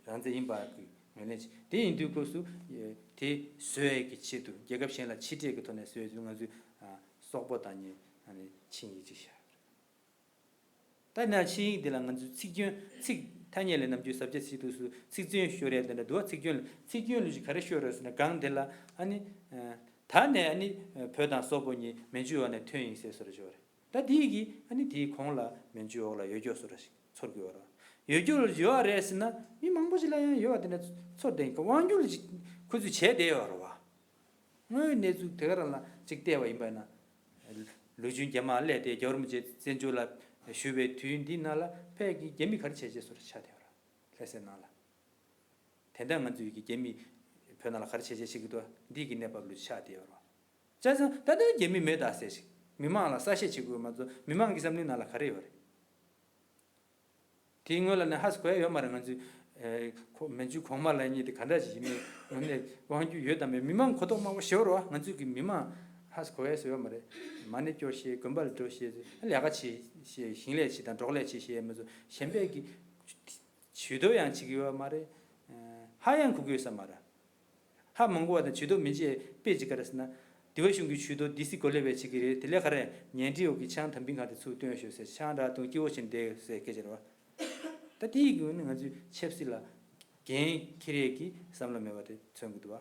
རང་བཙན་ཡིན་པ་གི་ངོས་ལེན་བྱེད། དེ་ཡིན་དུས་སྐབས་སུ་དེ་བཟོ་ཡས་ཀྱི་ཆེད་དུ་རྒྱལ་ཁབ་གཞན་ལ་ཕྱི་འབྲེལ་གྱི་ཐོག་ནས་བཟོ་ཡས་ཚུལ་ང་ཚོས་སོག་པོ་དང་ནི་ཆིངས་ཡིག་ཅིག་བཞག་ཡོད་རེད། ད་ནི་ཆིངས་ཡིག་འདི་ལ་ང་ཚོས་ཚིག་སྐྱོན་ཚིག་ཐ་སྙད་ལས་ནམ་རྒྱུན་ཟབ་རྒྱ་ཚིག་ཏུ་སུ་ཚིག་སྐྱོན་ཤོར་ཡས་དེ་འདྲ་འདུག་བ། ཚིག་སྐྱོན་ལ་ཚིག་སྐྱོན་ལ་ཞིག་ག་རེ་ཤོར་རེད་ཟེར་ན་སྒང་དེ་ལ་ཨ་ནི་ད་ནས་ཨ་ནི་བོད་དང་སོག་པོ་གཉིས་མན་ཇུའི་འོག་ནས་ཐོན་ཡིན་ཟེར་བཟོ་འདྲ་ཅིག་ཡོད་རེད། ད་དེའི་གི་ཨ་ནི་དེའི་གོང་ལ་མན་ཇུའི་འོག་ལ་ཡོད་སྐྱོ་བཟོ་འདྲ་ཞིག་ཚོར་གི་ཡོད་རེད། ཡོད་སྐྱོ་ཡོད་རེད་ཟེར་ན་མི་མང་པོ་ཞིག་ལ་ཡང་ཡོད་པ་དེ་འདྲ་ཚོར་བསྡད་ཡིན་གི། དབང་སྒྱུར་ཅིག་ཁོ་ཚོས་བྱས་བསྡད་ཡོད་རེད་བ། དངོས་ཡོད་གནས་ཚུལ་དེ་ག་རང་ལ་ཅིག་བལྟས་པ་ཡིན་པ་ན། ལུགས་རྒྱུན་རྒྱ་དམག་སླེབས་ཏེ་རྒྱལ་བ་རིན་པོ་ཆེ་བཙན་བྱོལ་ལ་བཞུགས་པའི་དུས་འདི་ནང་ལ་ཕལ་གྱི་རྒྱ་མི་ག་རེ་བྱས་བྱས་བཟོ་འདྲ་ཆགས་བསྡད་ཡོད་རེད། ལྷ་སའི་ནང་ལ། དེ་འདྲ་ང་ཚོའི་གི་རྒྱ་མི་བོད་ནང་ལ་ག་རེ་བྱས་བྱས་བྱེད་ཀྱི་འདུག་འདི་གི་གནས་བབ་ལུགས་ཆགས་བསྡད་ཡོད་རེད། བྱས་ཙང་ད་ལྟ་རྒྱ་མི་མེད་ད་ཟེར་ཞིག་མི་མང་ལ་གསལ་བཤད་བྱེད་དགོས་མ་གཏོགས་མི་མང་གི་བསམ་བློའི་ནང་ལ་ག་རེ་ཡོད་རེད། དེའི་སྔོན་ལ་ནི་ཧ་སི་གོ་ཡ་ཡོད་མ་རེད། ང་ཚོས་ཨེ་ཁོ་མན་ཇུ་གོང་མ་ལབ་མཁན་དེ་ག་འདྲ་ཞིག་ཡིན་མིན་དངོས་གནས་དབང་སྒྱུར་ཡོད་དམ་མེད། མི་མང་གོ་རྟོགས་མང་པོ་ཞེ་པོ་རེད་བ། ང་ཚོས་ཀྱི་མི་མང་ཧ་སི་གོ་ཡ་ཟེར་ཡོད་མ་རེད། མ་ཎི་སྐྱོར་ཤེས། དགོན་པ་ལ་འགྲོ་ཤེས། ལས་ཀ་བྱེད་ཤེས། ཞིང་ལས་བྱེད་དང་འབྲོག་ལས་བྱེད་ཤེས་མི་ཚོ་གཞན་པས་ཀྱི་ཇུས་གཏོགས་ཡང་བྱེད་ཀྱི་ཡོད་མ་རེད། ཧ་ཡང་གོ་གི་ཡོད་ས་མ་རེད། ཧ་མ་གོ་བ་དང་ཇུས་གཏོགས་མི་བྱེད་དཔེ་ཅིག་ག་རེ་ཟེར་ན། སྡེ་བ་གཞུང་གི་ཇུས་གཏོགས་སྡེ་སྲིད་གོ་ལེ་བས་བྱེད་ཀྱི་རེད། དེ་ལས་ག་རེ་ཉལ་ཁྲིའི་འོག་གི་ཆང་དམ་བིང་གང་དེ་ཚུར་བཏོན་ཤོག་ཟེར། ཆང་རག་འཐུང་སྐྱིད་པོ་བྱས་བསྡད་ཟེར་སྐད་ཆ་རེད་བ། ད་དེ་ཡི་གི་ངོས་ནས་ང་ཚོས་ཆབ་སྲིད་ལ་འགན་འཁྱེར་ཡས་ཀྱི་བསམ་བློ་མེད་པ་དེ་མཚོན་གྱི་འདུག་བ།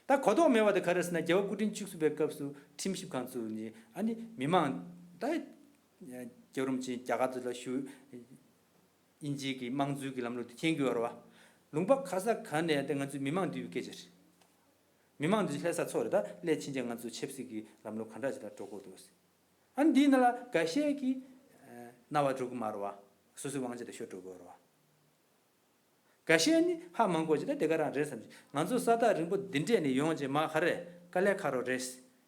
ད་གོ་རྟོགས་མེད་པ་དེ་ག་རེ་ཟེར་ན། རྒྱལ་བ་སྐུ་ཕྲེང་བཅུ་གསུམ་པའི་སྐབས་སུ་ཁྲིམས་ཞིབ་ཁང་བཙུགས་ནས། ཨ་ནི་མི་མང་ད་རྒྱལ་བ་རིན་པོ་ཆེ་རྒྱ་གར་དུ་ལ་བཞུགས། དབྱིན་ཇིའི་གི་དམངས་གཙོའི་གི་ལམ་ལུགས་དེ་མཁྱེན་གྱི་ཡོད་རེད་བ། ལུང་པ་ག་ས་ག་ནས་དེ་ང་ཚོའི་མི་མང་འདུས་པའི་སྐད་ཆ་རེད། མི་མང་འདུས་ལྷ་ས་ཚོགས་རེད། ད་སླད་ཕྱིན་ཆད་ང་ཚོ་ཆབ་སྲིད་ཀྱི་ལམ་ལུགས་ག་འདྲ་ཞིག་དང་འགྲོ་དགོས་འདུག་ཟེར། ཨ་ནི་འདིའི་ནང་ལ་འགའ་ཤས་ཀྱིས་རྣ་བ་འགྲོ་གི་མ་རེད་བ། སོ་སོའི་དབང་ཆ་དེ་ཤོར་འགྲོ་གི་ཡོད་རེད་བ། འགའ་ཤས་ནི་ཧ་མ་གོ་ཅིག་ད་དེ་ག་རང་རེད་བསམ་ཅིག་ང་ཚོ་ས་ཐག་རིང་པོ་འདི་འདྲས་ནས་ཡོང་ཅིག་མ་ག་རེ་དཀའ་ལས་ཁག་རོགས་རེད།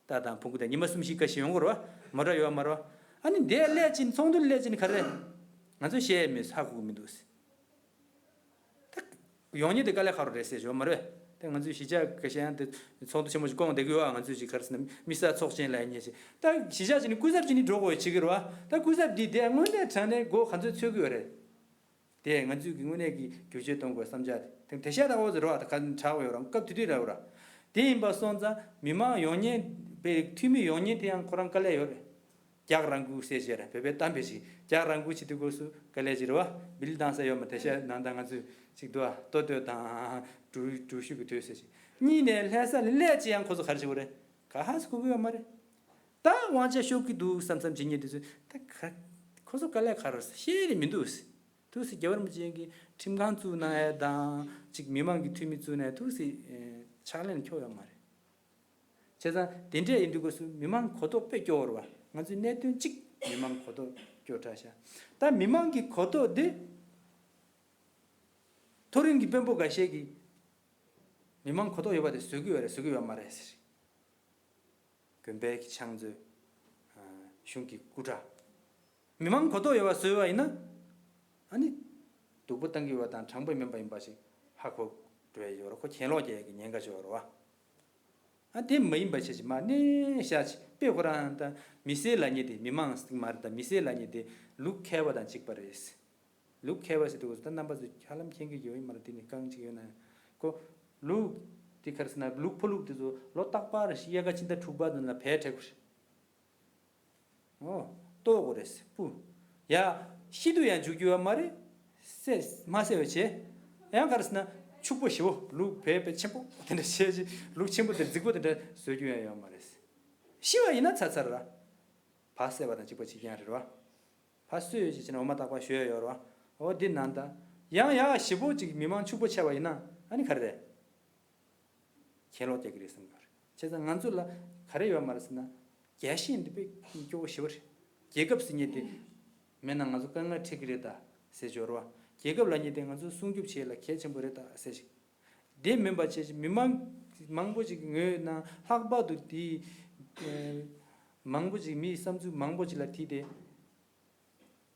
ད་དང་ཕུང་གུ་དང་ཉི་མ་གསུམ་བཞི་ཁ་ཤས་ཡོང་གི་རེད་བ། མ་འགྲོ་ཡོད་མ་རེད་བ། ཨ་ནི་འདས་སླད་ཕྱིན་ཚོགས་འདུ་སླད་ཕྱིན་ག་རེ། ང་ཚོ་བཤད་ཡས་མེད་ཧ་གོ་གི་མི་འདུག་ད་ཡོང་ཉིན་དེ་དཀའ་ལས་ཁག་རོགས་རེད་ཟེར་ཞོར་མ་རེད། དེ་ང་ཚོའི་གཞིས་ཆགས་འགའ་ཤས་ཡང་དེ་ཚོགས་འདུ་ཆེན་མོ་ཞིག་བསྐོང་བསྡད་ཀྱི་ཡོད་ཨ། ང་ཚོས་ཅིག་ག་རེ་ཟེར་ན་མི་ས་ཚོགས་ཆེན་ལ་ཡིན་ཉེ་ཞིག་ད་གཞིས་ཆགས་ཅིག་ནས་སྐུ་ཚབ་ཅིག་ནས་འགྲོ་དགོས་བྱེད་ཀྱི་རེད་བ། ད་སྐུ་ཚབ་འདི་དེ་དངོས་གནས་དྲང་གནས་སྒོ་ག་ཚོད་འཚོལ་གྱི་ཡོད་རེད། དེ་ང་ཚོས་ཀྱི་དངོས་གནས་ཀྱི་བསྒྱུར་བཅོས་གཏོང་དགོས་བསམ་འཆར་དེ་དེ་བཤད་དང་འོ་ཟེར་རོ། ད་ག་དྲག་པོ་ཡོད་རང་སྐབས་དེ་དུས་ར་འོ་ར། དེ་ཡིན་པ་སོང་ཙང་མི་མང་ཡོང་ཉེན་པའི་འཐུས་མི་ཡོང་ཉེན་དེ་ཡང་ཁོ་རང་དཀའ་ལས་ཡོད་རེད། རྒྱག་རང་འགུལ་ཟེར་བྱས་ར་བོད་པའི་གཏམ་དཔེ་ཞིག་རྒྱག་རང་འགུལ་བྱེད་དུས་སྐབས་སུ་དཀའ་ལས་ཅིག་རེད་བ། བིལ་བཏང་ས་ཡོད་མ་དེ་བཤད་ནང་ད་ང་ཚོས་ཅིག་འདུག་ཨ། ལྟོ་ལྟོས་དང་འགྲུལ་འགྲུལ་བཞུད་ཀྱི་དུས་ཟེར་ཞིག་གཉིས་ནས་ལྷ་ས་ལ་སླད་ཅི་ཡང་ཁོ་ཚོ་ག་རེ་བྱེད་དགོས་རེད། ག་ཧ་ཟེར་གོ་གི་ཡོད་མ་རེད། ད་དབང་ཆ་ཤོར་གི་འདུག་བསམ་བསམ་བྱེད་ཉེན་དུས་ཚོད་ད་ག་ཁོ་ཚོ་དཀའ་ལས་ཁག་རེད་ཤེས་རེ་མི་འདུག་ཐུགས་སྲས་རྒྱལ་བ་རིན་པོ་ཆེ་གིས་ཁྲིམས་ཁང་བཙུགས་གནང་ཡས་དང་ཅིག་མི་མང་གི་འཐུས་མི་བཙུགས་ནས་ཐུགས་སྲས་ཕྱག་ལེན་འཁྱོག་ཡོད་མ་རེད། བྱས་ཙང་དེ་འདྲས་ཡིན་དུས་སྐབས་སུ་མི་མང་གོ་རྟོགས་དཔེ་སྐྱོ་བོ་རེད་བ། ང་ཚོའི་གནད་དོན་གཅིག་མི་མང་གོ་རྟོགས་སྐྱོ་དྲགས་ཤག་ད་མི་མང་གི་གོ་རྟོགས་འདི་མཐོ་རིམ་གྱི་དཔོན་པོ་འགའ་ཤས་ཀྱིས་མི་མང་གོ་རྟོགས་ཡོད་པ་དེ་བཟོ་གི་ཡོད་རེད་བཟོ་གི་ཡོད་མ་རེད་ཟེར། དགོན་པའི་གི་ཕྱག་མཛོད། ཨ། གཞུང་གི་སྐུ་དྲག་མི་མང་གོ་རྟོགས་ཡོད་པ་བཟོས་པ་ཡིན་ན། ཨ་ནི། སྡུག་པོ་བཏང་གི་ཡོད་པ་དང་དྲང་པོ་མིན་པ་ཡིན་པ་ཞིག་ཧ་གོ་འགྲོ་ཡ་ཡོད་རེད། ཁོ་གྱེན་ལོག་རྒྱག་ཡ་གི་ཉེན་ཁ་ཅིག་ཡོད་རེད་བ། ཨ་དེ་མ་ཡིན་པ་བྱས་ཅིག་མ་གནས་བཞག་ཅིག་དཔེ་ཁོ་རང་ད་མི་སེར་ལབ་མཁན་དེ་མི་མང་ཟེར་གི་མ་རེད། ད་མི་སེར་ལབ་མཁན་དེ་ལུག་ཁལ་པ་དང་གཅིག་པ་རེད། ལུག་ཁལ་པ་ཟེར་དུས་ད་རྣམ་པ་ཚོ་ཧ་ལམ་མཁྱེན་གྱི་ཡོད་ཡིན་མ་རེད། དེ་ནི་རྐང་གཅིག་ཡོད་ན་ཁོ་ལུག་དེ་ག་རེ་ཟེར་ན་ལུག་ཕོ་ལུག་དེ་ཚོ་ལོ་རྟག་པར་དབྱར་ཁ་ཕྱི་ཟླ་དྲུག་པ་དེ་ལ་བལ་སྤྲད་དགོས་རེད། ཨོ། ལྟོ་དགོས་རེད་སྤུ། ཡ། ཤི་དུས་ཡང་འཇུག་རྒྱུ་ཡོད་མ་རེད། བསད་མ་བསད་པ་བྱས། ཡང་ག་རེ་ཟེར་ན་ཕྱུག་པོ་ཞེ་པོ་ལུག་བལ་བལ་ཆེན་པོ་དེ་འདྲ་བྱས་ཅིག་ལུག་ཆེན་པོ་དེ་རྫིག་པོ་དེ་འདྲ་བཟོ་རྒྱུ་ཡང་ཡོད་མ་རེད། ཤི་བ་ཡིན་ན་ཚར་ཚར་ར། བ་བསད་པ་དང་གཅིག་པ་གཅིག་རྐྱང་རེད་བ། ཕ་གསོས་ཡོད་ཅེས་བྱས་ན་འོ་མ་རྟག་པར་ཞུ་ཡ་ཡོད་རེད་བ། འོ་འདི་ནང་ད། ཡང་ཡག་ཞེ་པོ་ཅིག་མི་མང་ཕྱུག་པོ་ཆགས་པ་ཡིན་ན་ཨ་ནི་ག་རེ་རེད། གྱེན་ལོག་རྒྱག་གི་རེད་བསམ་གྱི་རེད། བྱས་ཙང་ང་ཚོ་ལ་ག་རེ་ཡོད་མ་རེད་ཟེར་ན། རྒྱལ་ཞེན་འདི་དཔེ་སྐྱོ་བོ་ཞེ་པོ་རེད། རྒྱལ་ཁབ་ཟེར་མཁན་དེ། མེད་ན་ང་ཚོ་དཀའ་ངལ་འཕྲད་ཀྱི་རེད་ད་ཟེར་འབྱོར་བ། རྒྱལ་ཁབ་ལབ་མཁན་དེ་ང་ཚོ་སྲུང་སྐྱོབ་བྱེད་ཡ་ལ་གལ་ཆེན་པོ་རེད་ད་ཟེར་ཞིག་དེ་མིན་པ་བྱས་ཅིག་མི་མང་མང་པོ་ཅིག་ངོས་ནང་ལྷག་པར་དུ་དེ་མང་པོ་ཅིག་མིའི་བསམ་ཚུལ་མང་པོ་ཅིག་ལ་དེ་དེ་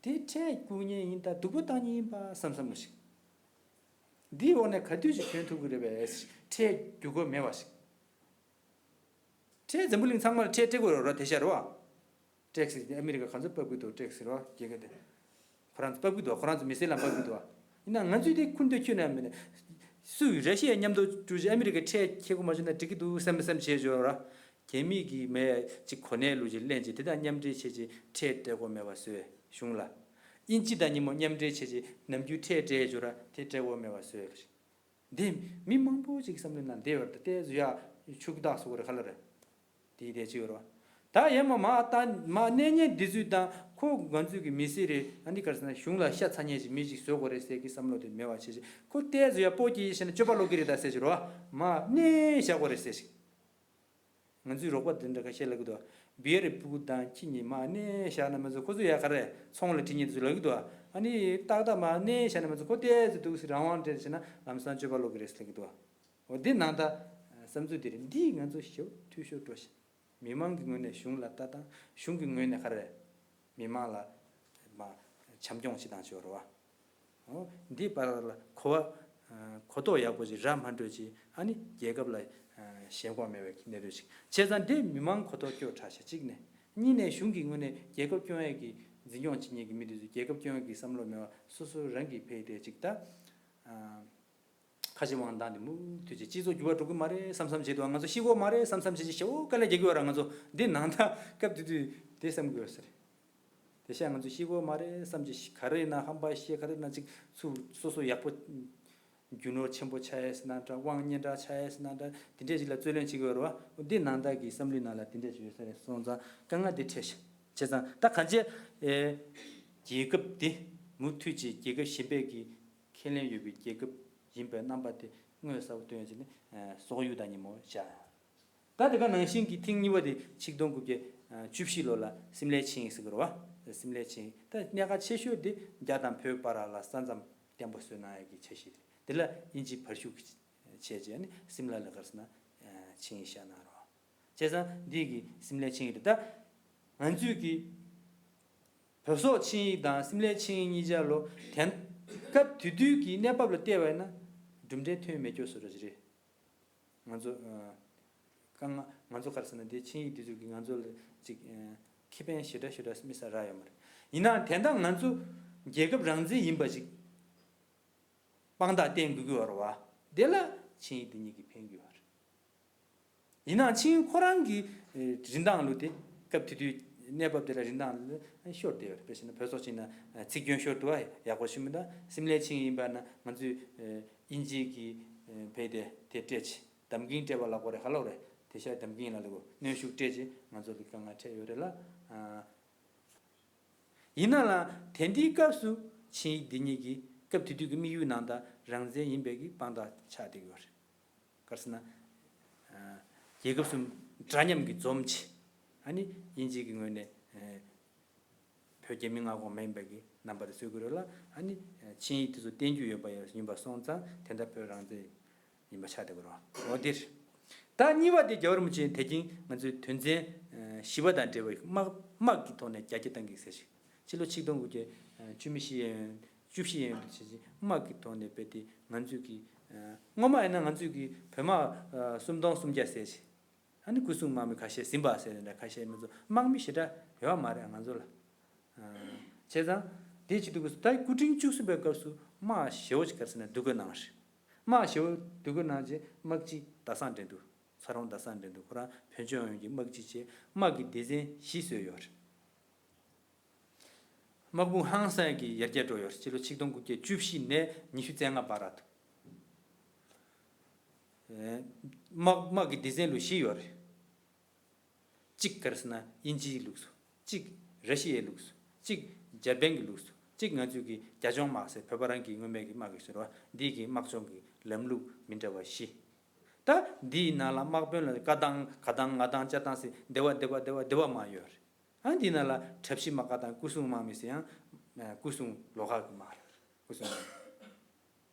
དེ་ཁྲལ་བསྐུར་མཁན་ཡིན་ད་སྡུག་པོ་བཏང་མཁན་ཡིན་པ་བསམ་བསམ་བློ་ཞིག་འདིའི་འོག་ནས་ག་དུས་ཅིག་ཐོན་ཐུབ་ཀྱི་རེད་པས། ཁྲལ་རྒྱུག་དགོས་མེད་པ་ཞིག་ཁྲལ་འཛམ་བུ་གླིང་ཚང་མ་ལ་ཁྲལ་སྤྲད་དགོས་རེད་བ་དེ་ཤར་བ། ཀྲེག་སི་ཨ་མི་རི་ཀ་ག་ཚོད་ཕབ་གི་འདུག་ཀྲེག་སི་རོ་རྒྱལ་ཁབ་དེ། ཁོ་རང་ཚོ་ཕབ་གི་འདུག་ཁོ་རང་ཚོ་མི་སེར་ལ་ཕབ་གི་འདུག་ཡིན་ན་ང་ཚོས་དེ་ཁུར་འདོད་ཁྱོན་ནས་མེད་ནས། སུས་ར་ཤི་ཡ་མཉམ་དུ་འགྲོ་ཅིག་ཨ་མི་རི་ཀའི་ཁྲལ་འཁྱེར་དགོས་མ་བྱུང་ན་འགྲིག་གི་འདུག་བསམ་བསམ་བྱས་འབྱོར་ར། རྒྱ་མི་གི་མེད་ཅིག་གོ་གནས་ལུགས་ཅིག་ལེན་ཅིག་དེ་དང་མཉམ་འབྲེལ་བྱས་ཅིག་ཁྲལ་སྤྲད་དགོས་མེད་པ་བཟོས་གཞུང་ལ། དབྱིན་ཇི་དང་མཉམ་འབྲེལ་བྱས་ཅིག་ནམ་རྒྱུན་ཁྲལ་སྤྲད་འབྱོར་ར་དེ་སྤྲད་དགོས་མེད་པ་བཟོས། འདི་མི་མང་པོ་ཅིག་བསམ་བློ་ནང་བསྡད་པ་རེད། ད་ལྟའི་བཟོ་ཡག་ཆུ་ཁ་བཏགས་སོ་གོ་རེད་ཁ་ལ་རེད། དེའི་དེ་ཅི་ཡོད་རེད་བ། ད་ཡན་མ་མ་ལྟ་མ་གནས་ཉེན་འདི་ཚོས་དང་ཁོ་ང་ཚོས་ཀྱི་མི་སེར་རེད། ཨ་འདི་ག་རེ་ཟེར་ན་གཞུང་ལ་ཤ་ཚ་ཉེན་ཅིག་མི་ཅིག་བཟོ་དགོས་རེད་ཟེར་གྱི་བསམ་བློ་དེ་མེད་པ་བྱས་ཅིག་ཁོ་ལྟའི་བཟོ་ཡག་སྤོ་སྐྱེས་ཤེ་ན་སྤྱོད་པ་ལོག་གི་རེད་ད་ཟེར་ཅིག་རེད་བ། མ་གནས་བཞག་དགོས་རེད་ཟེར་ཅིག་ང་ཚོའི་རོགས་པ་འདི་འདྲ་ཁ་ཤས་ལབ་ཀྱི་འདུག་བི་ཡ་རི་ཕྲུ་གུ་དང་ཁྱི་གཉིས་མ་གནས་བཞག་ན་མ་ཚོ་ཁོ་ཚོ་ཡ་ག་རེ་ཚོང་ལ་ཁྲིད་ཉེན་དུ་ལབ་ཀྱི་འདུག་ཨ་ནི་ཏག་ཏག་མ་གནས་བཞག་ན་མ་ཚོ་ཁོ་ལྟའི་ཚོ་འདུག་སེ་རང་དབང་སྤྲད་བྱས་ན་ལམ་སང་སྤྱོད་པ་ལོག་གི་རེད་ཟེར་ལབ་ཀྱི་འདུག་འོ་འདི་ནང་ད་བསམ་ཚུལ་འདི་རེད། འདིས་ང་ཚོ་ཞེ་པོ་འཐུས་ཤོར་འགྲོ་ཤག་མི་མང་གི་ངོས་ནས་གཞུང་ལ་ལྟ་སྟངས། གཞུང་གི་ངོས་ནས་ག་རེ། མི་མང་ལ་མ་བྱམས་སྐྱོང་བྱེད་སྟངས་ཅིག་ཡོད་རེད་བ། འོ། འདི་བར་ལ་གོ་བ། གོ་རྟོགས་ཡག་པོ་ཅིག་རག་མ་འགྲོ་ཅིག་ཨ་ནི་རྒྱལ་ཁབ་ལ་ཞེན་ཁོག་མེད་པའི་གནས་ཚུལ་ཅིག་བྱས་ཙང་འདི་མི་མང་གོ་རྟོགས་སྐྱོ་དྲགས་ཤག་གཅིག་ནས། གཉིས་ནས་གཞུང་གི་ངོས་ནས་རྒྱལ་ཁབ་སྐྱོང་ཡས་ཀྱི་འཛིན་སྐྱོང་བྱེད་མཁན་གྱི་མི་དེ་ཚོས་རྒྱལ་ཁབ་སྐྱོང་ཡས་ཀྱི་བསམ་བློ་མེད་པ་སོ་སོ་རང་གིས་ཕེ་དེ་ཅིག་ད། ག་ ཁ་ཞེ་དབང་ཐང་དེ་མུ་མཐུད་ཅིག་སྤྱི་ཚོགས་འགྱུར་བ་འགྲོ་གི་མ་རེད་བསམ་བསམ་བྱེད་དུས། ང་ཚོ་ཤི་གོ་མ་རེད་བསམ་བསམ་བྱེད་ཅིག་ཞེ་པོ་དཀའ་ལས་རྒྱག་གི་ཡོད་ར། ང་ཚོ་འདི་ནང་ལྟ་སྐབས་དེ་དུས་དེ་བསམ་གི་ཡོད་ས་རེད། དེ་ཤ་ང་ཚོ་ཤི་གོ་མ་རེད་བསམ་གྱི། ག་རེ་ཡིན་ན་ཧམ་པ་བཤད། ག་རེ་ཡིན་ན་ཅིག་ཚུར་སོ་སོ་ཡག་པོ་རྒྱུ་ནོར་ཆེན་པོ་ཆགས་ཡས་ཟེར་ན་འདྲ། དབང་སྙན་གྲགས་ཆགས་ཡས་ཟེར་ན་འདྲ། དེ་འདྲས་ཅིག་ལ་རྩོད་ལེན་བྱེད་ཀྱི་ཡོད་རེད་བ། འདི་ནང་ལྟ་གི་བསམ་བློའི་ནང་ལ་དེ་འདྲས་ཅིག་ཡོད་ས་རེད། སོང་ཙང་དཀའ་ངལ་དེ་འཕྲད་ཤག་བྱས་ཙང་ད་གང་ཅི། ཨེ། རྒྱལ་ཁབ་དེ་མུ་མཐུད་ཅིག་རྒྱལ་ཁབ་གཞན་པའི་གི་ཁས་ལེན་ཡོད་པའི་རྒྱལ་ཁབ་ཡིན་པའི་རྣམ་པ་དེ་མངོན་གསལ་པོ་སྟོན་ཡ་ཅིག་ནི། ཨེ། སོག་ཡུལ་དང་ཉིན་མོ་བྱ། ད་དེ་ག་ནང་བཞིན་གྱི་ཐེངས་གཉིས་པ་དེ་ཆིག་སྟོང་དགུ་བརྒྱ་བཅུ་བཞི་ལོ་ལ་སིམ་ལའི་ཆིངས་ཡིག་ཟེར་གི་རེད་བ། སིམ་ལའི་ཆིངས་ཡིག་ད་གནད་འགག་ཆེ་ཤོས་དེ་རྒྱ་དང་བོད་བར་ལ་ས་མཚམས་བརྟན་པོ་བཟོས་གནང་ཡ་གི་འཆར་གཞི་རེད། དེ་ལ་དབྱིན་ཇི་བར་ཞུགས་བྱས་རྗེས་ནི་སིམ་ལ་ལ་ག་རེ་ཟེར་ན་ཆིངས་ཡིག་བཞག་གནང་རེད་བ། བྱས་ཙང་འདི་གི་སིམ་ལའི་ཆིངས་ཡིག་དེ་ད་ང་ཚོས་ཀྱི་བོད་སོག་ཆིངས་ཡིག་དང་སིམ་ལའི་ཆིངས་ཡིག་གཉིས་ཆ་ལོ་དེ་སྐབས་དེ་དུས་ཀྱི་གནས་བབ་ལ་བལྟས་པ་ཡིན་ན་གྲུབ་འབྲས་ཐོན་མེད་སྐྱོ་བཟོ་འདྲ་ཞིག་རེད། ང་ཚོ་ཨ། དཀའ་ངལ། ང་ཚོ་ག་རེ་ཟེར་ན་དེ་ཆིངས་ཡིག་དེ་ཚོ་གིས་ང་ཚོ་ལ་ཅིག་ཨ། ཁེ་ཕན་ཞེ་དྲག་ཞེ་དྲག་མི་ས་རག་ཡོད་མ་རེད། ཡིན་ནའང་དེ་འདྲ་ང་ཚོ་རྒྱལ་ཁབ་རང་བཙན་ཡིན་པ་ཞིག་དཔང་རྟགས་བསྟན་དགོས་ཀྱི་ཡོད་རེད་བ། དེ་ལ་ཆིངས་ཡིག་དེ་གཉིས་ཀྱིས་ཕན་གྱི་ཡོད་རེད། ཡིན་ནའང་ཆིངས་ཡིག་ཁོ་རང་གི་ཨ། རིན་ཐང་ལུགས་དེ་སྐབས་དེ་དུས་གནས་བབ་དེ་ལ་རིན་ཐང་ལུགས་ཤོར་བསྡད་ཡོད་རེད། དཔེ་བྱས་ན་བོད་སོག་ཆིངས་ན་ཨ། ཚིག་སྐྱོན་ཤོར་འདུག་བ། ཡག་པོ་ཞིག་མི་འདུག་སིམ་ལའི་ཆིངས་ཡིན་པ་ན་ང་ཚོས་ཨ། དབྱིན་ཇི་གི་ཨ། བེད་དེ་དེ་སྤྲད་ཆེ། དམ་འགན་སྤྲད་པ་ལ་གོ་རེ་ཧ་ལོ་རེ། དེ་ཤ་དམ་འགན་ལ་ལུ་གནོན་ཤུགས་སྤྲད་ཅེས་ང་ཚོ་ལ་དཀའ་ངལ་འཕྲད་ཡོད་རེད་ལ། ཨ། ཡིན་ན་ལ་དེ་འདིའི་སྐབས་སུ་ཆིངས་ཡིག་འདི་གཉིས་ཀྱིས་སྐབས་དེ་དུས་ཀྱི་དམིགས་ཡུལ་ནང་དང་རང་བཙན་ཡིན་པའི་གི་དཔང་རྟགས་ཆགས་བསྡད་ཡོད་རེད། ག་རེ་ཟེར་ན། ཨ། རྒྱལ་ཁབ་གསུམ་འདྲ་མཉམ་གྱི་འཛོམས་ཆེ། ཨ་ནི་དབྱིན་ཇི་གི་ངོས་ནས་ཨ། བོད་རྒྱ་མི་མངའ་ཁོངས་མ་ཡིན་པ་གི་རྣམ་པ་དེ་བཟོ་དགོས་རེད་ལ། ཨ་ནི་ཆིངས་ཡིག་དེ་ཚོ་བསྟན་རྒྱུ་ཡོད་པ་ཡིན་པ་སོང་ཙང་དེ་འདྲ་བོད་རང་བཙན་ཡིན་པ་ཆགས་བསྡད་ཀྱི་རེད། འོ་དེ་རེད། ད་གཉིས་པ་དེ་རྒྱལ་བ་རིན་པོ་ཆེས་དེ་རིང་ང་ཚོའི་དོན་ཚན་བཞི་པ་དང་འབྲེལ་བའི་དམག་དམག་གི་ཐོག་ནས་རྒྱ་སྐྱེད་བཏང་གི་ཟེར་ཞིག་ཕྱི་ལོ་ཆིག་སྟོང་དགུ་བརྒྱ་བཅུ་མི་བཞི་ཡན་ཡོད། བཅུ་བཞི་ཡན་ཡོད་འདུག་བྱས་ཅིག་དམག་གི་ཐོག་ནས་རྦད་དེ་ང་ཚོས་ཀྱི་སྔོན་མ་ཡིན་ན་ང་ཚོས་ཀྱི་བོད་དམག་སུམ་སྟོང་སུམ་བརྒྱ་ཟེར་ཞིག་ཨ་ནི་སྐུ་སྲུང་དམག་མི་ཁ་ཤས་ཟིན་པ་ཟེར་ནས་ཁ་ཤས་མི་ཚོ་དམག་མི་ཞེ་དྲག་ཡོད་མ་རེད་ང་ཚོ་ལ། ཨ། བྱས་ཙང་དེ་བྱེད་དུས་སྐབས་སུ་ད་སྐུ་ཕྲེང་བཅུ་གསུམ་པའི་སྐབས་སུ་དམག་ཞེ་བོ་ཅིག་ག་རེ་ཟེར་ན་འདུ་འགོད་གནང་བ་རེད། དམག་ཞེ་བོ་འདུ་འགོད་གནང་རྗེས་དམག་སྤྱི་ཟླ་བཟང་འགྲན་བསྡུར། ཚ་རོང་ཟླ་བཟང་འགྲན་བསྡུར་ཁོ་རང་བོད་ལྗོངས་ཡོངས་ཀྱི་དམག་སྤྱི་བྱས་དམག་གི་སྡེ་ཚན་བཞི་བཟོས་ཡོད་རེད། དམག་དཔུང་ཧང་སང་གི་ཡར་རྒྱས་འགྲོ་ཡོད་རེད། སྤྱི་ལོ་ཆིག་སྟོང་དགུ་བརྒྱ་བཅུ་བཞི་ནས་ཉི་ཤུ་རྩ་ལྔ་བར་དུ། ཨེ། དམག་དམག་གི་སྡེ་ཚན་ལུགས་བཞི་ཡོད་རེད། གཅིག་ག་རེ་ཟེར་ན་དབྱིན་ཇིའི་ལུགས་སྲོལ། གཅིག་ར་ཤི་ཡའི་ལུགས་སྲོལ། གཅིག་འཇར་པན་གྱི་ལུགས་སྲོལ། གཅིག་ང་ཚོའི་གི་རྒྱ་སྦྱོང་དམག་ཟེར་བོད་པ་རང་གི་སྔོན་མའི་གི་དམག་གི་ཟེར་བ་འདི་གི་དམག་སྦྱོང་གི་ལམ་ལུགས་མི་འདྲ་བ་བཞི། ད་འདིའི་ནང་ལ་དམག་དཔོན་ལ་བཀའ་ཐང་ཁ་ཐང་ང་ཐང་ལྕགས་ཐང་ཟེར་སྡེ་བ་སྡེ་བ་སྡེ་བ་སྡེ་བ་མང་ཡོད་རེད། ཨ་འདི་ནང་ལ་གྲབས་གཤིས་དམག་བཀའ་དང་སྐུ་སྲུང་དམག་མི་ཟེར་ཡང་སྐུ་སྲུང་ལོགས་ཁག་གི་དམག་རེད། སྐུ་སྲུང་དམག་མི།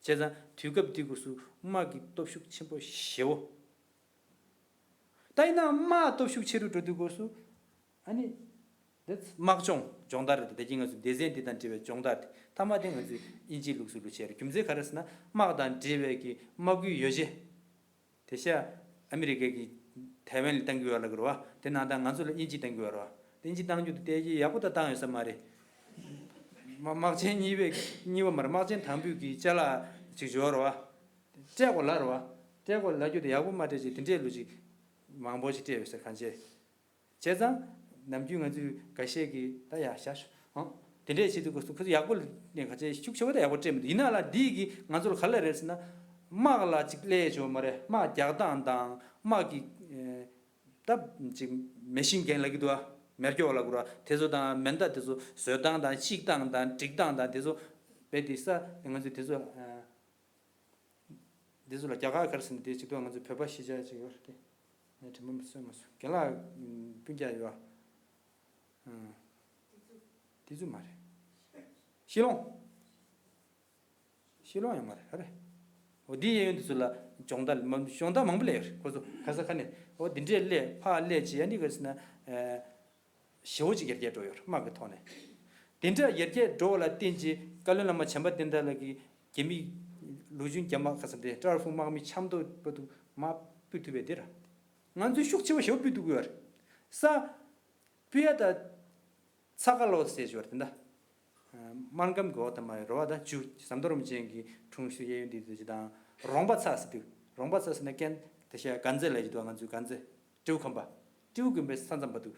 བྱས་ཙང་དུས་སྐབས་འདི་སྐབས་སུ་དམག་གི་སྟོབས་ཤུགས་ཆེན་པོ་ཞེ་བོ། ད་ཡིན་ནའང་དམག་སྟོབས་ཤུགས་ཆེ་རུ་འགྲོ་དུས་སྐབས་སུ་ཨ་ནི། འདི་དམག་སྦྱོང་སྦྱོང་བརྡར་རེད། ད་གིན་ང་ཚོ་སྡེ་ཚན་འདི་དང་འབྲེལ་བའི་སྦྱོང་བརྡར་དེ་མཐའ་མ་དེ་ང་ཚོས་དབྱིན་ཇིའི་ལུགས་སྲོལ་ལ་བྱས་རེད། རྒྱུ་མཚན་ག་རེ་ཟེར་ན་དམག་དང་འབྲེལ་བའི་གི་དམག་སྐུལ་ཡོ་བྱད། དེ་ཤ་ཨ་མི་རི་ཀའི་གི་ཐའེ་ཝན་ལ་བཏང་གི་ཡོད་ལབ་ཀྱི་རེད་བ། དེ་ནང་ད་ང་ཚོ་ལ་དབྱིན་ཇི་བཏང་གི་ཡོད་རེད་བ། དབྱིན་ཇི་བཏང་རྒྱུ་དེ་ཏོག་ཙམ་ཡག་པོ་ད་བཏང་ཡོད་ས་མ་རེད། དམག་དམག་ཆེན་གཉིས་པའི་གཉིས་པ་མ་རེད། དམག་ཆེན་དང་པོའི་གི་ཅ་ལག་ཅིག་འབྱོར་བ། སྤྲད་དགོས་ལབ་རེད་བ། སྤྲད་དགོས་ལབ་རྒྱུ་དེ་ཡག་པོ་མ་སྤྲད་ཅིག་དེ་འདྲས་ལུགས་ཅིག་མང་པོ་ཞིག་སྤྲད་ཡོད་ཟེར་གང་བྱས། བྱས་ཙང་ནམ་རྒྱུན་ང་ཚོས་འགའ་ཤས་ཀྱིས་ད་ཡག་ཤག་ཤོག་ཨང་། དེ་འདྲས་བྱེད་དུས་ཁོ་ཚོ་ཁོ་ཚོ་ཡག་པོ་ནས་ག་ཚད་ཤུགས་ཆེ་བ་ད་ཡག་པོ་སྤྲད་མི་འདུག་ཡིན་ན་ལ་འདིས་ཀྱིས་ང་ཚོ་ལ་ག་ལ་རེད་ཟེར་ན། དམག་ལ་ཅིག་སླེབས་ཆོག་མ་རེད། དམག་རྒྱག་སྟངས་དང་དམག་གི་ཨེ། ད་ཅིག་མེ་ཤིན་གན་ལབ་ཀྱི་འདུག་ཨ། མེ་སྒྱོགས་ལབ་དགོས་ར། དེ་ཚོ་དང་མེ་མདའ་དེ་ཚོ་བཟོ་སྟངས་དང་བཤིག་སྟངས་དང་སྒྲིག་སྟངས་དང་དེ་ཚོ་བས་དེ་ས་ང་ཚོས་དེ་ཚོ་ཨ། འདི་ཚོ་ལ་རྒྱ་གར་ག་རེ་ཟེར་ན་དེ་གཅིག་ཏུ་ང་ཚོའི་བོད་པ་གཞིས་ཆགས་ཅིག་ཡོད་རེད་དེ། ངས་དྲན་པ་མ་གསོན་མ་སོང་། རྒན་ལགས་སྤུན་ཀྱག་ཡོད་ཨ། དེ་ཚོ་མ་རེད། ཤི་ལོང་། ཤི་ལོང་ཡང་མ་རེད་ཧ་རེད། འོ་འདི་གཡས་གཡོན་དེ་ཚོ་ལ་སྦྱོང་བརྡར་མ་སྦྱོང་བརྡར་མང་པོ་སླེབས་ཡོད་རེད་ཁོ་ཚོ་ག་ས་ག་ནས། འོ་འདི་འདྲས་སླེབས་ཕར་སླེབས་བྱས་ཡ་འདི་ག་རེ་ཟེར་ན། ཞེ་བོ་ཅིག་ཡར་རྒྱས་འགྲོ་ཡོད་རེད་དམག་གི་ཐོག་ནས། དེ་འདྲ་ཡར་རྒྱས་འགྲོ་བ་ལ་བརྟེན་ཅིང་བཀའ་བློན་བླ་མ་བྱམས་པ་བསྟན་དར་ལགས་ཀྱིས་རྒྱ་མི་ལུའུ་ཅུན་རྒྱ་དམག་ཁ་ས་དེ་ཀྲར་ཧྥུང་དམག་མི་ཆབ་མདོ་བར་དུ་མར་སྤོས་ཐུབ་པའི་དེ་ར། ང་ཚོས་ཤུགས་ཆེ་བ་ཞེ་བོ་སྤོས་ཐུབ་ཀྱི་ཡོད་རེད། ས་སྤོས་ཡ་ད་ཚ་ཁ་ལོ་ཟེར་ཞོར་དེ་འདྲ། སྨར་ཁམས་གོ་དམ་རོ་བ་དང་ཇུ་ཟམ་གདོང་རིན་པོ་ཆེ་གི་འཁྲུངས་ཤུལ་གཡས་གཡོན་འདི་དུ་ཅི་དང་ རོང་པ་ཚ་ཟེར་དུས། རོང་པ་ཚ་ཟེར་ན་རྐན་དེ་ཤ་དཀར་མཛེས་ལ་ཡོད་དུ་ང་ཚོའི་དཀར་མཛེས་སྤྲེའུ་ཁམས་པ། སྤྲེའུ་དཀོན་པའི་ས་མཚམས་པ་འདུག་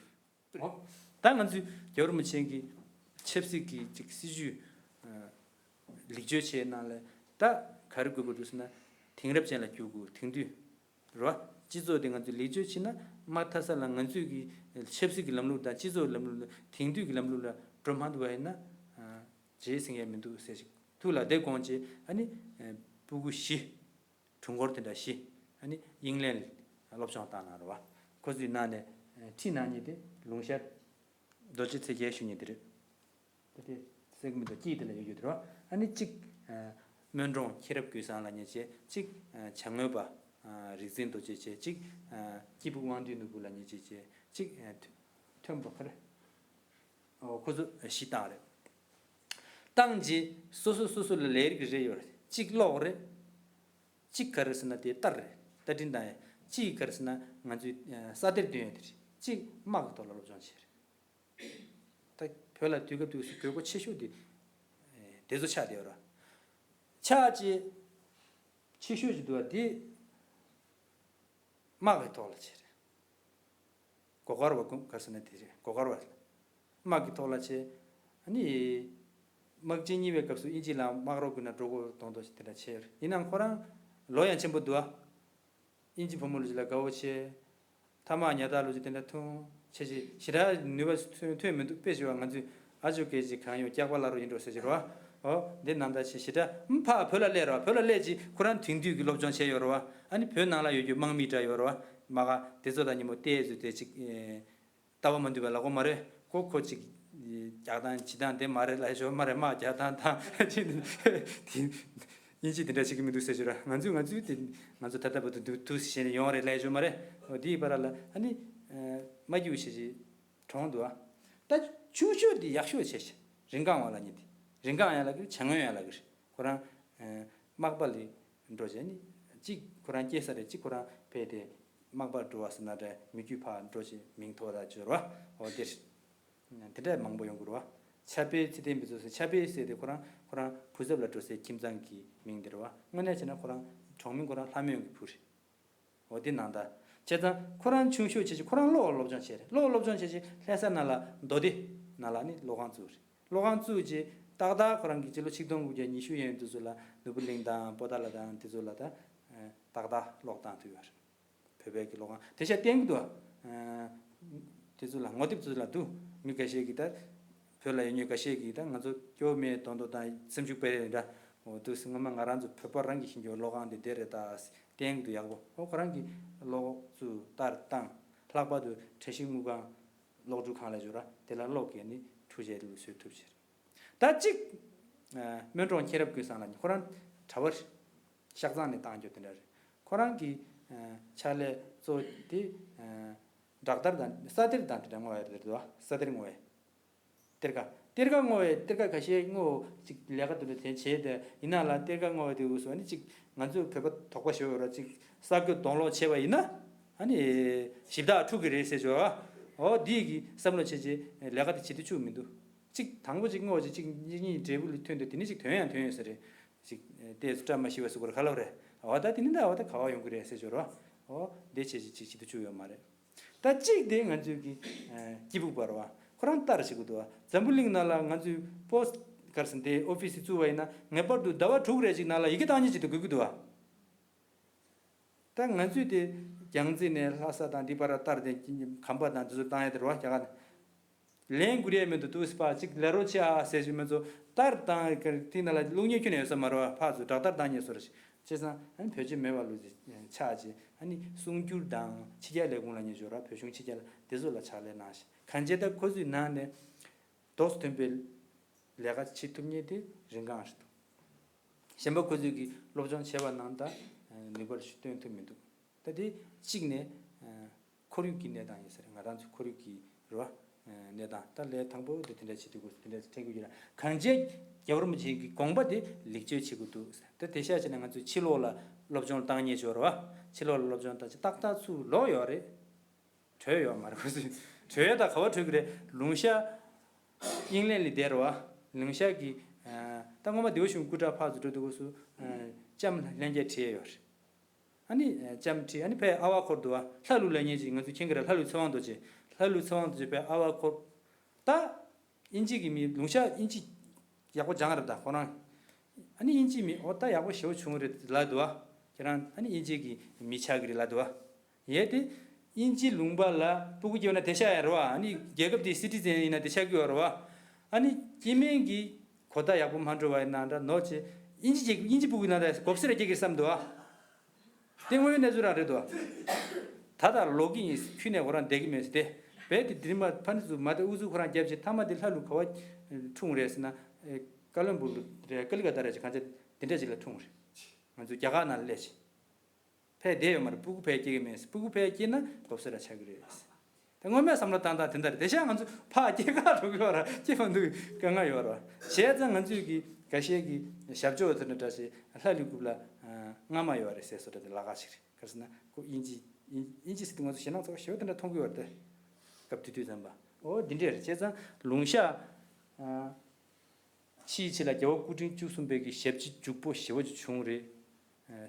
ད་ང་ཚོས་རྒྱལ་བ་རིན་པོ་ཆེ་གི་ཆབ་སྲིད་ཀྱི་ཅིག་སྲིད་ཇུས་ལེགས་བཅོས་བྱས་ནང་ལ་ད་ག་རེ་དགོས་དགོས་འདུག་ཟེར་ན། དེང་རབས་ཅན་ལ་བསྒྱུར་དགོས། དེང་དུས་རེད་བ། སྤྱི་ཚོགས་དེ་ང་ཚོས་ལེགས་བཅོས་བྱས་ན་མ་མཐའ་ས་ལ་ང་ཚོས་ཀྱི་ཆབ་སྲིད་ཀྱི་ལམ་ལུགས་དང་སྤྱི་ཚོགས་ལམ་ལུགས་ལ་དེང་དུས་ཀྱི་ལམ་ལུགས་ལ་འགྲོ་མ་འདུག་བ་ཡིན་ན་རྗེས་ཟིན་ཡས་མི་འདུག་ཟེར་ཞིག་ཐུགས་ལ་དེ་དགོངས་བྱས། ཨ་ནི་སྤུ་གུ་བཞི། དྲུང་འཁོར་དེ་འདྲ་བཞི། ཨ་ནི་དབྱིན་ལན་སློབ་སྦྱོང་བཏང་གནང་རེད་བ། ཁོ་ཚོའི་ནང་ནས་ཁྲིད་གནང་མཁན་དེ་ལུང་ཤར་རྡོ་རྗེ་ཚེ་རྒྱལ་ཞུ་མཁན་དེ་རེད། ད་དེ་གསལ་གི་མི་འདུག་དཀྱིལ་དེ་ལ་ཡོད་ཡོད་དེ་རེད་བ། ཨ་ནི་གཅིག་སྨོན་གྲོང་མཁྱེན་རབ་ཀུན་བཟང་ལབ་མཁན་བྱས། གཅིག་བྱ་དངོས་པ་རིག་འཛིན་རྡོ་རྗེ་བྱས། གཅིག་སྐྱིད་སྦུག་དབང་འདུས་ནོར་བུ་ལབ་མཁན་བྱས། གཅིག་ཐོན་པ་ཁར། ཨོ་ཁོ་ཚོ་བཞི་བཏང་རེད། བཏང་རྗེས་སོ་སོ་སོ་སོ་ལ་ལས་རིགས་རེ་ཡོད་རེད། གཅིག་གློག་རེད། གཅིག་ག་རེ་ཟེར་ན་དེ་རྟར་རེད། རྟ་མགྲིན་བཏང་ཡས། གཅིག་ག་རེ་ཟེར་ན་ང་ཚོའི་ས་གཏེར་འདོན་ཡས་དེ་རེད། གཅིག་དམག་གི་ཐོག་ལ་སློབ་སྦྱོང་བྱས་རེད། ད་བོད་ལ་དུས་སྐབས་དུས་སུ་དགོས་མཁོ་ཆེ་ཤོས་དེ་དེ་ཚོ་ཆགས་བསྡད་ཡོད་རེད། ཆགས་རྗེས་ཆེ་ཤོས་ཅིག་འདུག་བ། དེ་དམག་གི་ཐོག་ལ་བྱས་རེད། སྒོ་དཀར་བ་ཀུན་ག་ཟེར་ན་དེ་རེད། སྒོ་དཀར་བ་དམག་གི་ཐོག་ལ་བྱས། ཨ་ནི་དམག་ཆེན་གཉིས་པའི་སྐབས་སུ་དབྱིན་ཇི་ལ་དམག་རོགས་ཀུན་ན་འགྲོ་དགོས་དོན་དུ་དེ་འདྲ་བྱས་ཡོད་རེད། ཡིན་ནའང་ཁོ་རང་ལོ་ཡང་ཆེན་པོ་འདུག་ཨ། དབྱིན་ཇི་བུ་མོ་ལོ་ཅིག་ལ་དགའ་བོ་བྱས། ཐ་མག་ཉལ་ཐ་ལོ་ཅིག་དེ་འདྲ་འཐུང་བྱས་ཅིག་ཞེ་དྲག་ནུས་པ་ཐོན་ཐོན་མི་འདུག་དཔེ་བྱས་པ་ང་ཚོས་ཨ་ཇོ་སྐད་ཅིག་གང་ཡོད་སྐྱག་པ་ལ་རོ་ཡིན་འགྲོ་ཟེར་གྱི་རེད་བ། ཨོ་འདི་ནང་ད་ཆེ་ཞེ་དྲག་ཕ་བོད་ལ་སླེབས་རེད་བ། བོད་ལ་སླེབས་ཅིག་ཁོ་རང་དེང་དུས་ཀྱི་སློབ་སྦྱོང་བྱས་ཡོད་རེད་བ། ཨ་ནི་བོད་ནང་ལ་ཡོད་རྒྱུ་དམག་མི་འདྲ་ཡོད་རེད་བ། མ་ག་དེ་ཚོ་དང་ཉིན་མོ་བལྟས་ཚོད་དེ་ཅིག་ལྟ་བ་མ་འདུས་པ་ལ་གོ་མ་རེད། ཁོ་ཁོ་ཅིག་རྒྱག་སྟངས་བྱེད་སྟངས་དེ་མ་རེད་ལབ་ཞོར་མ་རེད། དམག་རྒྱག་སྟངས་དང་ཅིག་དེ་དབྱིན་ཇི་དེ་འདྲ་བྱེད་ཀྱི་མི་འདུག་ཟེར་ཞོར། ང་ཚོས་ང་ཚོས་དེ་ང་ཚོ་ད་ལྟ་བར་དུ་འདུག་འདུག་ཟེར་ནས་ཡོང་རེད་ལབ་ཞོར་མ་རེད། འོ་དེའི་བར་ལ་ཨ་ནི་མ་རྒྱུག་བྱས་ཅིག་གྲོངས་འདུག་ཨ། ད་ཆུང་ཤོས་དེ་ཡག་ཤོས་བྱས་ཤག་རིན་སྒང་བ་ལབ་མཁན་དེ། རིན་སྒང་ཡ་ལབ་ཀྱི་རེད། བྱ་དངོས་ཡ་ལབ་ཀྱི་རེད། ཁོ་རང་དམག་པ་ལ་འགྲོ་བྱས་ནི་གཅིག་ཁོ་རང་སྐྱེས་ས་རེད། གཅིག་ཁོ་རང་ཕེབས་ཏེ་དམག་པར་འགྲོ་བ་ཟེར་ན་འདྲ། མི་རྒྱུད་ཕར་འགྲོ་བྱས་མིང་ཐོགས་ར་བྱོས་ར་བ། འོ་དེ་རེད། དེ་འདྲ་མང་པོ་ཡོང་གི་རེད་བ། ཆབ་དཔལ་ཚེ་བརྟན་ཕུན་ཚོགས་ཟེར། ཆབ་དཔལ་ཟེར་དེ་ཁོ་རང་ཁོ་རང་བུ་ཚབ་ལ་འགྲོ་སའི་ཁྱིམ་ཚང་གི་མིང་དེ་རེད་བ། དངོས་གནས་བྱས་ན་ཁོ་རང་གྲོང་མི་ཁོ་རང་ལྷ་མོ་གི་བུ་རེད། འོ་དེ་ནང་ད། བྱས་ཙང་ཁོ་རང་ཆུང་ཤོས་བྱས་ཅིག་ཁོ་རང་གློ་བ་སློབ་སྦྱོང་བྱས་རེད། གློ་བ་སློབ་སྦྱོང་བྱས་ཅིག་ལྷ་ས་ནང་ལ་མདོ་སྡེ་ནང་ལ་ནི་གློག་ཁང་བཙུགས་རེད། གློག་ཁང་བཙུགས་རྗེས་ཏག་ཏག་ཁོ་རང་གི་སྤྱི་ལོ་ཆིག་སྟོང་དགུ་བརྒྱ་ཉི་ཤུ་ཡན་དུས་ཚོད་ལ་ནོར་བུ་གླིང་དང་པོ་ཏཱ་ལ་དང་དེ་ཚོ་ལ་ད་ཏག་ཏག་གློག་བཏང་ཐུབ་ཡོད་རེད། བོད་པའི་གི་གློག་ཁང་དེ་ཤ་བརྟན་གི་འདུག་ཨ། དེ་ཚོ་ལ་ངོ་དེབ་ཚོ་ལ་འདུག་མི་འགའ་ཤས་ཀྱིས་ད་བོད་ལ་ཡོད་མཁན་འགའ་ཤས་ཀྱིས་ད་ང་ཚོ་སྐྱོ་བོ་མེད་དོན་དུ་ད་སེམས་ཤུགས་སྤར་རེད་འདྲ། འོ་འདུག་སྔོན་མ་ང་རང་ཚོ་བོད་པ་རང་གི་ཤིང་ཀྱོག་གློག་ཁང་འདི་འདི་རེད་ད་བརྟན་གི་འདུག་ཡག་པོ། འོ་ཁོ་རང་གིས་གློག་བཙུགས་ཏར་བཏང་། ལྷག་པར་དུ་བཀྲ་ཤིས་དངུལ་ཁང་གློག་འཕྲུལ་ཁང་ལ་འབྱོར་ར་དེ་ལ་གློག་གིས་ནི་འཕྲུལ་ཆས་དེ་ལ་བཟོས་ཐུབ་ཕྱིར། ད་གཅིག་སྨོན་གྲོང་མཁྱེན་རབ་ཀུན་བཟང་ལ་ཁོ་རང་གྲྭ་བ་རེད། ཤག་ཚང་ནས་བཏང་རྒྱུ་དེ་འདྲ་རེད། ཁོ་རང་གི་ཕྱག་ལས་གཙོ་བོ་དེ་སྦྲག་ཏར་དང་ས་གཏེར་དང་དེ་འདྲ་བསྔོ་བ་རེད་འདུག་ས་གཏེར་བསྔོ་བ། གཏེར་ཁ་གཏེར་ཁ་བསྔོ་བའི་གཏེར་ཁ་ཁ་ཤས་བསྔོ་ཅིག་ལས་ཀ་དེ་འདྲ་དེ་བྱས་ཏེ་ཡིན་ན་ལ་གཏེར་ཁ་བསྔོ་བ་དེ་འུ་སུ་ཨ་ནི་ཅིག་ང་ཚོས་བོད་པ་དོགས་པ་ཞེ་པོ་ཡོད་ར་ཅིག་ས་རྒྱུ་གདོང་ལོག་བྱས་པ་ཡིན་ན་ཨ་ནི་ཞིབ་བརྟག་འཁྲུག་གི་རེད་ཟེར་བྱོས། འོ་འདི་གི་བསམ་བློ་བྱས་རྗེས་ལས་ཀ་དེ་བྱེད་དུ་བཅུག་མི་འདུག་གཅིག་དང་པོ་གཅིག་བསྔོ་བྱས་གཅིག་གཉིས་གཉིས་འབྲས་བུ་ལ་ཐོན་ཏེ་དེ་ནི་གཅིག་ཐོན་ཡང་ཐོན་ཡོད་ས་རེད། གཅིག་ལྟས་སུ་བཀྲ་མ་ཤིས་པ་ཟེར་དགོས་རེད་ག་ལབ་རེད། འོ་ད་དེ་ནི་ད་འོ་ད་ག་བ་ཡོང་གི་རེད་ཟེར་བྱོས་རོ། འོ་འདི་བྱས་རྗེས་གཅིག་བྱེད་དུ་བཅུག་ཡོད་མ་རེད། ད་གཅིག་དེ་ང་ཚོའི་གི་སྐྱིད་སྦུག་པ་རེད་བ། ཁོ་རང་ལྟར་བྱེད་དགོས་འདུག་བ། འཛམ་བུ་གླིང་ནང་ལ་ང་ཚོའི་པོ་སི་ཊི་ག་རེ་ཟེར་འདི་ཨོ་ཕི་སི་བཙུགས་པ་ཡིན་ན་ངེས་པར་དུ་ཟླ་བ་དྲུག་རེ་གཅིག་ནང་ལ་ཡི་གེ་བཏང་སྙིང་བྱེད་དུ་དགོས་ཀྱི་འདུག་བ། ད་ང་ཚོས་དེ་རྒྱང་རྩེ་ནས་ལྷ་ས་དང་འདི་བར་ལྟར་དེ་གམ་པ་དང་འདི་ཚོ་བཏང་ཡ་དེ་རེད་བ་རྒྱ་གར་ནས། ལན་དགོས་ཡ་མི་འདུག་ཏུ་སི་པ་གཅིག་ལ་རོ་ཆེ་ཨ་ཟེར་ཞུ་མི་ཚོ་ལྟར་དང་དེ་ནང་ལ་བླུག་ཉེ་ཁྱོན་ནས་ཡོད་ས་མ་རེད་བ། ཕར་ཚུར་དྲག་ལྟར་བཏང་ཉེ་སོར་བྱས་ཙང་ཨ་ནི་བོད་ཆེ་མེད་པ་ལུགས་ཆགས་ཀྱི། ཨ་ནི་གསུང་སྒྱུར་དང་ཕྱི་རྒྱལ་ལས་ཁུངས་ལ་ཉེ་ཞོར་བ་བོད་གཞུང་ཕྱི་རྒྱལ་ལ་དེ་ཚོ་ལ་ཕྱག་ལས་གནང་ཞིང་གང་བྱས་ད་ཁོ་ཚོའི་ནང་ནས་རྡོག་ཐོན་པའི་ལས་ཀ་བྱེད་ཐུབ་ཉེ་དེ་རིན་གང་རེད་འདུག་གཞན་པ་ཁོ་ཚོས་ཀྱི་སློབ་སྦྱོང་བྱས་པ་ནང་ད་ནུས་པར་ཞིག་སྟོན་ཐུབ་མི་འདུག་ད་དེ་གཅིག་ནས་ཁོར་ཡུག་གི་གནས་སྟངས་ཡིན་ས་རེད། ང་རང་ཚོ་ཁོར་ཡུག་གི་རེད་བ། གནས་སྟངས་ད་ལས་དང་པོ་དེ་དེ་འདྲ་བྱེད་དུས་དགོས་སུ་དེ་འདྲ་དྲན་གྱི་ཡོད་ར། གང་བྱས་རྒྱལ་བ་རིན་པོ་ཆེ་གི་དགོངས་པ་དེ་ལེགས་བཅོས་བྱེད་དགོས་འདུག་ད་དེ་ཤ་ཆེ་ན་ང་ཚོས་ཕྱི་ལོགས་ལ་སློབ་སྦྱོང་བཏང་ཉེ་ཞོར་བ། ཕྱི་ལོགས་ལ་སློབ་སྦྱོང་བཏང་ཆེ་ཏག་ཏག་ཚུར་ལོག་ཡོད་རེད། བྲོས་ཡོད་མ་རེད་ཁོ་ཚོས། བྲོས་ཡོད་ད་ག་བ་བྲོས་ཀྱི་རེད། ལུང་ཤ་དབྱིན་ལན་ལི་དེར་བ། ལུང་ཤ་གི་ད་སྔོན་མ་ལྡེའུ་ཤུན་སྐུ་དྲག་ཕར་ཚུར་འགྲོ་དུས་སྐབས་སུ་ ལྕམ་ལྷན་རྒྱས་ཁྲིད་ཡོད་རེད། ཨ་ནི་ལྕམ་ཁྲིད། ཨ་ནི་ཕའི་ཨ་བ་འཁོར་འདུག་བ། ལྷ་ཀླུ་ལབ་མཁན་ཅིག་ང་ཚོ་མཁྱེན་གྱི་རེད། ལྷ་ཀླུ་ཚེ་དབང་རྡོ་རྗེ། ལྷ་ཀླུ་ཚེ་དབང་རྡོ་རྗེ་ཕའི་ཨ་བ་འཁོར། ད་དབྱིན་ཇི་གི་མི་ལུང་ཤ་དབྱིན་ཇི་ཡག་པོ་སྦྱངས་རེད་ད་ཁོ་རང་། ཨ་ནི་དབྱིན་ཇི་མི་ཨོ་ད་ཡག་པོ་ཞེ་པོ་བྱུང་རེད་ལབ་འདུག་བ། ཁྱེད་རང་ཨ་ནི་དབྱིན་ཇི་གི་མི་ཆགས་ཀྱི་རེད་ལབ་འདུག་བ། ཡས་དེ། དབྱིན་ཇི་ལུང་པ་ལ་སྤུ་གུ་སྐྱེས་པ་ན་བསྡད་ཤག་ཡ་རེད་བ། ཨ་ནི་རྒྱལ་ཁབ་དེའི་སི་ཊི་ཛེན་ཡིན་ན་བསྡད་ཤག་གི་ཡོད་རེད་བ། ཨ་ནི་སྐྱེ་དམན་གྱི་གོ་བརྡ་ཡག་པོ་མ་འགྲོ་བ་ཡིན་ན་འདྲ་ནོར་ཆེ། དབྱིན་ཇི་རྒྱལ་དབྱིན་ཇི་སྤུ་གུ་ཡིན་ན་འདྲ་མགོ་སེར་ར་སྐྱེ་གི་རེད་བསམ་འདུག་བ། དེ་དངོས་ཡོད་གནས་ཚུལ་རང་རེད་འདུག་བ། ད་ལྟ་ལོག་གི་ཡིན། ཁྱོན་ནས་ཁོ་རང་བསྡད་ཀྱི་མེད་ཟེར་ཏེ། རྦད་དེ་དེ་རིང་མ་ཕ་ནི་ཚུ་མ་དེ་ཨུ་ཚུགས་ཁོ་རང་རྒྱབ་བྱས་མཐའ་མ་དེ་ལྷ་ཀླུ་ག་བ་འཁྲུངས་རེད་ཟེར་ན། ཀ་ལོན་སྦུག་ལ་རེད། ཀ་ལི་ཀ་ཏ་རེད་ཅེས་གང་ཅི་དེ་འདྲ་ཅིག་ལ་འཁྲུངས་རེད། ང་ཚོ་རྒྱ་གར་ནང་ལ་སླེབས་བྱས། ཕར་བསྡད་ཡོད་མ་རེད། སྤུ་གུ་ཕར་སྐྱེ་གི་མེད། སྤུ་གུ་ཕར་སྐྱེས་ན་མགོ་སེར་ར་ཆགས་ཀྱི་རེད། ད་སྔོན་མའི་བསམ་བློ་བཏང་སྟངས་དེ་འདྲ་རེད། དེ་བཞིན་ང་ཚོ་ཕར་སྐྱེ་ཁག་འགྲོ་གི་ཡོད་ར་སྐྱེ་མ་འདུག་དཀའ་ངལ་ཡོད་ར། བྱས་ཙང་ང་ཚོས་ཀྱི་འགའ་ཤས་ཀྱི་ཞབས་ཕྱོགས་དེ་འདྲ་འདྲ་ཞིག་ལྷ་ཀླུའི་རྐུབ་ལ་རྔ་མ་ཡོད་རེད་ཟེར་བཟོ་འདྲ་དེ་ལབ་ཁ་ཞིག་རེད། ག་རེ་ཟེར་ན་ཁོ་དབྱིན་ཇི་དབྱིན་དབྱིན་ཇི་ཟེར་དུས་ང་ཚོ་ཞེད་སྣང་ཚ་བ་ཞེ་པོ་དེ་འདྲ་མཐོང་གི་ཡོད་རེད་དེ། སྐབས་དེ་དུས་ཙམ་པ་ཨོ་འདི་འདྲ་རེད། བྱས་ཙང་ལུང་ཤ་ཕྱིའི་ཕྱི་ལ་རྒྱལ་བ་སྐུ་ཕྲེང་བཅུ་གསུམ་པའི་གི་ཞབས་ཕྱི་ལྗིད་པོ་ཞེ་པོ་ཅིག་བྱུང་རེད།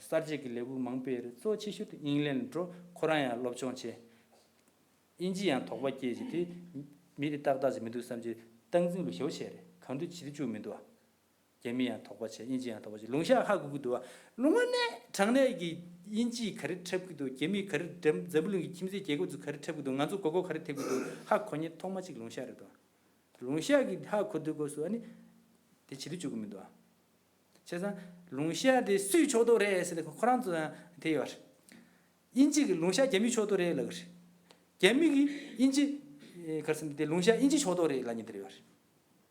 གསར་བརྗེ་གི་ལས་འགུལ་མང་པོ་ཡོད་རེད། གཙོ་ཆེ་ཤོས་དེ་ཨིང་ལན་འགྲོ། ཁོ་རང་ཡང་སློབ་སྦྱོང་བྱས། དབྱིན་ཇི་ཡང་དོགས་པ་སྐྱེས་བྱས་དེ། མི་དེ་ཏག་ཏག་ཅིག་མི་འདུག་བསམ་བྱས་སྟངས་འཛིན་ལུགས་ཞེ་པོ་བྱས་རེད། གང་འདྲ་བྱེད་དུ་བཅུག་མི་འདུག་ཨ། རྒྱ་མི་ཡང་དོགས་པ་བྱས། དབྱིན་ཇི་ཡང་དོགས་པ་བྱས། ལུང་ཤ་ཧ་གོ་གི་འདུག་ཨ། ལུང་པ་ནས་དྲང་གནས་ཀྱི་དབྱིན་ཇི་ག་རེ་འཁྲབ་གི་འདུག་རྒྱ་མི་ག་རེ་འགྲམ་འཛམ་བུ་གླིང་གི་ཁྱིམ་མཚེས་རྒྱལ་ཁབ་ཚོ་ག་རེ་འཁྲབ་གི་འདུག་ང་ཚོ་མགོ་སྐོར་ག་རེ་ཐེབས་གི་འདུག་ཧ་གོ་མཁན་ཐོག་མ་གཅིག་ལུང་ཤ་རེད་འདུག་ལུང་ཤ་གི་ཧ་གོ་དུས་སྐབས་སུ་ཨ་ནི་དེ་བྱེད་དུ་བཅུག་གི་མི་འདུག་ཨ། བྱས་ཙང་ལུང་ཤ་དེ་སུའི་ཕྱོགས་གཏོགས་རེད་ཟེར་ཏེ་ཁོ་རང་ཚོ་ཡང་དེ་ཡོད་རེད། དབྱིན་ཇི་གི་ལུང་ཤ་རྒྱ་མིའི་ཕྱོགས་གཏོགས་རེད་ལབ་གི་རེད། རྒྱ་མི་གི་དབྱིན་ཇི་ཨེ་ག་རེ་ཟེར་ན་དེ་ལུང་ཤ་དབྱིན་ཇིའི་ཕྱོགས་གཏོགས་རེད་ལབ་མཁན་དེ་རེད་ཡོད་རེད།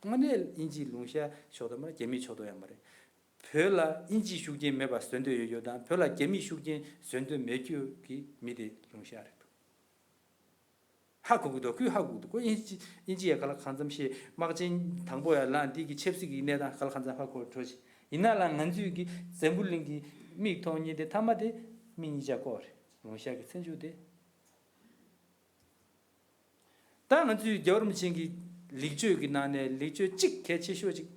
དངོས་གནས་དབྱིན་ཇིའི་ལུང་ཤ་ཕྱོགས་གཏོགས་མ་རེད། རྒྱ་མིའི་ཕྱོགས་གཏོགས་ཡང་མ་རེད། བོད་ལ་དབྱིན་ཇིའི་ཤུགས་རྐྱེན་མེད་པ་བཟོ་འདོད་ཡོད་རྒྱུ་དང་བོད་ལ་རྒྱ་མིའི་ཤུགས་རྐྱེན་བཟོ་འདོད་མེད་རྒྱུ་གི་མི་དེ་ལུང་ཤ་རེད་འདུག་ཧ་གོ་གི་འདུག་ཁོས་ཧ་གོ་གི་འདུག་ཁོ་དབྱིན་ཇི་དབྱིན་ཇི་ཡ་ག་ལ་གང་འཚམ་ཤེས། དམག་ཆེན་དང་པོ་ཡ་ལ་འདི་གི་ཆབ་སྲིད་ཀྱི་གནས་སྟངས་ག་ལ་གང་འཚམ་ཧ་གོ་འགྲོ་ཞིག་ཡིན་ན་ལ་ང་ཚོས་ཀྱི་འཛམ་བུ་གླིང་གི་མིག་མཐོང་མཁན་དེ་མཐའ་མ་དེ་མི་གཉིས་ཆ་ཀོ་རེད། ལུང་ཤ་གི་ཚེ་མཇུག་དེ། ད་ང་ཚོས་རྒྱལ་བ་རིན་པོ་ཆེ་གི་ལེགས་བཅོས་ཀྱི་ནང་ནས་ལེགས་བཅོས་གཅིག་གལ་ཆེ་ཤོས་གཅིག་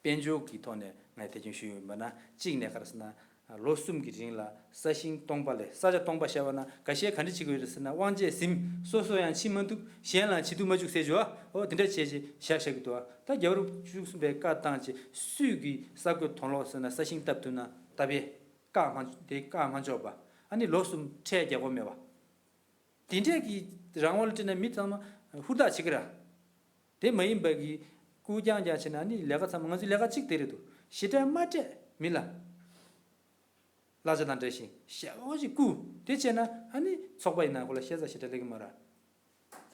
དཔལ་འབྱོར་གྱི་ཐོག་ནས་ངས་དེ་རྒྱུན་ཞུས་ཡོད་པ་ན་གཅིག་ནས་ག་རེ་ཟེར་ན། ལོ་གསུམ་གྱི་རིང་ལ་ས་ཞིང་སྟོང་པ་ལས་ས་ཆ་སྟོང་པ་བཤལ་བ་ན་འགའ་ཤས་ག་འདྲ་བྱེད་དགོས་རེད་ཟེར་ན། དབང་ཆས་ཟིན། སོ་སོ་ཡང་ཕྱིན་མ་ཐུབ། གཞན་ལ་བྱེད་དུ་མ་བཅུག་ཟེར་བྱོས། འོ་དེ་འདྲ་བྱས་བྱས་བཞག་བཞག་གི་འདུག་ད་རྒྱལ་བ་རིན་པོ་ཆེ་བཅུ་གསུམ་པས་བཀའ་བཏང་བྱས་སུས་ཀྱི་ས་རྒོད་དོན་ལོག་ཟེར་ན་ས་ཞིང་བཏབ་ཐུབ་ན་བཏབ་པས། བཀག་མ་དེ་བཀག་མ་འཇོག་པ། ཨ་ནི་ལོ་གསུམ་ཁྲལ་རྒྱག་དགོས་མེད་པ། དེ་འདྲས་ཀྱི་རང་དབང་ལ་བརྩིས་ན་མི་ཚང་མ་ཧུར་ཐག་བྱེད་ཀྱི་ར། དེ་མ་ཡིན་པ་གི་རྐུ་རྐྱང་རྐྱང་བྱས་ན་ནི་ལས་ཀ་ཚང་མ་ང་ཚོའི་ལས་ཀ་གཅིག་དེ་རེད་འདུག་ཞེ་དྲག་མ་སྤྲད་མི་ལ། གླ་ཆ་དང་འདྲ་ཞིང་ཞེ་པོ་ཅིག་རྐུ། དེ་བྱས་ན་ཨ་ནི་ཚོགས་པ་ཡིན་ན་ཁོ་ལ་ཤེས་ཚ་ཞེ་དྲག་སླེབས་ཀྱི་མ་རེད།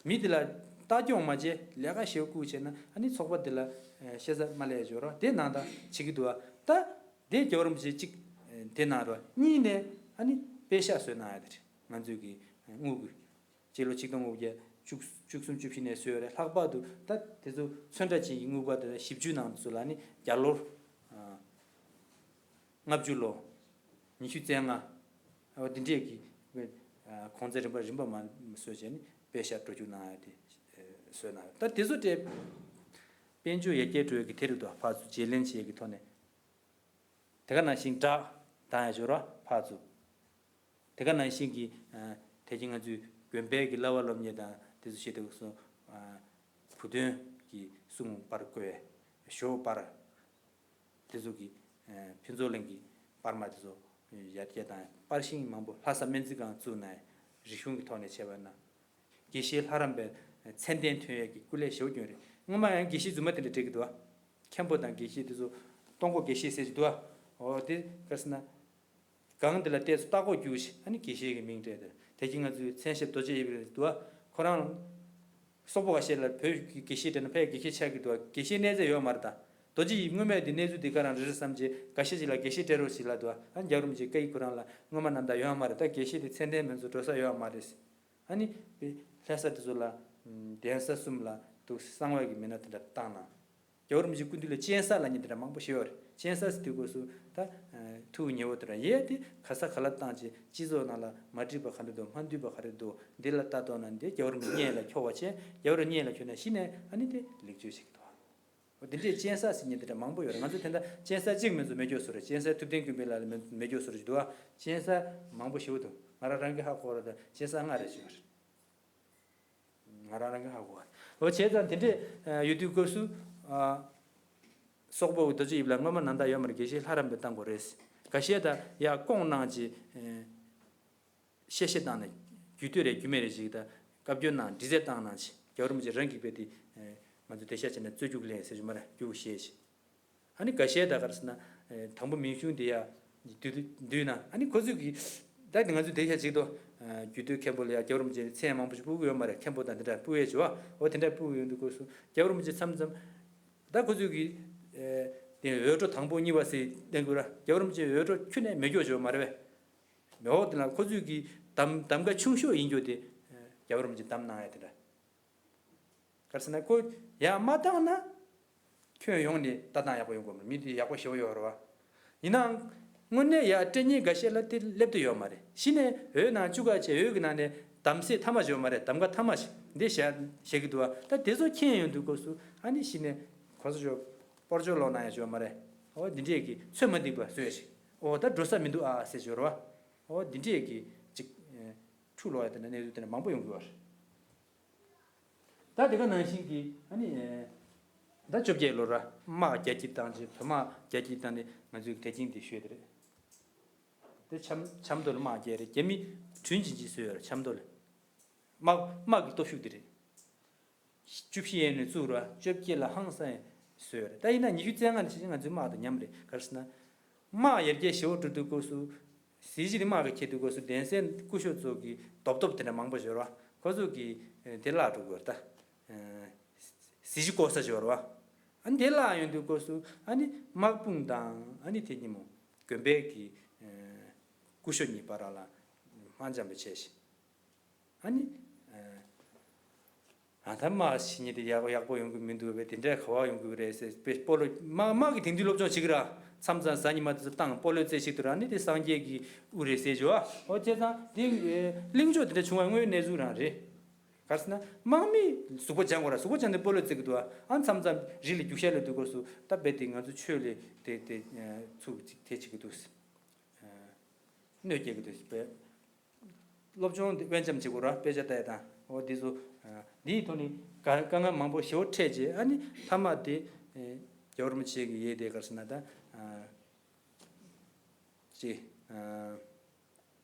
མི་དེ་ལ་ལྟ་སྐྱོང་མ་བྱས་ལས་ཀ་ཞེ་པོ་རྐུ་བྱས་ན་ཨ་ནི་ཚོགས་པ་དེ་ལ་ཤེས་ཚ་མ་སླེབས་ཡ་འཇོག་རོགས་དེ་ནང་ད་བྱེད་ཀྱི་འདུག་ཨ། ད་དེ་རྒྱལ་བ་རིན་པོ་ཆེ་གཅིག་དེ་གནང་རོགས། གཉིས་ནས་ཨ་ནི་པེ་ཤག་བཟོས་གནང་ཡ་དེ་རེད། ང་ཚོའི་གི་དངུལ་གྱི་སྤྱི་ལོ་ཆིག་སྟོང་དགུ་བརྒྱ་བཅུ་བཅུ་གསུམ་བཅུ་བཞི་ནས་བཟོས་ཡོད་རེད། ལྷག་པར་དུ་ད་དེ་ཚོ་ཚོན་ཁྲ་ཅན་གྱི་དངུལ་པ་དེ་བཞི་བཅུ་ནང་དུ་ཚུད་ལ་ནི་བརྒྱ་ལོར་ལྔ་བཅུ་ལོ། ཉི་ཤུ་རྩ་ལྔ། འོ་དེ་འདྲས་ཀྱི་གོང་ཚད་རིམ་པ་རིམ་པ་མ་བཟོས་བྱས་ནི་པེ་ཤག་འགྲོ་རྒྱུ་གནང་ཡ་དེ་བཟོས་གནང་ཡོད། ད་དེ་ཚོ་དེ་དཔལ་འབྱོར་ཡར་རྒྱས་འགྲོ་ཡ་གི་དེ་རེད་དོ། ཕར་ཚུར་བརྗེ་ལེན་བྱེད་ཡ་གི་ཐོག་ནས། དེ་ག་ནང་བཞིན་བསྒྲགས་བཏང་ཡ་འབྱོར་བ་ཕར་ཚུར། དེ་ག་ནང་བཞིན་གྱི་དེ་རྒྱུན་ང་ཚོའི་དགོན་པའི་གི་བསླབ་པ་སློབ་གཉེར་དང་དེ་ཚོ་བྱེད་དུས་སུ་བུ་སྟོན་གྱི་གསུང་པར་བརྐོས། ཞོ་པར། དེ་ཚོ་གི་ཕུན་ཚོགས་གླིང་གི་པར་མ་དེ་ཚོ་ཡར་རྒྱས་དང་པར་ཤིང་མང་པོ་ལྷ་ས་སྨན་རྩིས་ཁང་བཙུགས་ནས་རིག་གཞུང་གི་ཐོག་ནས་བྱས་པ་ན། དགེ་བཤེས་ལྷ་རམས་པའི་མཚན་ལྡན་ཐོན་ཡས་ཀྱི་སྐུ་ལས་ཞེ་པོ་བསྐྱོན་རེད། སྔོན་མ་ཡང་དགེ་བཤེས་རྫུན་མ་དེ་འདྲ་སྤྲད་ཀྱི་འདུག་བ། མཁན་པོ་དང་དགེ་བཤེས་དེ་ཚོ་སྟོང་སྐོར་དགེ་བཤེས་ཟེར་གྱི་འདུག་བ། འོ་དེ་ག་རེ་ཟེར་ན། སྒང་དེ་ལ་བལྟས་སུ་ལྟ་སྐོར་རྒྱུགས་ཤིག་ཨ་ནི་དགེ་བཤེས་ཀྱི་མིང་སྤྲད་དེ། དེ་གིན་ང་ཚོའི་མཚན་ཞབས་རྡོ་རྗེ་དབྱིབས་རེད་འདུག་བ། ཁོ་རང་། སོག་པོ་ཁ་ཤས་ལ་བོད་ཀྱི་དགེ་བཤེས་སྤྲད་ན་ཕའི་དགེ་བཤེས་ཆགས་ཀྱི་འདུག་བ། དགེ་བཤེས་གནས་ཚད་ཡོད་མ་རེད་ད། རྡོ་རྗེ་དབྱིབས་སྔོན་མའི་དེ་གནས་ཚུལ་དེ་ག་རང་རེད་རེད་བསམ་རྗེས་འགའ་ཤས་ཅིག་ལ་དགེ་བཤེས་སྤྲད་རོགས་ཞེས་ལབ་འདུག་བ། ཨ་ནི་རྒྱལ་བ་རིན་པོ་ཆེའི་བཀའ་ཡིག་ཁོ་རང་ལ་སྔོན་མ་རྣམ་དག་ཡོད་མ་རེད། ད་དགེ་བཤེས་དེ་མཚན་ལྡན་མི་ཚོ་འགྲོ་ས་ཡོད་མ་རེད། ཨ་ནི་པའི་ལྷ་ས་དེ་ཚོ་ལ་གདན་ས་གསུམ་ལ་འདུག་གསང་བའི་གི་མི་སྣ་དེ་འདྲ་བཏང་ན། རྒྱལ་བ་རིན་པོ་ཆེའི་སྐུ་མདུན་ལ་སྤྱན་བསལ་ལབ་མཁན་དེ་འདྲ་མང་པོ་ཞིག་ཡོད་རེད། སྤྱན་བསལ་ཟེར་དུས་སྐབས་སུ་ད་ཐུགས་ཉེ་བོ་དེ་འདྲ་ཡས་དེ་ག་ས་ག་ལ་བཏང་བྱས་སྤྱི་ཚོགས་ནང་ལ་མ་འགྲིག་པ་ག་རེ་འདུག་མ་འདུས་པ་ག་རེ་འདུག་འདི་ལ་ལྟ་རྟོག་ན་འདི་རྒྱལ་བ་རིན་པོ་ཆེ་སྙན་ལ་འཁྱོག་པ་བྱས། རྒྱལ་བ་རིན་པོ་ཆེ་སྙན་ལ་འཁྱོག་ན་གཞི་ནས་ཨ་ནི་དེ་ལེགས་བཅོས་བྱེད་ཀྱི་འདུག་འོ་དེ་འདྲའི་གཅན་གཟན་ཟེར་མཁན་དེ་འདྲ་མང་པོ་ཡོད་རེད། ང་ཚོ་དེ་འདྲ་གཅན་གཟན་གཅིག་མིན་ཚོ་མེ་སྒྱོགས་བཟོ་རེད། གཅན་གཟན་ཐུབ་བསྟན་ཀུན་ཕན་ལགས་ལ་མེ་མེ་སྒྱོགས་བཟོ་རེད་ཅིག་འདུག་ཨ། གཅན་གཟན་མང་པོ་ཞེ་པོ་འདུག་ང་རང་རང་གིས་ཧ་གོ་བ་ལ་ད་གཅན་གཟན་ལྔ་རེ་ཅིག་ཡོད་རེད། ང་རང་རང་གིས་ཧ་གོ་བ། འོ་བྱས་ཙང་དེ་འདྲས་ཡོད་དུས་སྐབས་སུ། སོག་པོ་རྡོ་རྗེ་དབྱིབས་ལ་སྔོན་མ་ནང་ད་ཡོད་མ་རེད། དགེ་བཤེས་ལྷ་རམས་པས་བཏང་དགོས་རེད། འགའ་ཤས་ད་ཡ་ཀོང་གནང་ཅིག་གཤེ་གཤེ་བཏང་ནས་རྒྱུད་སྟོད་རེད་རྒྱུད་སྨད་རེད་ཅིག་ད་བཀའ་བཀྱོན་གནང་འདྲི་རྩད་བཏང་གནང་ཅིག་རྒྱལ་བ་རིན་པོ་ཆེ་རང་གིས་རྦད་དེ་ང་ཚོ་དེ་ཤ་བྱས་ནས་རྩོད་རྒྱུགས་ལེན་ཟེར་རྒྱུ་མ་རེད། རྒྱུགས་བཤད་ཅིག་ཨ་ནི་འགའ་ཤས་ད་ག་རེ་ཟེར་ན། དང་པོ་མིང་གཞུང་དེ་ཡ། འདུས་འདུས་ན་ཨ་ནི་ཁོ་ཚོས་ཀྱི། ད་དེ་ང་ཚོས་དེ་ཤ་ཅིག་ཏུ། རྒྱུད་སྟོད་མཁན་པོ་ལ་ཡ་རྒྱལ་བ་རིན་པོ་ཆེ་མཚན་མང་པོ་ཞིག་ཕུལ་གི་ཡོད་མ་རེད། མཁན་པོ་དང་དེ་འདྲ་ཕུལ་ཡས་བྱོས་ཨ། འོ་དེ་འདྲ་ཕུལ་གི་ཡོད་འདུག་སྐབས་སུ་རྒྱལ་བ་རིན་པོ་ཆེ་མཚམས་མཚམས། ད་ཁོ་ཚོས་ཀྱི། དེ་འོས་འགྲོ་དང་པོ་གཉིས་པ་ཟེར་གཏན་འཁེལ་ར་རྒྱལ་བ་རིན་པོ་ཆེ་འོས་འགྲོ་ཁྱོན་ནས་མེད་རྒྱུ་བྱོས་མ་རེད་པས། མེད་འོ་དེ་ལ་ཁོ་ཚོས་ཀྱི་གདམ་གདམ་ག་ཆུང་ཤོས་ཡིན་རྒྱུ་དེ། རྒྱལ་བ་རིན་པོ་ཆེ་གདམ་གནང་ཡ་དེ་འདྲ། ག་རེ་ཟེར་ན་ཁོ་ཡར་མ་བཏང་ན། ཁྱོན་ཡོངས་ནས་ལྟ་སྟངས་ཡག་པོ་ཡོང་གི་མ་རེད། མི་དེ་ཡག་པོ་ཞེ་པོ་ཡོད་རེད་བ། ཡིན་ནའང་། དངོས་གནས་ཡར་སྤྲད་མཁན་འགའ་ཤས་ལ་དེ་སླེབས་དུ་ཡོད་མ་རེད། གཞི་ནས་འོས་ནང་བཅུག་ག་བྱས་འོས་ཀྱི་ནང་ནས་གདམ་གསེས་མཐའ་མ་ཞིག་ཡོད་མ་རེད། གདམ་ག་མཐའ་མ་ཞིག་འདི་བཞག་བཞག་གི་འདུག་བ། ད་དེ་ཚོ་མཁྱེན་ཡོང་དུས་སྐབས་སུ་ཨ་ནི་གཞི་ནས་གོ་ས་ཞོག་སྤོར་ཆོག་ལོག་གནང་ཡ་ཞིག་ཡོད་མ་རེད། འོ་འདི་འདྲས་ཀྱི་ཚོད་མ་འདིག་པ་བཟོས་ཡ་ཞིག་འོ་ད་འགྲོ་ས་མི་འདུག་ཨ་ཟེར་ཞོར་བ། འོ་འདི་འདྲས་ཀྱི་ཅིག་འཁྲུག་ལོག་ཡ་དེ་འདྲ་གནས་ཚུལ་དེ་འདྲ་མང་པོ་ཡོང་གི་ཡོད་རེད། ད་དེ་ག་ནང་བཞིན་གྱི་ཨ་ནི། ད་བཅོ་བརྒྱད་ལོ་ར་དམག་རྒྱ་སྐྱེད་བཏང་རྗེས་བོད་དམག་རྒྱ་སྐྱེད་བཏང་ནས་ང་ཚོའི་དད་ཅིང་དེ་ཤོད་དེ་རེད། དེ་ཆབ་ཆབ་མདོ་ལ་དམག་རྒྱག་རེད། རྒྱ་མི་དྲུང་ཆེན་གྱིས་བཟོས་ཡོད་རེད། ཆབ་མདོ་ལ་དམག་དམག་གི་སྟོབས་ཤུགས་དེ་རེད། བཅུ་བཞི་ཡན་ནས་བཙུགས་ར་བཅོ་བརྒྱད་ལ་ཧང་སང་བཟོས་ཡོད་རེད། ད་ཡིན་ན་ཉི་ཤུ་རྩ་ལྔ་ནས་བྱས་ང་ཚོའི་དམག་དང་མཉམ་རེད། ག་རེ་ཟེར་ན། དམག་ཡར་རྒྱས་ཞེ་པོ་འགྲོ་དུས་སྐབས་སུ། གཟི་བརྗིད་དམག་གི་ཁྱེད་དུས་སྐབས་སུ་གདན་སའི་སྐུ་ཞབས་ཚོ་གི་རྡོབ་རྡོབ་དེ་འདྲ་མང་པོ་ཞོར་བ། ཁོ་ཚོ་གི་དེ་བརླག་འགྲོ་དགོས་ད། གཟི་བརྗིད་བསྐོར་ས་ཞོར་བ། ཨ་ནི་དེ་བརླག་ཡོང་དུས་སྐབས་སུ་ཨ་ནི་དམག་དཔུང་དང་ཨ་ནི་དེ་ཉིན་མོ་དགོན་པའི་གི་སྐུ་ཞབས་གཉིས་བར་ལ་དམག་འཇམ་པོ་བྱས་ཤིང་། ཨ་ནི། ཨ་ད་དམག་ཞི་ཉེ་དེ་ཡག་ཡག་པོ་ཡོང་གི་མི་འདུག་བས། དེ་འདྲའི་ག་བ་ཡོང་གི་རེད་ཟེར་བས། སྤོ་ལོ་དམག་དམག་གི་དེང་དུས་སློབ་སྦྱོང་བྱེད་ཀྱི་ར། མཚམས་མཚམས་གཟའ་ཉི་མ་དེ་ཚོ་བཏང་སྤོ་ལོ་རྩེད་ཞིག་ཏུ་ར་ནི་དེ་སངས་རྒྱས་ཀྱི་དབུ་རེད་ཟེར་བྱོས་ཨ། འོ་བྱས་ཙང་དེ་གླེང་ཕྱོགས་དེ་འདྲ་བྱུང་བ་དངོས་གནས་ཚུལ་རང་རེད། ག་རེ་ཟེར་ན་དམག་མི་གཟུགས་པོ་སྦྱང་དགོས་ར། གཟུགས་པོ་སྦྱང་དེ་སྤོ་ལོ་རྩེད་ཀྱི་འདུག་ཨ། མཚམས་མཚམས་རི་ལ་རྒྱུག་ཤར་ལ་དུས་སྐབས་སུ་ད་རྦད་དེ་ང་ཚོ་ཆོས་ལས་དེ་དེ་ཚུགས་དེ་བྱེད་ཀྱི་འདུག་གནོད་སྐྱེལ་གྱི་འདུག་བས། སློབ་སྦྱོང་དེ་དབེན་འཇམ་བྱེད་དགོས་ར། དཔེ་ཆ་ལྟ་ཡ་དང་འོ་འདི་ཚོ། འདིའི་ཐོག་ནས་དཀའ་དཀའ་ངལ་མང་པོ་ཞེ་པོ་འཕྲད་རྗེས་ཨ་ནི་མཐའ་མ་དེ། རྒྱལ་བ་རིན་པོ་ཆེ་གི་ཡས་དེ་ག་རེ་ཟེར་ན་ད། ཅེས།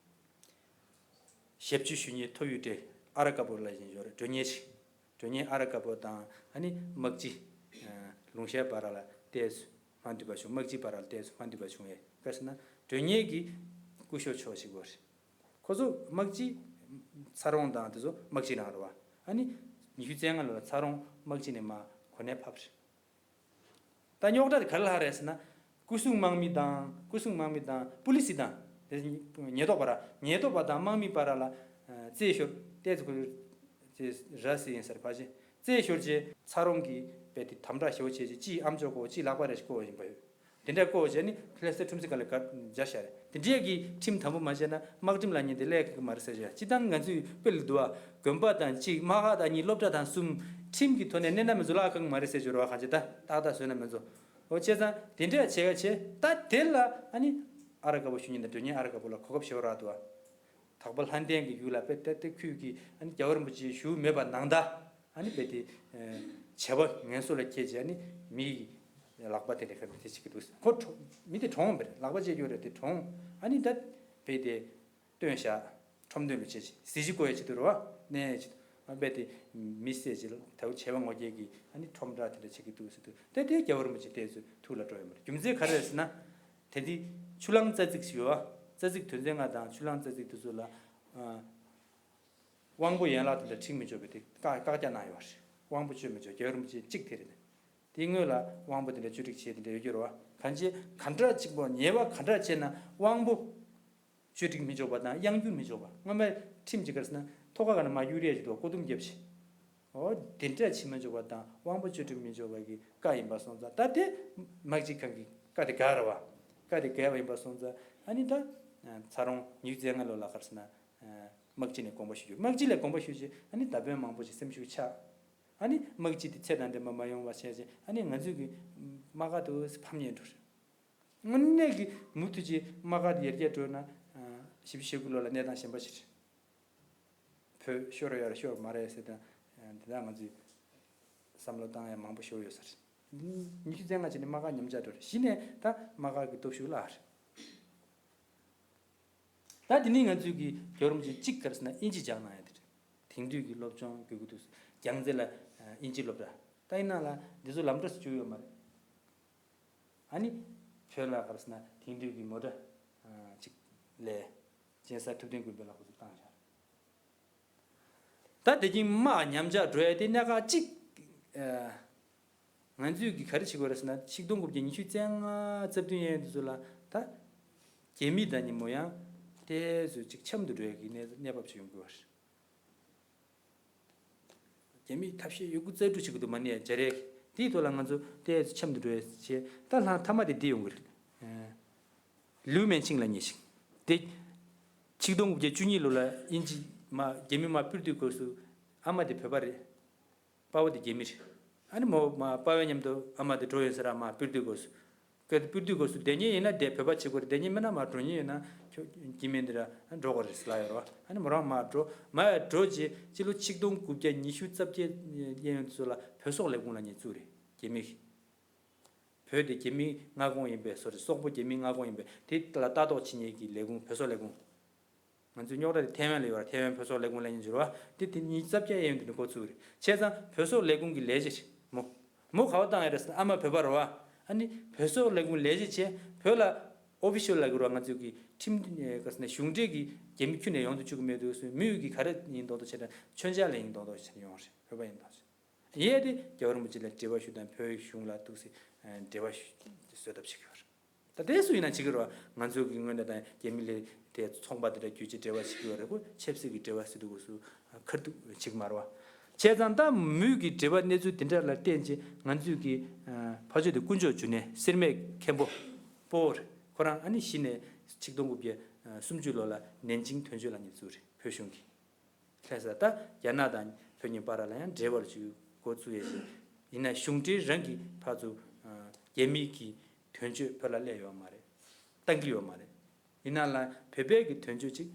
ཞབས་ཕྱི་ཞུ་མཁན་ཐོ་ཡོད་དེ་ཨ་ར་དཀར་པོ་ལ་ཡིན་ཡོད་རེད། མགྲོན་གཉེར་ཅིག་མགྲོན་གཉེར་ཨ་ར་དཀར་པོ་དང་ཨ་ནི་དམག་སྤྱི། ལུང་ཤར་བར་ལ་ཏོག་ཙམ་མ་འདུས་པ་བྱུང་། དམག་སྤྱི་བར་ལ་ཏོག་ཙམ་མ་འདུས་པ་བྱུང་བས། ག་རེ་ཟེར་ན་མགྲོན་གཉེར་གྱི་སྐུ་ཞབས་མཆོག་ཞིག་ཡོད་རེད། ཁོ་ཚོ་དམག་སྤྱི་ཚ་རོང་དང་དེ་ཚོ་དམག་སྤྱི་རང་རེད་བ། ཨ་ནི་ཉི་ཤུ་རྩ་ལྔ་ལོ་ལ་ཚ་རོང་དམག་སྤྱི་ནས་མར་གོ་གནས་ཕབ་རེད། ད་རྙོག་དྲ་དེ་ག་རེ་ལྷག་རེད་ཟེར་ན། སྐུ་སྲུང་དམག་མི་དང་སྐུ་སྲུང་དམག་མི་དང་པུ་ལི་སི་དང་དེ་ཉེན་རྟོག་པ་ར་ཉེན་རྟོག་པ་དང་དམག་མི་བར་ལ་རྩོད་ཤོར་ཏོག་ཙམ་ཁོ་ཚོ་ར་སི་ཡིན་ས་རེད་ཕལ་ཆེར་རྩོད་ཤོར་རྗེས་ཚ་རོང་གིས་རྦད་དེ་དམ་དྲག་ཞེ་པོ་བྱས་རྗེས་གཅིག་ཨ་མཆོག་བཀོག་གཅིག་ལག་པ་རེ་ཞིག་བཀོག་བཞིན་པ་ཡོད། དེ་འདྲ་བཀོག་བྱས་ནི་ལྷ་སའི་ཁྲོམ་གཟིགས་སྒང་ལ་སྦྱར་བཞག་རེད། དེ་འདྲས་ཀྱི་ཁྲིམས་དམ་པོ་མ་བྱས་ན་དམག་ཁྲིམས་ལ་ཉན་དེ་ལས་ཀ་མ་རེད་ཟེར་བཞག་སྤྱིར་བཏང་ང་ཚོས་དཔེ་ལ་འདུག་བ། དགོན་པ་དང་གཅིག་དམག་ཁང་དང་གཉིས་སློབ་གྲྭ་དང་གསུམ་ཁྲིམས་ཀྱི་ཐོག་ནས་གནས་ན་མི་ཚོ་ལག་ཁག་མ་རེད་ཟེར་བཞག་རེད་བ། གང་བྱས་ད་ཏག་ཏག་བཟོས་ན་མི་ཚོ། འོ་བྱས་ཙང་དེ་འདྲས་བྱས་ཀ་བྱས་ད་དེ་ལ་ཨ་ནི་ཨ་ར་དཀར་པོ་ཞུ་མཁན་དང་མགྲོན་གཉེར་ཨ་ར་དཀར་པོ་ལ་གོ་སྐབས་ཞེ་པོ་རག་འདུག་བ། དག་པ་ལྷ་ལྡན་གྱི་ཡུལ་ལ་དཔེ་ཏེ་ཏེ་ཁུལ་གྱི་ཨ་ནི་རྒྱལ་བ་རིན་པོ་ཆེ་བཞུགས་མེད་པ་ནང་ད། ཨ་ནི་དཔེ་དེ། བྱས་པ་ངན་སོང་ལ་ཁྱེད་ཀྱིས་ཨ་ནི་མི་ཡི་ལག་པ་དེ་འདྲ་ཁ་དེ་བྱེད་ཀྱི་འདུག་ཁོ་གྲོངས་མི་དེ་གྲོངས་པ་རེད། ལག་པ་བཅད་རྒྱུ་རེད་དེ་གྲོངས། ཨ་ནི་ད་དཔེ་དེ་བཏོན་བཞག་ཁྲོམ་སྟོན་ལ་བྱེད་ཅིག་གཟི་བརྗིད་བསྐོར་ཡ་ཆེད་དུ་རེད་བ། གནས་ཆེད་དུ་ཨ་དཔེ་དེ་མི་བསད་ཅིག་ད་བྱས་པ་ངོ་རྒྱལ་གྱི་ཨ་ནི་ཁྲོམ་བསྒྲགས་དེ་འདྲ་བྱེད་ཀྱི་འདུག་ཟེར་དུས་དེ་དེ་རྒྱལ་བ་རིན་པོ་ཆེ་དེ་ཚོ་ཐུགས་ལ་འགྲོ་ཡོད་མ་རེད། རྒྱུ་མཚན་ག་རེ་རེད་ཟེར་ན། དེ་དུས་ཆུ་གླང་རྩ་རྩིག་ཞུ་བ། རྩ་རྩིག་དོན་ཚན་ལྔ་དང་ཆུ་གླང་རྩ་རྩིག་དེ་ཚོ་ལ། དབང་པོ་ཡན་ལག་དེ་འདྲ་ཁྲིད་མི་ཆོག་པའི་དེ་བཀག་བཀག་རྒྱ་གནང་ཡོད་རེད། དབང་པོ་སྤྱོད་མི་ཆོག་རྒྱལ་བ་རིན་པོ་ཆེ་གཅིག་དེ་རེད། དེའི་སྔོན་ལ་དབང་པོ་དེ་འདྲ་བཅོས་སྒྲིག་བྱས་དེ་འདྲ་ཡོད་རྒྱུ་རེད་བ། གང་ཅི་ག་འདྲ་གཅིག་པོ་ཉེས་པ་ག་འདྲ་བྱས་ན་དབང་པོ་བཅོས་སྒྲིག་མི་ཆོག་པ་དང་གཡང་སྐྱུར་མི་ཆོག་པ། སྔོན་མའི་ཁྲིམས་ཀྱི་ག་རེ་ཟེར་ན་ཐོག་ཁ་ག་ན་མ་སྐྱུར་ཡས་ཀྱི་འདུག་སྐུ་གདུང་རྒྱབ་བྱས། འོ་དེ་འདྲ་བྱེད་མི་ཆོག་པ་དང་དབང་པོ་བཅོས་སྒྲིག་མི་ཆོག་པ་གི་བཀའ་ཡིན་པ་སོང་ཙང་ད་དེ་དམག་སྤྱི་ཁང་གི་བཀའ་དེ་འགལ་རེད་བ། བཀའ་དེ་འགལ་བ་ཡིན་པ་སོང་ཙང་ཨ་ནི་ད་ཚ་རོང་ཉི་ཤུ་རྩ་ལྔ་ལོ་ལ་ག་རེ་ཟེར་ན། དམག་སྤྱི་ནས་དགོངས་པ་ཞུ་རྒྱུ། དམག་སྤྱི་ལ་དགོངས་པ་ཞུས་རྗེས་ཨ་ནི་མདའ་དཔོན་མང་པོ་ཞིག་སེམས་ཤུགས་ཆག་ཨ་ནི་དམག་སྤྱི་དེ་ཚེ་དང་ལྡན་པ་མ་ཡོང་བ་བྱས་ཅིང་ཨ་ནི་ང་ཚོའི་གི་དམག་སྒར་དུ་ཕམ་ཉེས་འགྲོ་རེད། དངོས་གནས་ཀྱི་མུ་མཐུད་ཀྱི་དམག་སྒར་དེ་ཡར་རྒྱས་འགྲོ་ན་ཞེ་པོ་ཞེ་དགུ་ལོ་ལ་གནས་སྟངས་གཞན་པ་ཞིག་རེད། བོད་ཤོར་ཡོད་རེད་ཤོར་མ་རེད་ཟེར་དང་། འདི་དག་ང་ཚོས་བསམ་བློ་བཏང་ཡ་མང་པོ་ཤོར་ཡོད་ས་རེད། ཉི་ཤུ་རྩ་ལྔ་བྱས་ནས་དམག་སྒར་ཉམས་ཆག་འགྲོ་རེད། གཞི་ནས་ད་དམག་སྒར་གྱི་སྟོབས་ཤུགས་བརླག་རེད། ད་དེ་ནས་ང་ཚོས་ཀྱི་རྒྱལ་བ་རིན་པོ་ཆེ་གཅིག་ག་རེ་ཟེར་ན་དབྱིན་ཇི་སྦྱངས་གནང་ཡ་དེ་རེད། དེང་དུས་ཀྱི་སློབ་སྦྱོང་དགོས་ཀྱི་འདུག་རྒྱལ་རྩེ་ལ་དབྱིན་ཇི་སློབ་གྲྭ། ད་ཡིན་ན་ལ་འདི་ཚོ་ལམ་འགྲོ་སུ་བཅུག་ཡོད་མ་རེད། ཨ་ནི་བོད་ལ་ག་རེ་ཟེར་ན་དེང་དུས་ཀྱི་མོ་ཊ་ཅིག་ལས་སྦྱིན་བདག་ཐུབ་བསྟན་དགོན་པ་ལ་ཁོ་ཚོས་བཏང་བཞག་ད་དེ་བཞིན་དམག་ཉམས་ཆག་འགྲོ་ཡ་དེ་གནད་འགག་གཅིག་ཨ། ང་ཚོས་ཀྱི་ག་རེ་བྱེད་དགོས་རེད་ཟེར་ན་ཆིག་སྟོང་དགུ་བརྒྱ་ཉི་ཤུ་རྩ་ལྔ་རྩ་བདུན་ཡན་དེ་ཚོ་ལ་ད་རྒྱ་མི་དང་ཉིན་མོ་ཡང་དེ་ཚོ་གཅིག་འཆམ་དུ་འགྲོ་ཡ་གི་གནས་གནས་བབ་ཅིག་ཡོང་དགོས་པ་རེད། རྒྱ་མིས་ཐབས་ཤེས་ཡོད་རྒུ་རྩལ་སྤྲུགས་བྱེད་ཀྱི་འདུག་མ་ཎི་ཡ་སྦྱར་ཡ་གི་དེའི་ཐོག་ལ་ང་ཚོ་དེ་ཚོ་འཆམ་དུ་འགྲོ་ཡ་བྱས་ད་ལྷག་མཐའ་མ་དེ་འདི་ཡོང་གི་རེད། ལིའུ་མན་ཆིང་ལབ་མཁན་ཞིག་དེ་ཆིག་སྟོང་དགུ་བརྒྱ་བཅུ་གཉིས་ལོ་ལ་དབྱིན་ཇི་མ་རྒྱ་མི་མར་སྤེལ་དུས་སྐབས་སུ་ཨ་མ་དེ་བོད་པ་རེད། དཔའ་བོ་དེ་རྒྱ་མི་རེད། ཨ་ནི་མོ་མར་དཔའ་བོའི་མཉམ་དུ་ཨ་མ་དེ་འགྲོ་ཡོང་ས་ར་མར་སྤེལ་དུས་སྐབས་སུ། སྐབས་དེ་སྤེལ་དུས་སྐབས་སུ་བསྡད་མཁན་ཡིན་ན་བསྡད་བོད་པ་བྱེད་དགོས་རེད། བསྡད་མཁན་མིན་ན་མར་འགྲོ་མཁན་ཡོད་ན་ཁྱོད་རྒྱ་མི་འདི་ར་འགྲོ་དགོས་རེད་ཟེར་ལབ་ཡོད་རེད་བ། ཨ་ནི་མོ་རང་མར་འགྲོ་མར་འགྲོ་རྗེས་སྤྱི་ལོ་ཆིག་སྟོང་དགུ་བརྒྱ་ཉི་ཤུ་རྩ་བརྒྱད་ཡན་ཡོད་ཚོ་ལ་བོད་སོག་ལས་ཁུངས་ལབ་མཁན་བཙུགས་རེད་རྒྱ་མི་གིས། བོད་དེ་རྒྱ་མིའི་མངའ་ཁོངས་ཡིན་པའི་བཟོ་འདྲ་སོག་པོ་རྒྱ་མིའི་མངའ་ཁོངས་ཡིན་པས་དེ་ལ་ལྟ་རྟོག་བྱེད་མཁན་གྱི་ལས་ཁུངས་བོད་སོག་ལས་ཁུངས། ང་ཚོའི་རྙོག་དྲ་དེ་ཐའེ་ཝན་ལ་ཡོད་ར། ཐའེ་ཝན་བོད་སོག་ལས་ཁུངས་ལབ་མཁན་ཅིག་ཡོད་རེད་བ། དེ་དེ་ཉིས་རྩ་བརྒྱད་ཡན་དུ་ནས་འགོ་བཙུགས་རེད། བྱས་ཙང་བོད་སོག་ལས་ཁུངས་ཀྱི་ལས་བྱེད་རེད་མོ། མོ་ག་པར་བཏང་ཡོད་རེད་ཟེར་ན་ཨ་མ་བོད་པ་རེད་བ། ཨ་ནི་བོད་སོག་ལས་ཁུངས་ལས་བྱེད་བྱས་བོད་ལ་ཨོ་ཕི་ཤལ་ལབ་དགོས་རེད་བ། ང་ཚོའི་གི་ཁྲིམས་ག་ཟེར་ན་གཞུང་འབྲེལ་གྱི་རྒྱ་མི་ཁྱོན་ནས་ཡོང་དུ་བཅུག་གི་མེད་འདུག་ཟེར། མོས་གི་ག་རེ་ཡིན་མདོག་མདོག་བྱས་ན་མཆོད་མཇལ་ལ་ཡིན་མདོག་མདོག་བྱས་ནས་ཡོང་རེད། བོད་པ་ཡིན་མདོག་བྱས། ཡས་དེ་རྒྱལ་བ་རིན་པོ་ཆེ་ལ་འབྲེལ་བ་ཞུ་དང་བོད་གཞུང་ལ་ཏོག་ཙམ་འབྲེལ་བ་ཞུ་བཟོ་ཐབས་བྱེད་ཀྱི་ཡོད་རེད། ད་དེ་སུ་ཡིན་ན་བྱེད་ཀྱི་རེད་བ། ང་ཚོ་གི་དངོས་གནས་དང་རྒྱ་མི་ལས་དེ་ཚོང་པ་དེ་འདྲ་རྒྱུ་ཆ་འབྲེལ་བ་བྱེད་ཀྱི་ཡོད་རེད་ཁོ། ཆབ་སྲིད་ཀྱི་འབྲེལ་བ་ཟེར་དུས་སྐབས་སུ་ཁ་ཐུག་བྱེད་ཀྱི་མ་རེད་བ། བྱས་ཙང་ད་མོས་ཀྱི་འབྲེལ་བ་གནས་ཚུལ་དེ་འདྲ་ལ་བརྟེན་ཅིང་ང་ཚོས་ཀྱི་ཕ་ཆོས་དེ་དཀོན་མཆོག་འབྱུང་གནས་སེར་སྨད་མཁན་པོ་སྤོ་བོ་རེད། ཁོ་རང་ཨ་ནི་གཞི་ནས་ཆིག་སྟོང་དགུ་བརྒྱ་སུམ་ཅུ་ལོ་ལ་ནན་ཅིང་དོན་གཅོད་ལབ་མཁན་བཙུགས་རེད་བོད་གཞུང་གིས། ལྷ་ས་ད་རྒྱ་ནག་དང་བོད་གཉིས་བར་ལ་ཡང་འབྲེལ་བར་བྱེད་འགོ་བཙུགས་ཡས་ཞིག་ཡིན་ན་གཞུང་འབྲེལ་རང་གི་ཕར་ཚུར་རྒྱ་མི་གི་དོན་གཅོད་བོད་ལ་སླེབས་ཡོད་མ་རེད། བཏང་གི་ཡོད་མ་རེད། ཡིན་ན་ལ་བོད་པའི་གི་དོན་གཅོད་ཅིག་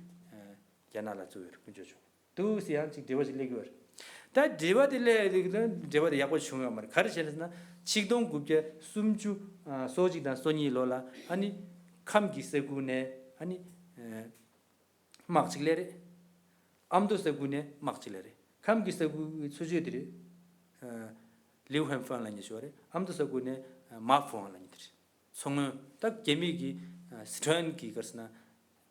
རྒྱ་ནག་ལ་བཙུགས་ཡོད་རེད་དཀོན་མཆོག་མཆོག་དུ་སི་ཡང་ཅིག་འབྲེལ་བ་ཞིག་སླེབས་ཀྱི་ཡོད་རེད། ད་འབྲེལ་བ་དེ་སླེབས་ཡོད་རེད་འབྲེལ་བ་དེ་ཡག་པོ་བྱུང་ཡོད་མ་རེད། ག་རེ་བྱས་ན་ཆིག་སྟོང་དགུ་བརྒྱ་སུམ་ཅུ་སོ་གཅིག་དང་སོ་གཉིས་ལོ་ལ་ཨ་ནི་ཁམས་ཀྱི་ས་ཁུལ་ནས་ཨ་ནི། དམག་གཅིག་སླེབས་རེད། ཨ་མདོ་ས་ཁུལ་ནས་དམག་གཅིག་སླེབས་རེད། ཁམས་ཀྱི་ས་ཁུལ་གྱི་ཚུ་ཆོས་དེ་རེད། ལིའུ་ཧན་ཧྥན་ལབ་མཁན་ཞིག་ཡོད་རེད། ཨ་མདོ་ས་ཁུལ་ནས་མཱ་ཧྥུ་ཝང་ལབ་མཁན་དེ་རེད། མཚོ་སྔོན་ད་རྒྱ་མི་གི་སི་ཁྲོན་གྱི་ག་རེ་ཟེར་ན་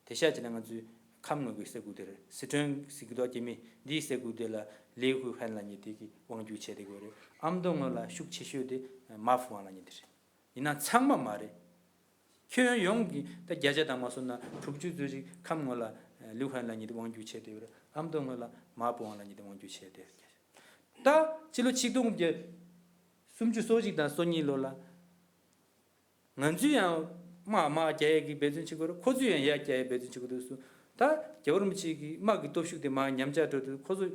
དེ་ཤ་ཅིག་ལ་ང་ཚོའི་ཁམས་ངོས་ཀྱི་ས་ཁུལ་དེ་རེད། སི་ཁྲོན་ཟེར་གི་འདུག་རྒྱ་མི་འདིའི་ས་ཁུལ་དེ་ལ་ལིའུ་ཧུ་ཧན་ལབ་མཁན་དེ་གི་དབང་སྒྱུར་བྱས་བསྡད་ཀྱི་ཡོད་རེད། ཨ་མདོ་ངོས་ལ་ཤུགས་ཆེ་ཤོས་དེ་མཱ་ཧྥུ་ཝང་ལབ་མཁན་དེ་རེད། ཡིན་ན་ཚང་མ་མ་རེད། ཁྱོན་ཡོངས་ཀྱི་ད་བརྒྱ་ཆ་དང་མ་སོང་ན་དྲུག་ཅུ་ཙམ་ཞིག་ཁམས་ངོས་ལ་ལིའུ་ཧན་ལབ་མཁན་དེ་དབང་སྒྱུར་བྱས་བསྡད་ཡོད་རེད། ཨ་མདོ་ངོས་ལ་མཱ་ཧྥུ་ཝང་ལབ་མཁན་དེ་དབང་སྒྱུར་བྱས་བསྡད་ཡོད་རེད། ད་སྤྱི་ལོ་ཆིག་སྟོང་དགུ་བརྒྱ་སུམ་ཅུ་སོ་གཅིག་དང་སོ་གཉིས་ལོ་ལ་ང་ཚོས་ཡང་དམག་དམག་རྒྱག་ཡས་ཀྱི་འབད་བརྩོན་བྱེད་དགོས་རེད། ཁོ་ཚོས་ཡང་ཡར་རྒྱག་ཡས་འབད་བརྩོན་བྱེད་དགོས་འདུག་སུ། ད་རྒྱལ་བ་རིན་པོ་ཆེ་གི་དམག་གི་སྟོབས་ཤུགས་དེ་མར་ཉམས་ཆག་འགྲོ་དུས་ཁོ་ཚོ་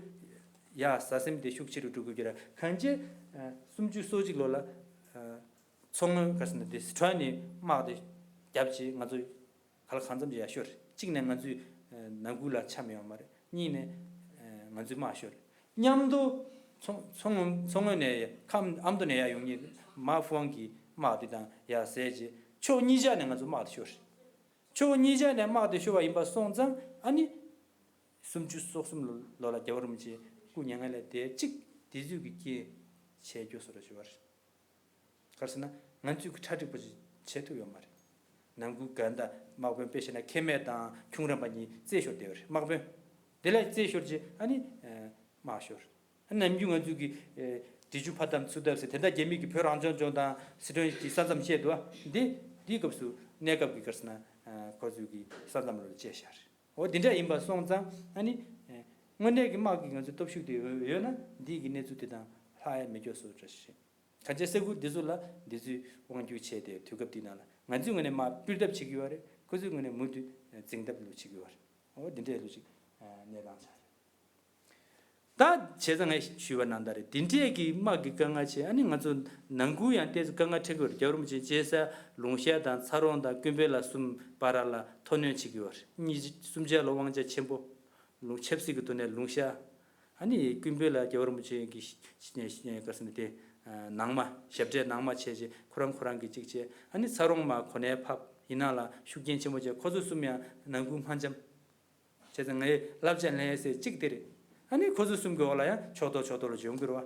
ཡར་ཟ་སེམས་དེ་ཤུགས་ཆེ་རུ་འགྲོ་དགོས་ཀྱི་རེད། གང་བྱས་སུམ་ཅུ་སོ་གཅིག་ལོ་ལ། མཚོ་སྔོན་ག་ཟེར་ན་དེ་སི་ཁྲོན་ནས་དམག་དེ་བརྒྱབ་བྱས་ང་ཚོ་ག་ལ་གང་འཚམ་ཞིག་ཡར་ཤོར། གཅིག་ནས་ང་ཚོའི་ནང་ཁུལ་ལ་འཆམ་ཡོད་མ་རེད། གཉིས་ནས་ང་ཚོའི་དམག་ཤོར། མཉམ་དུ་མཚོ་མཚོ་སྔོན་མཚོ་སྔོན་ནས་ཁམས་ཨ་མདོ་ནས་ཡར་ཡོང་མཁན་མཱ་ཧྥུ་ཝང་གི་དམག་དེ་དང་ཡར་བསྲེས་རྗེས་ཕྱོགས་གཉིས་ཆ་ནས་ང་ཚོ་དམག་དེ་ཤོར། ཕྱོགས་གཉིས་ཆ་ནས་དམག་དེ་ཤོར་བ་ཡིན་པ་སོང་ཙང་ཨ་ནི་སུམ་ཅུ་སོ་གསུམ་ལོ་ལོ་ལ་རྒྱལ་བ་རིན་པོ་ཆེ་སྐུ་མྱ་ངན་ལས་འདས་གཅིག་དེ་ཚོས་ཀྱི་རྐྱེན་བྱས་རྒྱུ་བཟོ་འདྲ་ཞིག་ཡོད་རེད། ག་རེ་ཟེར་ན་ང་ཚོས་ཀྱི་གྲ་སྒྲིག་པོ་ཅིག་བྱེད་ཐུབ་ཡོད་མ་རེད། ནང་ཁུལ་ག་འདྲ་དམག་དཔོན་དཔེ་བཤད་ན་ཁེ་མེད་དང་ཁྱུང་རམས་པ་གཉིས་རྩོད་ཤོར་བསྡད་ཡོད་རེད། དམག་དཔོན་དེ་ལ་རྩོད་ཤོར་རྗེས་ཨ་ནི་དམག་ཤོར། ཨ་ནམ་རྒྱུན་ང་ཚོས་ཀྱི་འབྲི་ཆུ་ཕ་དམ་ཚུ་དམ་ཟེར་དེ་འདྲ་རྒྱ་མི་གི་བོད་རང་སྐྱོང་ལྗོངས་དང་སི་ཁྲོན་གྱི་ས་མཚམས་བཤད་འདུག་ཨ་འདི་འདིའི་སྐབས་སུ་གནས་སྐབས་ཀྱི་ག་རེ་ཟེར་ན་ཁོ་ཚོས་ཀྱི་ས་མཚམས་ལོ་ལ་བཅད་བཞག་རེད། འོ་དེ་འདྲ་ཡིན་པ་སོང་ཙང་ཨ་ནི་དངོས་གནས་ཀྱི་དམག་གི་ང་ཚོའི་སྟོབས་ཤུགས་དེ་ཡོད་ན་འདི་གི་གནས་ཚུལ་དེ་དང་ལྷག་ཡ་མེད་སྐྱོ་བཟོ་འདྲ་ཞིག་རེད། གང་བྱས་ས་ཁུལ་འདི་ཚོ་ལ་འདི་ཚོས་དབང་སྒྱུར་བྱས་ཏེ་དུས་སྐབས་དེ་ནང་ལ་ང་ཚོའི་ངོས་ནས་དམག་སྤུས་དག་བྱེད་ཀྱི་ཡོད་རེད། ཁོ་ཚོའི་ངོས་ནས་མུ་མཐུད་འཛིང་ཐབས་ལུགས་བྱེད་ཀྱི་ཡོད་རེད། འོ་འདི་འདྲའི་ལུགས་ཅིག་གནས་སྟངས་ཆགས་རེད། ད་བྱས་ཙང་ངས་ཞུས་པ་ནང་ལྟར་རེད། འདི་འདྲས་ཀྱི་དམག་གི་དཀའ་ངལ་ཆེ། ཨ་ནི་ང་ཚོ་ནང་ཁུལ་ཡང་ཏོག་ཙམ་དཀའ་ངལ་འཕྲད་ཀྱི་ཡོད་རེད། རྒྱལ་བ་རིན་པོ་ཆེ་མཇལ་ས་ལུང་ཤར་དང་ཚ་རོང་དང་ཀུན་དཔལ་ལ་གསུམ་བར་ལ་མཐོ་གནོན་བྱེད་ཀྱི་ཡོད་རེད། གཉིས་གསུམ་ཆ་ལ་དབང་ཆ་ཆེན་པོ། ལུང་ཆབ་སྲིད་ཀྱི་ཐོག་ནས་ལུང་ཤར། ཨ་ནི་ཀུན་དཔལ་ལ་རྒྱལ་བ་རིན་པོ་ཆེ་གི་ག་ཟེར་ན་དེ་ནང་མ་ཞབས་གྲས་ནང་མ་བྱས་རྗེས་ཁོ་རང་ཁོ་རང་གི་གཅིག་བྱས། ཨ་ནི་ཚ་རོང་མ་གོ་གནས་ཕབ། ཡིན་ནའང་ལ་ཤུགས་རྐྱེན་ཆེན་པོ་བྱས། ཁོ་ཚོ་གསུམ་ཡང་ནང་ཁུལ་དམག་འཇམ། བྱས་ཙང་ངའི་བསླབ་བྱ་ལེན་ཡས་གཅིག་དེ་རེད། ཨ་ནི་ཁོ་ཚོ་གསུམ་གྱི་འོག་ལ་ཡང་ཕྱོགས་གཏོགས་ཕྱོགས་གཏོགས་ལ་འཇོན་གྱི་རེད་བ།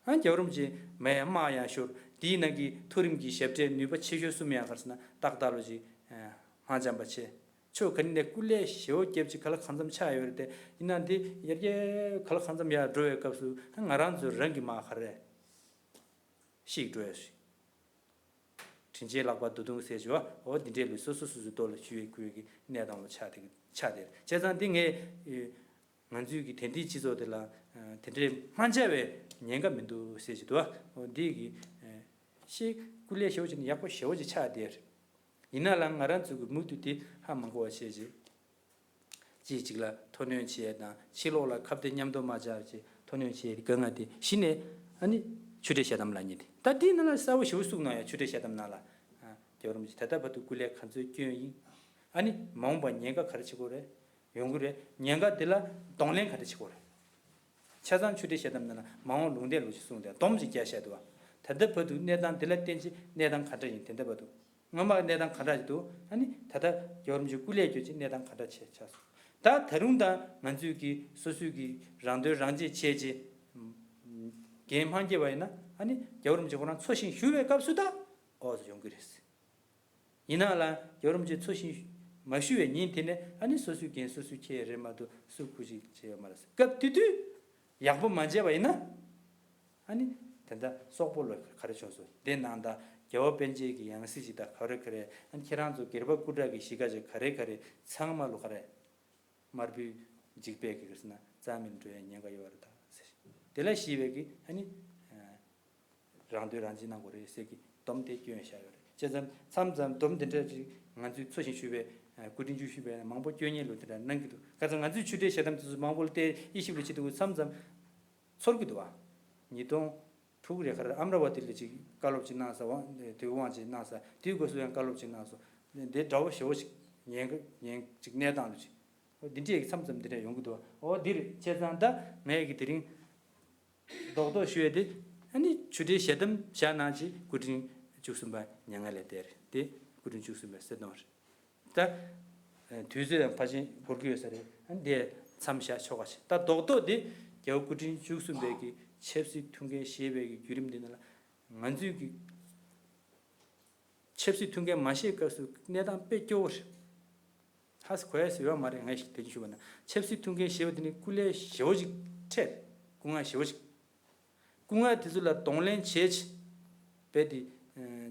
ཨ་རྒྱལ་བ་རིན་པོ་ཆེ་མའི་དམག་ཡང་ཤོར། དེའི་ནང་གི་མཐོ་རིམ་གྱི་ཞབས་གྲས་ནུས་པ་ཆེ་ཤོས་གསུམ་ཡང་ག་རེ་ཟེར་ན་ཏག་ཏག་ལོ་ཅིག་དམག་འཇམ་པ་བྱས། ཕྱོགས་ག་ནས་ནས་སྐུ་ལས་ཞེ་བོ་བརྒྱབ་ཅིག་ག་ལ་གང་འཚམ་ཆགས་ཡོད་རེད་དེ། ཡིན་ན་འདི་ཡར་རྒྱས་ག་ལ་གང་འཚམ་ཡར་འགྲོ་བའི་སྐབས་སུ་ང་རང་ཚོ་རང་གི་དམག་ག་རེ་ཤིག་འགྲོ་ཡ་ཞིག་དྲིན་ཆེན་ལག་པ་རྡོ་རྡུང་ཟེར་བྱས་པ། འོ་འདི་འདྲའི་ལུས་སོ་སོ་སོ་སོའི་ལྟོ་ལ་ཞུ་བའི་ཁུལ་གྱི་གནས་སྟངས་ལ་ཆགས་ཏེ་ཆགས་ཏེ། བྱས་ཙང་འདི་ངས་ང་ཚོའི་གི་དེང་དུས་སྤྱི་ཚོགས་འདི་ལ་དེ་འདྲའི་དམག་འཇམ་པའི་ཉེན་ཁ་མི་འདུག་ཟེར་གྱི་འདུག་འོ་འདི་གི་ཤེས་སྐུ་ལས་ཞེ་བོ་ཅིག་ནི་ཡག་པོ་ཞེ་བོ་ཅིག་ཆགས་བསྡད། ཡིན་ན་ལ་ང་རང་ཚོའི་གི་མུ་མཐུད་དེ་ཧ་མ་གོ་བ་བྱས་རྗེས། གཅིག་གཅིག་ལ་མཐོ་གནོན་བྱས་དང་ཕྱི་ལོགས་ལ་ཁ་གཏད་མཉམ་དུ་མ་བཅར་བྱས་མཐོ་གནོན་བྱས་དཀའ་ངལ་དེ་གཞི་ནས་ཨ་ནི་ཆོས་འབྲེལ་ཞལ་གདམས་ལ་ཉེ་དེ། ད་དེའི་ནང་ལ་གསལ་པོ་ཞེ་བོ་གསུངས་གནང་ཡ། ཆོས་འབྲེལ་ཞལ་གདམས་ནང་ལ་རྒྱལ་བ་རིན་པོ་ཆེ་ད་ལྟ་བར་དུ་སྐུ་ལས་ག་ཚོད་བསྐྱོན་ཡིན། ཨ་ནི་མ་འོངས་པ་ཉེན་ཁ་ག་རེ་བྱེད་དགོས་རེད། ཡོང་གི་རེད། ཉེན་ཁ་དེ་ལ་གདོང་ལེན་ག་འདྲ་བྱེད་དགོས་རེད། ཆ་ཚང་ཆོས་འབྲེལ་ཞལ་གདམས་ནང་ལ་མ་འོངས་ལུང་བསྟན་ལུགས་ཀྱི་གསུང་དེ་སྡོམ་ཅིག་བརྒྱབ་བཞག་འདུག་བ། ད་ལྟ་བར་དུ་གནས་སྟངས་འདི་ལ་བརྟེན་ཅིང་གནས་སྟངས་ག་འདྲ་ཡིན། དེ་འདྲ་བར་དུ་སྔོན་མ་གནས་སྟངས་ག་འདྲ་ཞིག་འདུག་ཨ་ནི་ད་ལྟ་རྒྱལ་བ་རིན་པོ་ཆེ་སྐུ་ལས་བསྐྱོན་ཅིང་གནས་སྟངས་ག་འདྲ་ཆགས་ཆགས་སོང་། ད་ད་རུང་ད་ང་ཚོས་ཀྱི་སོ་སོའི་གི་རང་དོན་རང་གཅེས་བྱས་རྗེས་འགན་མ་འཁྱེར་བ་ཡིན་ན། ཨ་ནི་རྒྱལ་བ་རིན་པོ་ཆེ་ཁོ་རང་འཚོ་ཞིང་བཞུགས་པའི་སྐབས་སུ་ད་འོ་ཟེར་ཡོང་གི་རེད། ཡིན་ནའང་ལ་རྒྱལ་བ་རིན་པོ་ཆེ་འཚོ་ཞིང་མ་བཞུགས་པའི་ཉིན་དེ་ནས་ཨ་ནི་སོ་སོའི་འགན་སོ་སོས་འཁྱེར་རེད་མ་གཏོགས་སུ་སྐུ་ཞིག་བྱས་ཡོད་མ་རེད། སྐབས་དེ་དུས་ཡག་པོ་མ་བྱས་པ་ཡིན་ན། ཨ་ནི་དེ་འདྲ་སོག་པོ་ལ་ག་རེ་བྱུང་སོང་། དེ་ནང་ད་རྒྱལ་བ་པཎ་ཆེན་གྱི་ཡང་སྲིད་ཅིག་ད་ག་རེ་ག་རེ། ཨ་ནི་ཁྱེད་རང་ཚོ་སྒེར་པ་སྐུ་དྲག་གི་གཞིས་ཀ་ཅིག་ག་རེ་ག་རེ་ཚང་མ་ལོ་ག་རེ། དམར་པོའི་འཇིགས་པས་ཀྱི་ཟེར་ན་རྩ་མེད་འགྲོ་ཡའི་ཉེན་ཁ་ཡོད་རེད་ད་ཟེར། དེ་ལ་ཞི་བའི་གི་ཨ་ནི་རང་དོན་རང་གཅེས་གནང་དགོས་རེད་ཟེར་གི་སྡོམ་དེ་བསྐྱོན་བཞག་ཡོད་རེད། བྱས་ཙང་མཚམས་མཚམས་སྡོམ་དེ་འདྲ་ཅིག་ང་ཚོས་འཚོ་ཞིང་བཞུགས་པའི་སྐུ་དྲིན་བཅུ་བཞི་པའི་མང་པོ་བསྐྱོན་མཁན་ལོ་དེ་འདྲ་གནང་གི་འདུག་ཁ་སང་ང་ཚོས་ཆོས་འབྲེལ་ཞལ་གདམས་དེ་ཚོ་མང་པོ་ལ་བལྟས་དབྱེ་ཞིབ་ལ་བྱེད་དུས་མཚམས་མཚམས་ཚོར་གི་འདུག་བ། ཉིས་སྟོང་དྲུག་རེད་ཁ་རེད། ཨམ་ར་བ་ཏི་ལ་ཅིག་བཀའ་སློབ་ཅིག་གནང་ས་བ། དེའི་དབང་ཅིག་གནང་ས། དེའི་སྐབས་སུ་ཡང་བཀའ་སློབ་ཅིག་གནང་སོང་། འདི་འདྲ་བོ་ཞེ་བོ་ཅིག་ཉན་གི་ཉན་ཅིག་གནས་སྟངས་ལ་ཅིག་འོ་འདི་འདྲའི་མཚམས་མཚམས་འདི་འདྲ་ཡོང་གི་འདུག་འོ་འདིར་བྱས་ཙང་ད་ངས་ཀྱི་དེ་རིང་རྡོག་རྡོག་ཞུ་ཡས་དེ། ཨ་ནི་ཆོས་འབྲེལ་ཞལ་གདམས་བཞག་གནང་ཅིག་སྐུ་ཕྲེང་བཅུ་གསུམ་པ་མྱ་ངན་ལས་འདས་རེད་དེ། སྐུ་ཕྲེང་བཅུ་གསུམ་པའི་གསེར་སྡོང་རེད། ད་དུས་ཚོད་ཡང་ཕལ་ཆེར་འགོར་གྱི་ཡོད་ས་རེད། ཨ་ནི་དེ་མཚམས་བཞག་ཆོག་ག་ཞིག་ད་རྡོག་རྡོག་དེ་རྒྱལ་བ་སྐུ་ཕྲེང་བཅུ་གསུམ་པའི་གི་ཆབ་སྲིད་ཐུགས་འགན་བཞེས་པའི་གི་བརྒྱུད་རིམ་འདི་ནང་ལ་ང་ཚོས་གི་ཆབ་སྲིད་ཐུགས་འགན་མ་བཞེས་སྐབས་སུ་གནས་སྟངས་དཔེ་སྐྱོ་བོ་རེད། ཧ་སི་གོ་ཡ་སི་ཡོད་མ་རེད། ངས་ཞིག་དེ་ཅིག་ཞུ་བ་ན་ཆབ་སྲིད་ཐུགས་འགན་བཞེས་པ་དེ་ནི་སྐུ་ལས་ཞེ་བོ་ཅིག་འཕྲད། སྐུ་ངལ་ཞེ་བོ་ཅིག་སྐུ་ངལ་དེ་ཚོ་ལ་གདོང་ལེན་བྱེད་ཆེད་རྦད་དེ་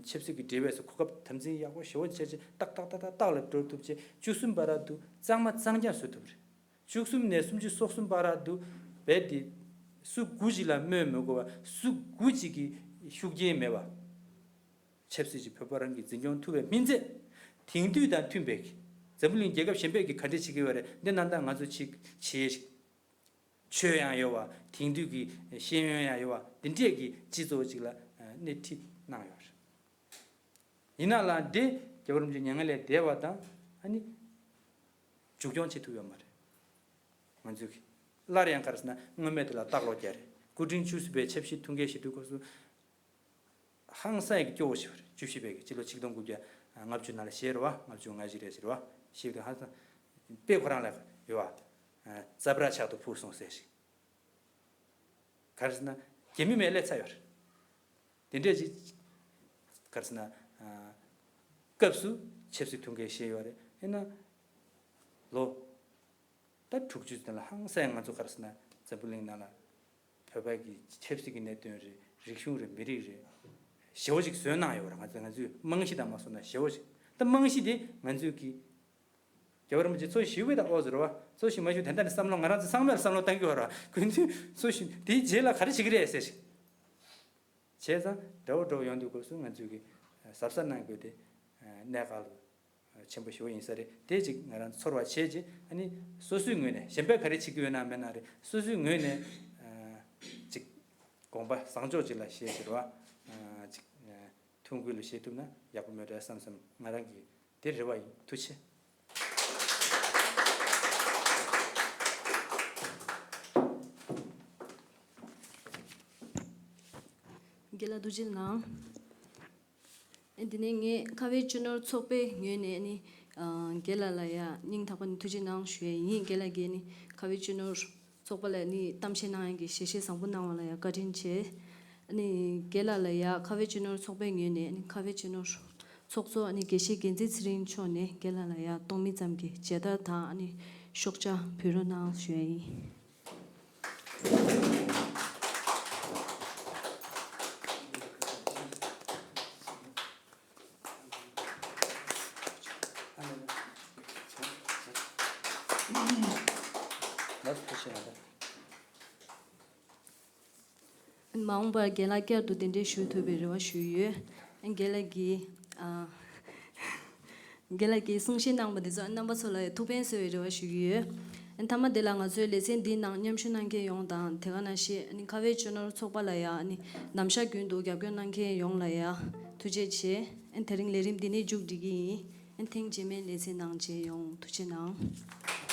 ཆབ་སྲིད་ཀྱི་འབྲེལ་བས་སུ་གོ་སྐབས་དམ་འཛིན་ཡག་པོ་ཞེ་བོ་བྱེད་ཆེད་ཏག་ཏག་ཏག་ཏག་ཏག་ལ་འགྲོ་ཐུབ་ཆེད་བཅུ་གསུམ་བར་དུ་གཙང་མ་གཙང་རྐྱང་བཟོ་ཐུབ་རེད། བཅུ་གསུམ་ནས་སུམ་ཅུ་སོ་གསུམ་བར་དུ་རྦད་དེ་སུ་དགུ་ཅིག་ལ་སྨོས་མི་དགོས་པ། སུ་དགུ་ཅིག་གི་ཤུགས་རྐྱེན་མེད་པ། ཆབ་སྲིད་ཀྱི་བོད་པ་རང་གིས་འཛིན་སྐྱོང་ཐུབ་པའི་སྨིན་ཚད། དེང་དུས་དང་མཐུན་པའི་གི་འཛམ་བུ་གླིང་རྒྱལ་ཁབ་གཞན་པས་ཀྱི་ག་འདྲས་བྱེད་ཀྱི་ཡོད་རེད། འདི་ནང་ད་ང་ཚོ་ཆིག་བྱེད་ཆོས་ཡང་ཡོད་པ། དེང་དུས་ཀྱི་ཤེས་ཡོན་ཡང་ཡོད་པ། འདི་འདྲས་ཀྱི་སྤྱི་ཚོགས་ཅིག་ལ་སྣེ་ཁྲིད་གནང་ཡོད་རེད། ཡིན་ན་ལ་འདི་རྒྱལ་བ་རིན་པོ་ཆེ་མྱ་ངན་ལས་འདས་པ་དང་ཨ་ནི་མཇུག་སྐྱོང་བྱེད་ཐུབ་ཡོད་མ་རེད། ང་ཚོས་ཀྱི་སླར་ཡང་ག་རེ་ཟེར་ན་སྔོན་མེད་དེ་ལ་བརྟག་ལོག་རྒྱག་རེད། སྐུ་ཕྲེང་བཅུ་གསུམ་པའི་ཆབ་སྲིད་ཐུགས་འགན་བཞེས་དུས་སྐབས་སུ་ཧང་སང་ཡག་གི་སྐྱོ་བོ་ཞིག་རེད། བཅུ་བཞི་པའི་གི་སྤྱི་ལོ་ཆིག་སྟོང་དགུ་བརྒྱ་ལྔ་བཅུ་ནང་ལ་བཞེས་རེད་བ། ལྔ་བཅུ་ང་བཞི་རེད་ཟེར་བ། བཞེས་དུས་ཧང་སང་དཔེ་ཁོ་རང་ལ་ཡོད་བ། རྩ་བྲག་ཕྱག་ཏུ་ཕུལ་སོང་ཟེར་ཞིག་ག་རེ་ཟེར་ན་རྒྱ་མི་མེད་ལས་ཚ་ཡོད་རེད། དེ་འདྲས་ཅིག་ག་རེ་ཟེར་ན་སྐབས་སུ་ཆབ་སྲིད་ཐུགས་འགན་བཞེས་ཡོད་རེད། ཡིན་ན་ལོ་ད་དྲུག་ཅུ་ཙམ་ལ་ཧང་སང་ང་ཚོ་ག་རེ་ཟེར་ན་འཛམ་བུ་གླིང་ནང་ལ་བོད་པ་གི་ཆབ་སྲིད་ཀྱི་གནད་དོན་རེད། རིག་གཞུང་རེད། མི་རིགས་རེད། ཞེ་བོ་ཅིག་བཟོས་གནང་ཡོད་རེད། ང་ཚོ་ང་ཚོའི་རྨང་གཞི་དང་མ་སོང་ན་ཞེ་བོ་ཅིག་ད་རྨང་གཞི་དེ་ང་ཚོས་ཀྱི་རྒྱལ་བ་རིན་པོ་ཆེ་འཚོ་ཞིག་བའི་ད་ཨོ་ཟེར་བ། འཚོ་ཞིག་མ་ཞིག་དེ་འདྲ་ནི་བསམ་བློ་ང་རང་ཚོ་ཚང་མས་བསམ་བློ་བཏང་གི་ཡོད་རེད་བ། ཁོ་ཚོས་འཚོ་ཞིག་དེའི་རྗེས་ལ་ག་རེ་བྱེད་ཀྱི་རེད་ཟེར་ཞིག་བྱས་ཙང་འདྲ་བོ་འདྲ་བོ་ཡོང་དུས་སྐབས་སུ་ང་ཚོས་ཀྱི་གཟབ་གཟབ་གནང་དགོས་ཏེ་གནད་འགག་ལ་ ཆེན་པོ་ཞེ་པོ་ཡིན་ས་རེད། དེ་ཅིག་ང་རང་ཚོར་བ་བྱས་རྗེས་ཨ་ནི་སོ་སོའི་ངོས་ནས་གཞན་པས་ག་རེ་བྱེད་ཀྱི་ཡོད་ན་མེད་ན་རེད། སོ་སོའི་ངོས་ནས་ཅིག་དགོངས་པ་བཟང་ཕྱོགས་ཅིག་ལ་བཞེས་ཟེར་བ་ཅིག་ཐུགས་འགུལ་ལ་བཞེས་ཐུབ་ན་ཡག་པོ་མེད་འགྲོ་བསམ་བསམ་ང་རང་གི་དེ་རེ་བ་ཡིན། ཐུགས་རྗེ་ཆེ། རྒན་ལགས་ཐུགས་རྗེ་གནང་། ཨ་འདི་ནས་ངས་ཁ་བའི་སྤྱི་ནོར་ཚོགས་པའི་ངོས་ནས་ནི་རྒན་ལགས་ལ་ཡ་སྙིང་ཐག་པ་ནས་ཐུགས་རྗེ་གནང་ཞུ་ཡས་ཡིན། རྒན་ལགས་ཀྱིས་ནི་ཁ་བའི་སྤྱི་ནོར་ཚོགས་པ་ལ་ནི་གཏམ་བཤད་གནང་ཡས་ཀྱི་ཞལ་བཞེས་བཟང་པོ་གནང་བ་ལ་ཡ་བཀའ་དྲིན་ཆེ། ཨ་ནི་རྒན་ལགས་ལ་ཡ་ཁ་བའི་སྤྱི་ནོར་ཚོགས་པའི་ངོས་ནས་ནི་ཁ་བའི་སྤྱི་ནོར་ཚོགས་གཙོ་ཨ་ནི་དགེ་བཤེས་འགན་འཛིན་ཚེ་རིང་མཆོག་ནས་རྒན་ལགས་ལ་ཡ་གཏོང་མི་ཙམ་གྱི་མཇལ་དར་དང་ཨ་ནི་ཤོག་བྱང་ཕུལ་རོགས་གནང་ཞུ་ཡས་ཡིན། མ་འོངས་པར་རྒན་ལགས་བསྐྱར་དུ་གདན་འདྲེན་ཞུ་ཐུབ་པའི་རེ་བ་ཞུ་ཡི་ཡོད། རྒན་ལགས་ཀྱིས་ཨ། རྒན་ལགས་ཀྱིས་གསུང་བཤད་གནང་བ་འདི་ཚོ་རྣམ་པ་ཚོ་ལ་ཐུགས་ཕན་གསོས་པའི་རེ་བ་ཞུ་གི་ཡོད། མཐའ་མ་དེ་ལ་ང་ཚོའི་ལེ་ཚན་འདིའི་ནང་མཉམ་ཞུགས་གནང་མཁན་ཡོངས་དང་དེ་ག་ནང་བཞིན་ཁ་བའི་སྤྱི་ནོར་ཚོགས་པ་ལ་ཡང་ནམ་ཞག་རྒྱུན་དུ་རྒྱབ་སྐྱོར་གནང་མཁན་ཡོངས་ལ་ཡང་ཐུགས་རྗེ་ཆེ། དེ་རིང་ལས་རིམ་འདི་ནས་མཇུག་སྒྲིལ་གྱི་ཡིན། ཐེངས་རྗེས་མའི་ལེ་ཚན་ནང་མཇལ་ཡོང་། ཐུགས་རྗེ་གནང་།